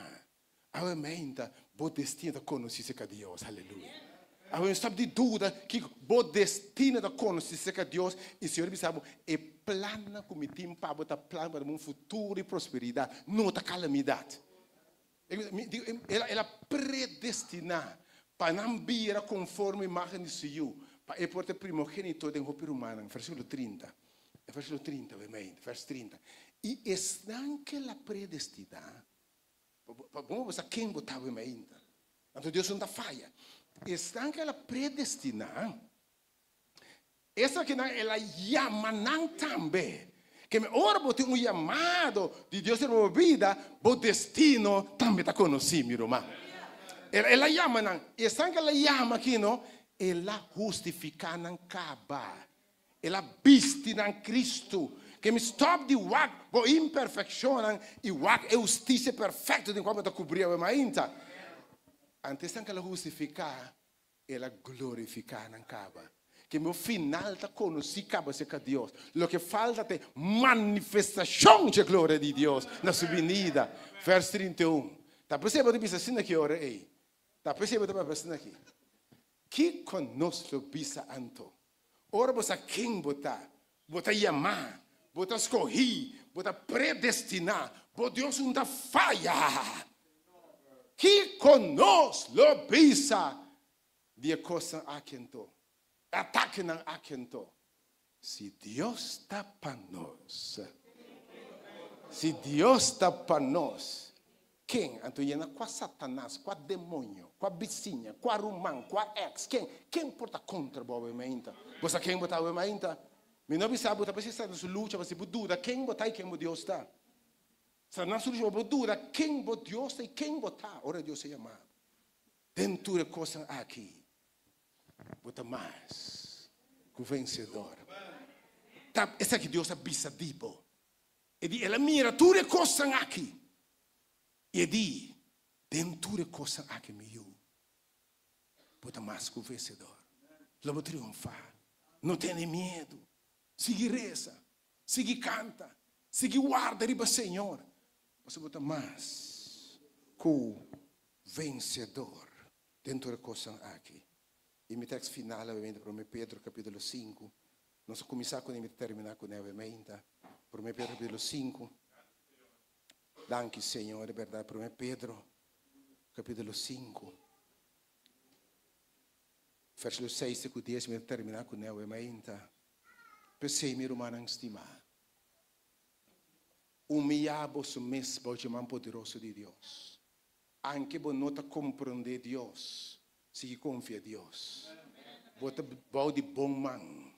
Awe meinta, bo destino ta konosí serka Dios. Aleluya. Awe no stop di duda kiko bo destino ta konosí serka Dios i Señor bisa bo e plannan ku mi tin pa bo ta plan pa dabo un futuro di prosperidat, no ta kalamidat. El a predestiná pa nan bira konforme imágen di su Yu, pa e por ta e primogénito den hopi rumannan. Versíkulo 30. Versíkulo 30, awe meinta, vers 30. I esnan ku el a predestiná, Pa bo bo sa ken bo ta awe mainta. Anto Dios no ta faya. Esnan ku el a predestiná, esakinan el a yama nan tambe. Ke mi ora bo tin un yamado di Dios riba bo bida, bo destino tambe ta konosí, mi ruman. El a yama nan. Esnan ku el a yama aki no, el a hustifiká nan kaba. El a bisti nan Cristo. Ke mi stop di wak bo imperfeccionnan i wak e husticia perfecto den cua bo ta cubri awe mainta. Antes nan ke el a hustifica, el a glorifica nan caba. Ke mi bo final ta conoci caba cerca Dios. Loke falta ta e manifestacion dje gloria di Dios na su binida. Vers 31. Ta p'esei bo ta bisa asina ki ora ei. Ta p'esei bo ta papia asina aki. Kico nos lo bisa anto? Ora bo sa ken bo ta, bo ta yamá, bo ta skohí, bo ta predestiná, bo Dios un ta faya. Kiko nos lo bisa di e kosnan aki anto, e atakenan aki anto? Si Dios ta pa nos, si Dios ta pa nos, Ken anto yena kua Satanas, kua demoño, kua bisiña, kua ruman, kua ex, ken, ken por ta kontra bo awe mainta? Bo sa ken bo ta awe mainta? Mi no bisa bo ta p'esei Satanas su lucha pa si bo duda ken bo ta i ken bo Dios ta. Satanas su lucha pa bo duda ken bo Dios ta i ken bo ta ora Dios a yama bo. Den tur e kosnan aki bo ta mas ku vensedor. Ta esaki Dios a bisa di bo. E di, El a mira tur e kosnan aki. I e di, Den tur e kosnan aki, mi yu, bo ta mas ku vensedor. Lo bo triunfá. No tene miedu. Sigui resa. Sigui kanta. Sigui warda riba Señor, pasobra bo ta mas ku vensedor den tur e kosnan aki. I mi tekst final, obviamente, 1 Pedro kapítulo 5. Nos a kuminsá kuné, mi ta terminá kuné, obviamente. 1 Pedro kapítulo 5. Danki, Señor, di bèrdat. 1 Pedro kapítulo 5. Versíkulo 6 te ku 10, mi ta terminá kuné, obviamente. P'esei, mi rumannan stimá, humiyá boso mes bou dje man poderoso di Dios. Anke bo no ta komprondé Dios, sigui konfia Dios. Bo ta bou di bon man.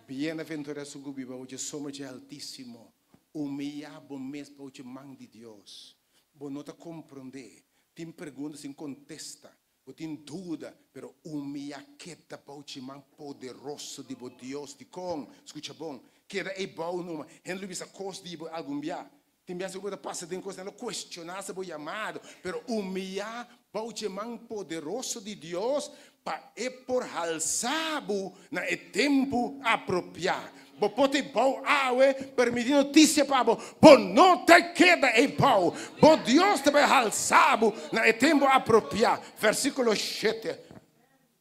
Bienaventurá esun ku biba bou dje sombra dje Altísimo. Humiyá bo mes bou dje man di Dios. Bo no ta komprondé. Tin pregunta sin kontesta. Bo tin duda, pero humiyá keda bou dje man poderoso di bo Dios. Dikon? Skucha bon. Keda ei bou numa. Hende lo bisa kos di bo algun bia. Tin biaha ku bo ta pasa den kosnan lo kuestioná si bo yamado, pero humiyá bou dje man poderoso di Dios pa e por halsá bo na e tempu apropiá. Bo por ta ei bou awe, pero mi tin notisia pa bo, bo no ta keda ei bou. Bo Dios ta bai halsá bo na e tempu apropiá. Versíkulo shete,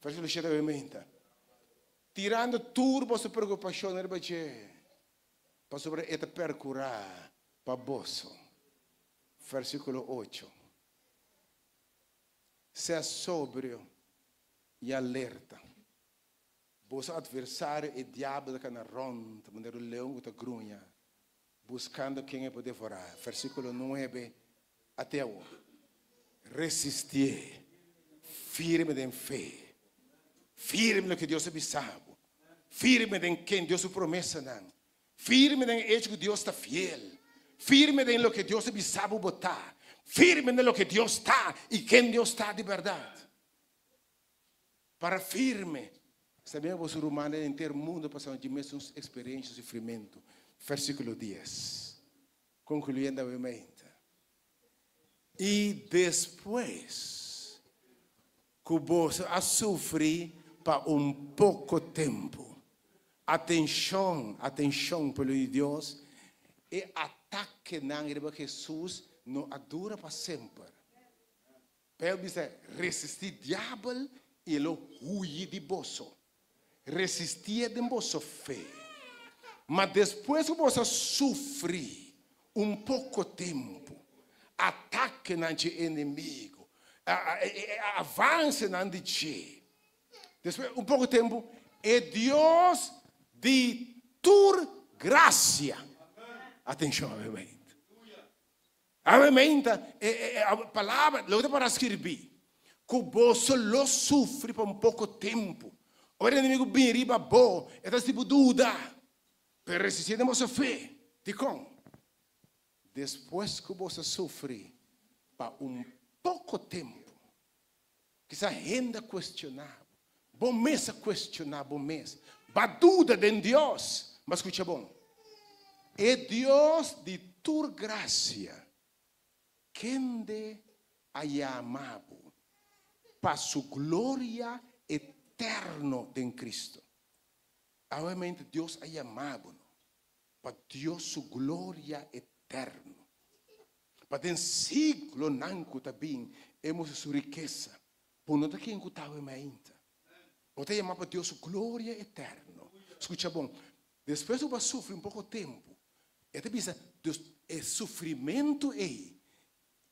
versíkulo shete obviamente. Tirando tur boso preokupashonnan riba dje. Pasobra e ta perkurá pa boso. Versíkulo ocho, Sea sobrio i alerta. Boso atversario e diabel ta kana rònt manera un leon ku ta gruña, buskando ken e por devorá. Versíkulo nuebe, Ate awor, resistié firme den fe, firme loke Dios a bisa bo, firme den ken Dios su promesanan, firme den e echo ku Dios ta fiel, firme den loke Dios a bisa bo bo ta, firme den loke Dios ta i ken Dios ta di bèrdat. Para firme. Sabia boso rumannan den henter mundu pasando dje mesun eksperensia sufrimentu. Versíkulo dies. Concluyendo obviamente. I despues cu boso a sufri pa un poco tempo. Atencion, atencion pueblo di Dios, e atakenan riba Jesus no a dura pa semper. Bijbel bisa, Resisti diabel i e lo huyi di boso. Resistié den boso fe. Ma despues ku boso a sufri un poko tempu, atakenan dje enemigu, avansenan di dje, despues un poko tempu, e Dios di tur grasia, atenshon, Obviamente, e palabra, loke ta para skirbí, ku boso lo sufri pa un poko tempu. Ora e enemigu bin riba bo, e ta hasi bo duda, pero resistí den boso fe. Dikon? Despues ku boso sufri pa un poko tempu, kisas hende a kuestioná bo, bo mes a kuestioná bo mes, bo a duda den Dios. Ma skucha bon, e Dios di tur grasia, kende a yama bo pa su gloria eterno den Cristo. Obviamente Dios a yama bo no pa Dios su gloria eterno. Pa den siglonan ku ta bin e mustra su rikesa. Bo no ta ken ku ta awe mainta. Bo ta yamá pa Dios su gloria eterno. Skucha bon, despues ku bo a sufri un poko tempu, e ta bisa, Dios, e sufrimentu ei,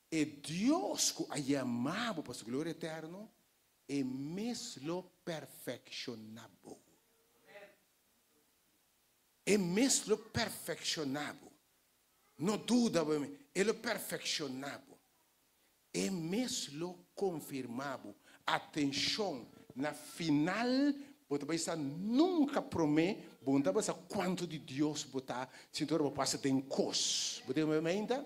e Dios ku a yamá bo pa su gloria eterno, e mes lo perfekshoná bo. E mes lo perfekshoná bo. No duda bo, e lo perfekshoná bo. E mes lo konfirmá bo. Atenshon, na final bo ta bai sa nunka promé bo no ta bai sa kuantu di Dios bo ta sinti ora bo pasa den kos. Bo tin mente?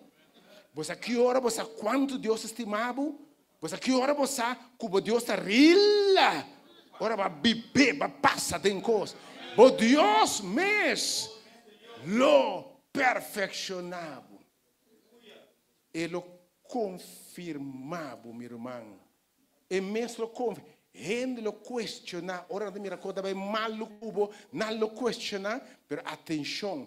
Bo sa ki ora bo sa kuantu Dios ta stima bo? Bo sa ki ora bo sa ku bo Dios ta rila ora bo a bibé, bo a pasa den kos? Bo Dios mes lo perfekshoná bo. E lo konfirmá bo, mi ruman. E mes lo konfirmá. Hende lo kuestioná. Ora nan ta mira kos ta bai malu ku bo, nan lo kuestioná. Pero atenshon,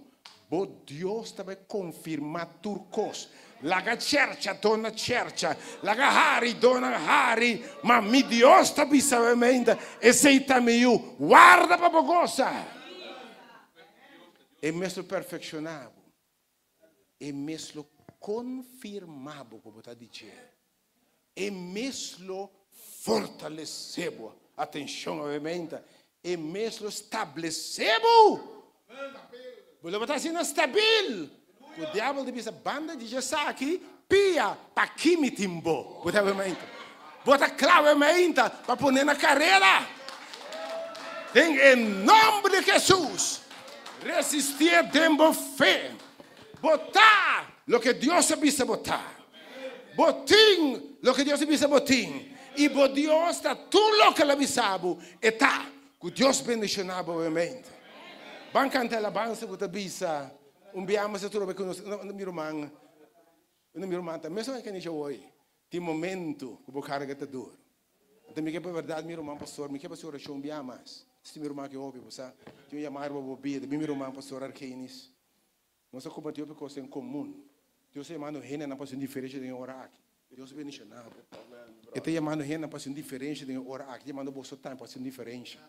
Bo Dios ta bai konfirmá tur kos. Laga chercha dona chercha, laga hari dona hari, ma mi Dios ta bisa bo meinta, esei ta mi yu, warda pa bo gosa. E mes lo perfekshoná bo, e mes lo konfirmá bo ku bo ta di dje, e mes lo fortalesé bo. Atenshon awe meinta, E mes lo stablesé bo. Bo lo ta asina stabil ku diabel ta bisa, Banda di esaki, pia pa ki mi tin bo. Bo ta wema ainda. Bo ta kla wema ainda pa pone na karera. Den e nomber di Hesus, resistié den bo fe. Bo ta loke Dios a bisa bo ta. Bo tin loke Dios a bisa bo tin. I bo Dios ta tur loke el a bisa bo, e ta. Ku Dios bendishoná bo obviamente. Ban kanta e alabansa ku ta bisa, Un bia mas a trobe ku nos. No, mi ruman, no, mi ruman ta mesun e kanisha hoy. Tin momento ku bo karga ta duru. Anto mi ke pa bèrdat mi ruman pastor, mi ke pa hasi orashon un bia mas. Si mi ruman ke hopi, bo sa, tin un yamada riba bo bida. Mi ruman pastor Argenis. Nos a kompartí hopi kos en komun. Dios ta yamando hendenan pa hasi un diferensha den e ora aki. Dios bendishoná bo. E ta yamando hendenan pa hasi un diferensha den e ora aki. E ta yamando boso tambe pa hasi un diferensha.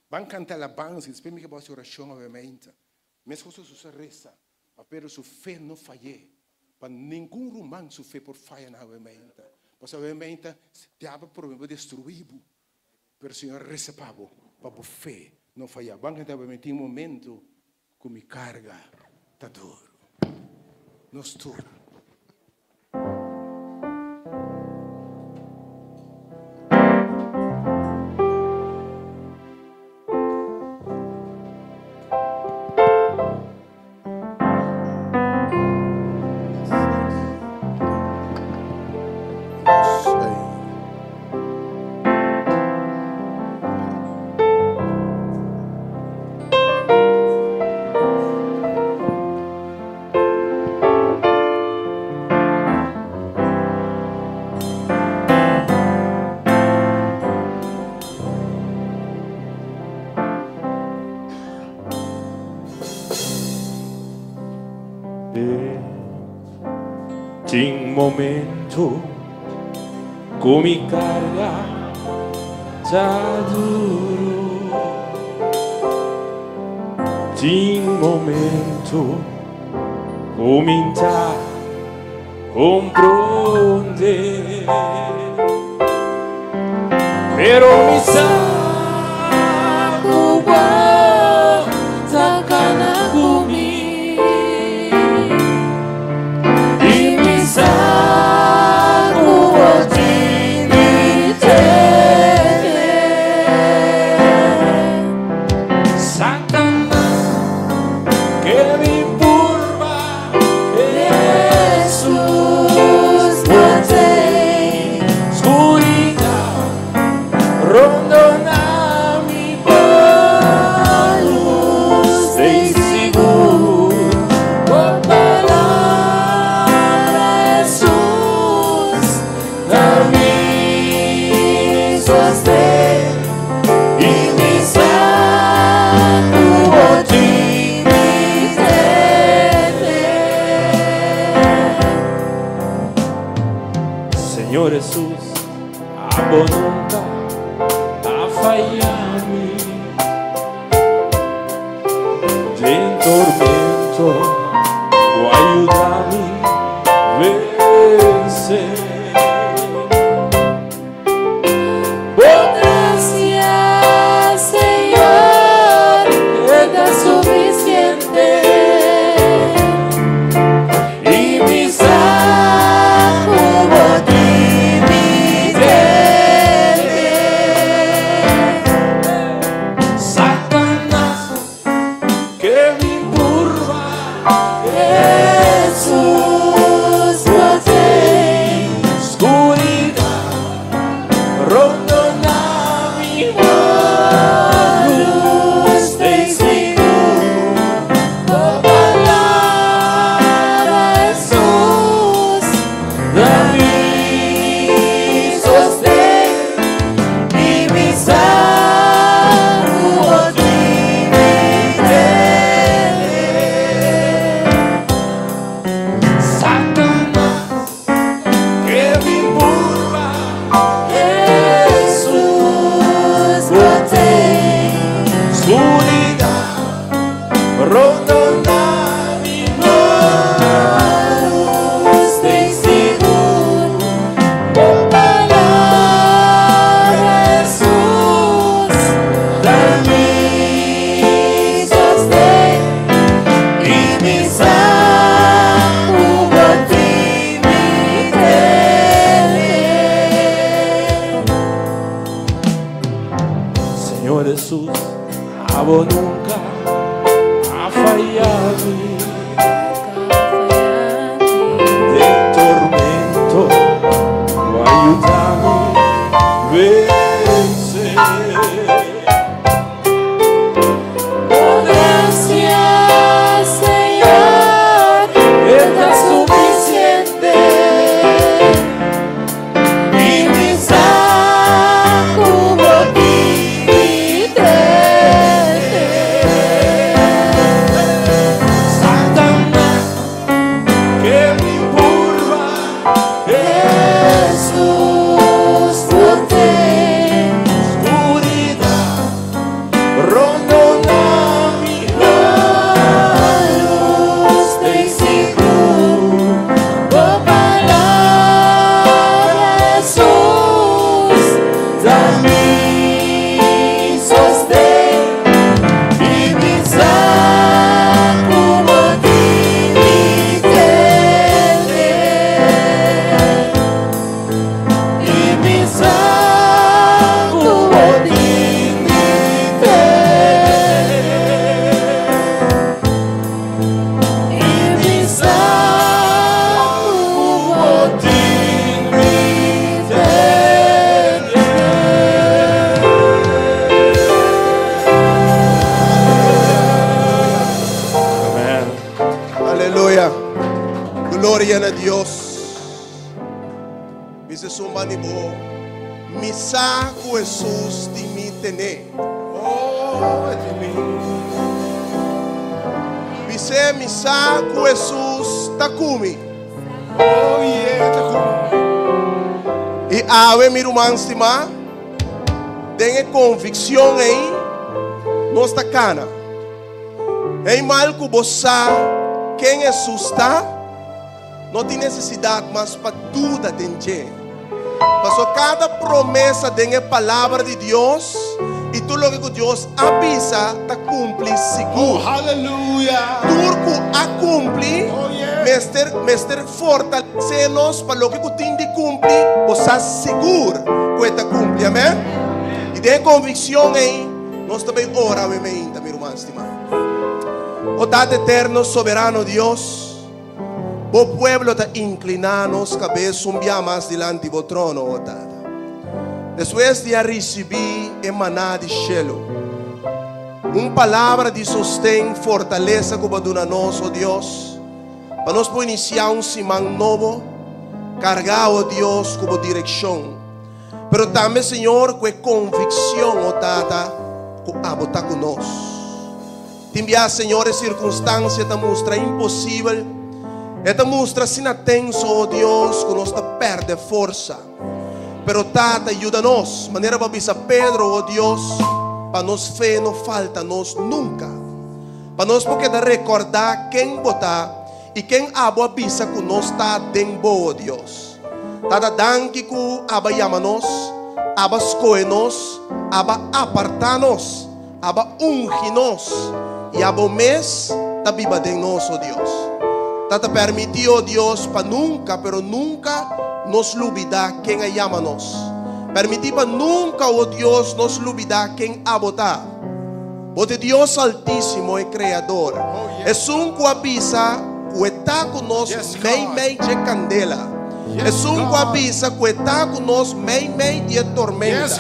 Ban kanta alabansa i despues mi ke bo hasi orashon awemente. Meskos ku Hesus a resa pa Pedro su fe no fay'é, pa ningun ruman su fe por faya na awemente. Pasobra awemente diabel promé pa destruí bo, pero Señor a resa pa bo, pa bo fe no faya. Ban kanta awemente tin momento Ku mi karga ta duru. Nos tur. Tin momento ku mi karga ta duru. Tin momento ku mi ta komprondé. Pero mi sa ku bo ta kana ku mi. I mi sa ku bo tin di tene. Satanas ke mi purba Hesus ta tei. Skuridat rondona mi pa lus tei sigur. Bo palabra Hesus ta mi sosten i mi sa ku bo tin mi tene. Señor Hesus, abo nunca a faya mi. Den tormento bo a yuda mi vense. Bo gracia, Señor, e ta suficiente. I mi sa ku bo tin mi tene. Satanas ke mi purba. Señor Jesus, abo nunca a falla mi. Den tormento, bo a yuda mi vence. Bo gracia, Señor, E ta ta suficiente. Y mi sa cu bo tin mi tene. Satanas ke mi purba, Jesus no tin. Oscuridad rondona mi. La luz den sigur, bo palabra, Jesus, ta mi sosten. Y mi sa cu bo tin mi tene. Y mi sa cu bo tin mi tene. Y mi sa cu bo tin mi tene. Amen. Aleluya. Gloria na Dios. Bisa esun banda di bo. Mi sa cu Jesus tin mi tene. Oh, di mi. Bis'e mi sa cu Jesus ta cu mi. Oh yeah, ta cu mi. Y awe mi ruman stima, den e conviccion ey, nos ta cana. Ey mal cu bo sa ken Jesus ta, no tin necesidad mas pa duda den dje. Paso cada promesa den e palabra di Dios y tur loke cu Dios a bisa ta cumpli sigur. Oh, hallelujah. Tur cu a cumpli Oh, yeah. mester mester fortalece nos pa loke cu tin di cumpli bo sa sigur cu e ta cumpli. Amen. Y den e conviccion ey nos ta bay ora awe meinta, mi ruman stima. O Tata Eterno, Soberano Dios, Bo pueblo ta inclina nos cabes un bia mas dilanti Bo trono, o Tata. Despues di a ricibi e maná di shelu, un palabra di sosten, fortalesa cu Bo a duna nos, o Dios, pa nos por inicia un siman nobo, carga, o Dios, cu Bo direccion, pero tambe, Señor, cu e conviccion, o Tata, cu Abo ta cu nos. Tin bia, Señor, e sirkunstansia ta mustra imposibel. E ta mustra asina tenso, o Dios, ku nos ta pèrdè forsa. Pero, Tata, yuda nos, manera Bo a bisa Pedro, o Dios, pa nos fe no falta nos nunka. Pa nos por keda rekòrdá ken Bo ta i ken Abo a bisa ku nos ta den Bo, o Dios. Tata, danki ku Abo a yama nos, Abo a skohe nos, Abo a apartá nos. Aba ungi nos, i abo mes ta biba den nos, o Dios. Tata, permití, o Dios, pa nunka, pero nunka, nos lubidá ken a yama nos. Permití pa nunka, o Dios, nos lubidá ken abo ta. Bo ta e Dios Altísimo, e Kreador, esun ku a bisa ku e ta ku nos meimei dje kandela, esun ku a bisa ku e ta ku nos meimei di e tormenta,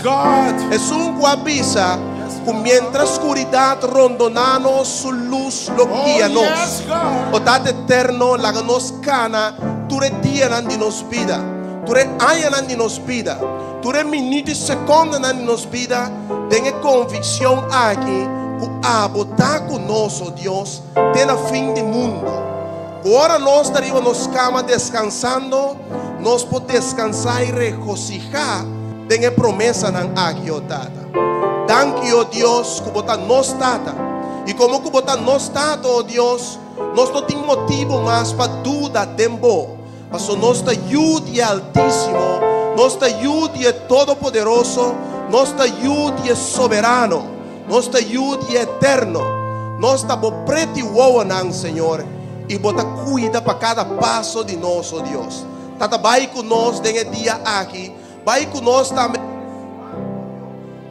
esun ku a bisa Ku mientras skuridat rondoná nos, su lus lo guia nos. O Tata Eterno, laga nos kana tur e dianan di nos bida, tur e añanan di nos bida, tur e minuut i sekondanan di nos bida den e konvikshon aki ku Abo ta ku nos, o Dios, te na fin di mundu. Ku ora nos ta riba nos kama deskansando, nos por deskansá i regosihá den e promesanan aki, o Tata. Danki, o Dios, ku bo ta nos Tata. I komo ku bo ta nos Tata, o Dios, nos no tin motibu mas pa duda den bo, paso nos ta yu di e Altísimo, nos ta yu di e Todopoderoso, nos ta yu di e Soberano, nos ta yu di e Eterno. Nos ta bo preti wowonan, Señor, i bo ta kuida pa kada paso di nos, o Dios. Tata, bai ku nos den e dia aki. Bai ku nos tambe den e siman, o Dios.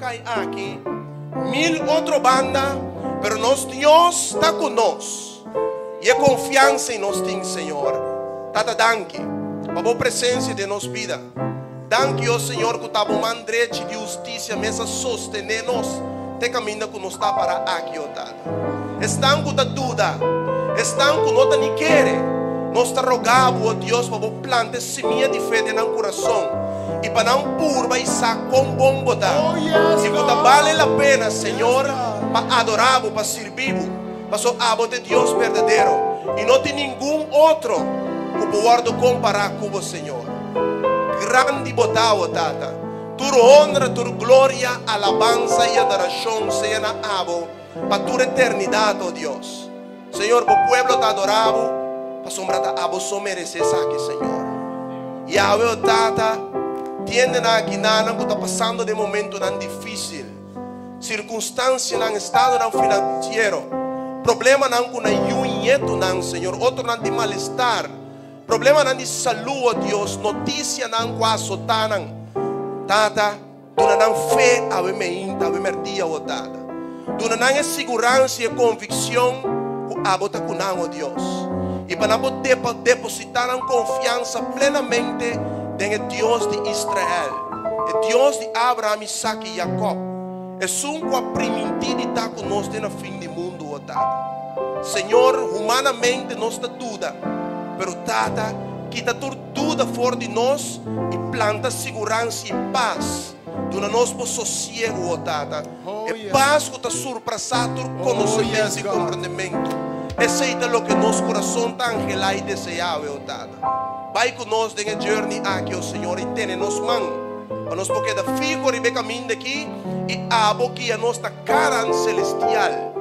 kai aki, mil otro banda, pero nos Dios ta ku nos. I e konfiansa ei nos tin, Señor. Tata danki pa bo presensia den nos bida. Danki, o Señor, ku ta bo man drechi di hustisia mes a sostené nos te kaminda ku nos ta para aki, o Tata. Esnan ku ta duda, esnan ku no ta ni kere, nos ta roga bo, o Dios, pa bo planta e simia di fe den nan kurason i pa nan purba i sa kon bon bo ta i ku ta bale la pena, Señor, pa adorá bo, pa sirbi bo, pasobra abo ta e Dios berdadero i no tin ningun otro ku por wòrdu kompará ku bo, Señor. Grandi bo ta, o Tata. Tur honra, tur gloria, alabansa i adorashon sea na abo pa tur eternidat, o Dios. Señor, bo pueblo ta adorá bo, pasobra ta abo so meresé esaki, Señor. Yahwe, o Tata, tiende nan akinanan ku ta pasando den momentunan difísil, sirkunstansianan, estadonan finansiero, problemanan ku nan yu i ñetunan, Señor, otronan tin malestar, Problemanan di salú, o Dios, notisianan ku a asotá nan, Tata, duna nan fe awe meinta, awe mèrdia, o Tata. Duna nan e siguransa i e konvikshon ku abo ta ku nan, o Dios, i pa nan por depositá nan konfiansa plenamente den e Dios di Israel, e Dios di Abraham, Isak i Jakòb, esun ku a primintí di ta ku nos te na fin di mundu, o Tata. Señor, humanamente nos ta duda, pero Tata, kita tur duda for di nos i planta siguransa i pas. Duna nos bo sosiegu, o Tata, e pas ku ta surpasá tur konosementu i komprendementu. Esei ta loke nos kurason ta anhelá i deseá awe, o Tata. Bai ku nos den e journey aki, o Señor, i tene nos man pa nos por keda fiho riba e kaminda aki i abo guia nos na Karan selestial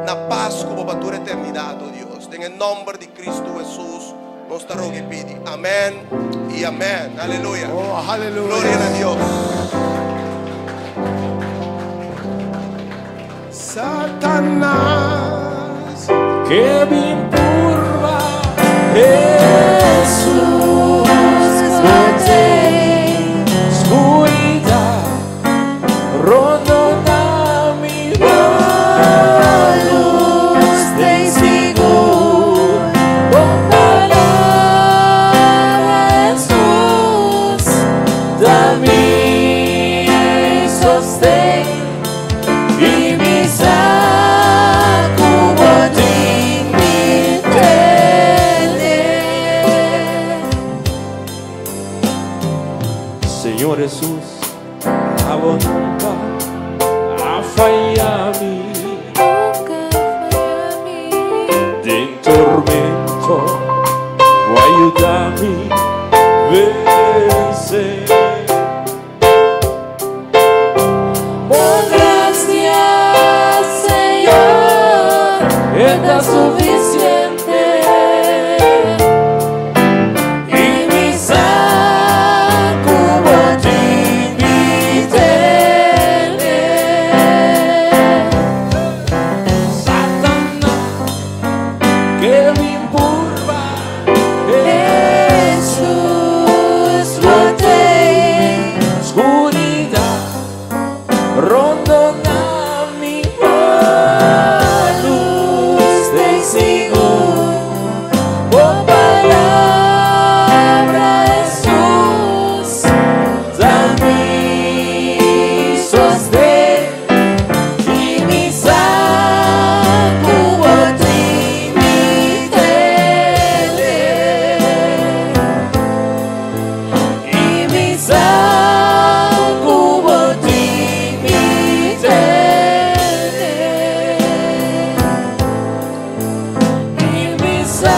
na pas ku bo pa tur eternidat, o Dios. Den e nomber di Kristu Hesus nos ta roga i pidi. Amen i amen. Aleluya. Oh, aleluya. Gloria na Dios. Satanas. Ke bin purba Hesus bo den Skuridat rondona mi lus den sigur bo palabra Hesus ta mi sosten i mi sa ku bo tin mi tene. Señor Hesus, abo nunka a faya mi. Nunka faya mi. Den tormento bo a yuda mi vense. Bo gracia, Señor, e ta suficiente. I mi sa ku bo tin mi tene. Satanas ke bin purba Hesus bo tei. Skuridat rondona mi Lus den sigur bo palabra Hesus ta mi sosten i mi sa ku bo tin mi tene. I mi sa ku bo tin mi tene. I mi sa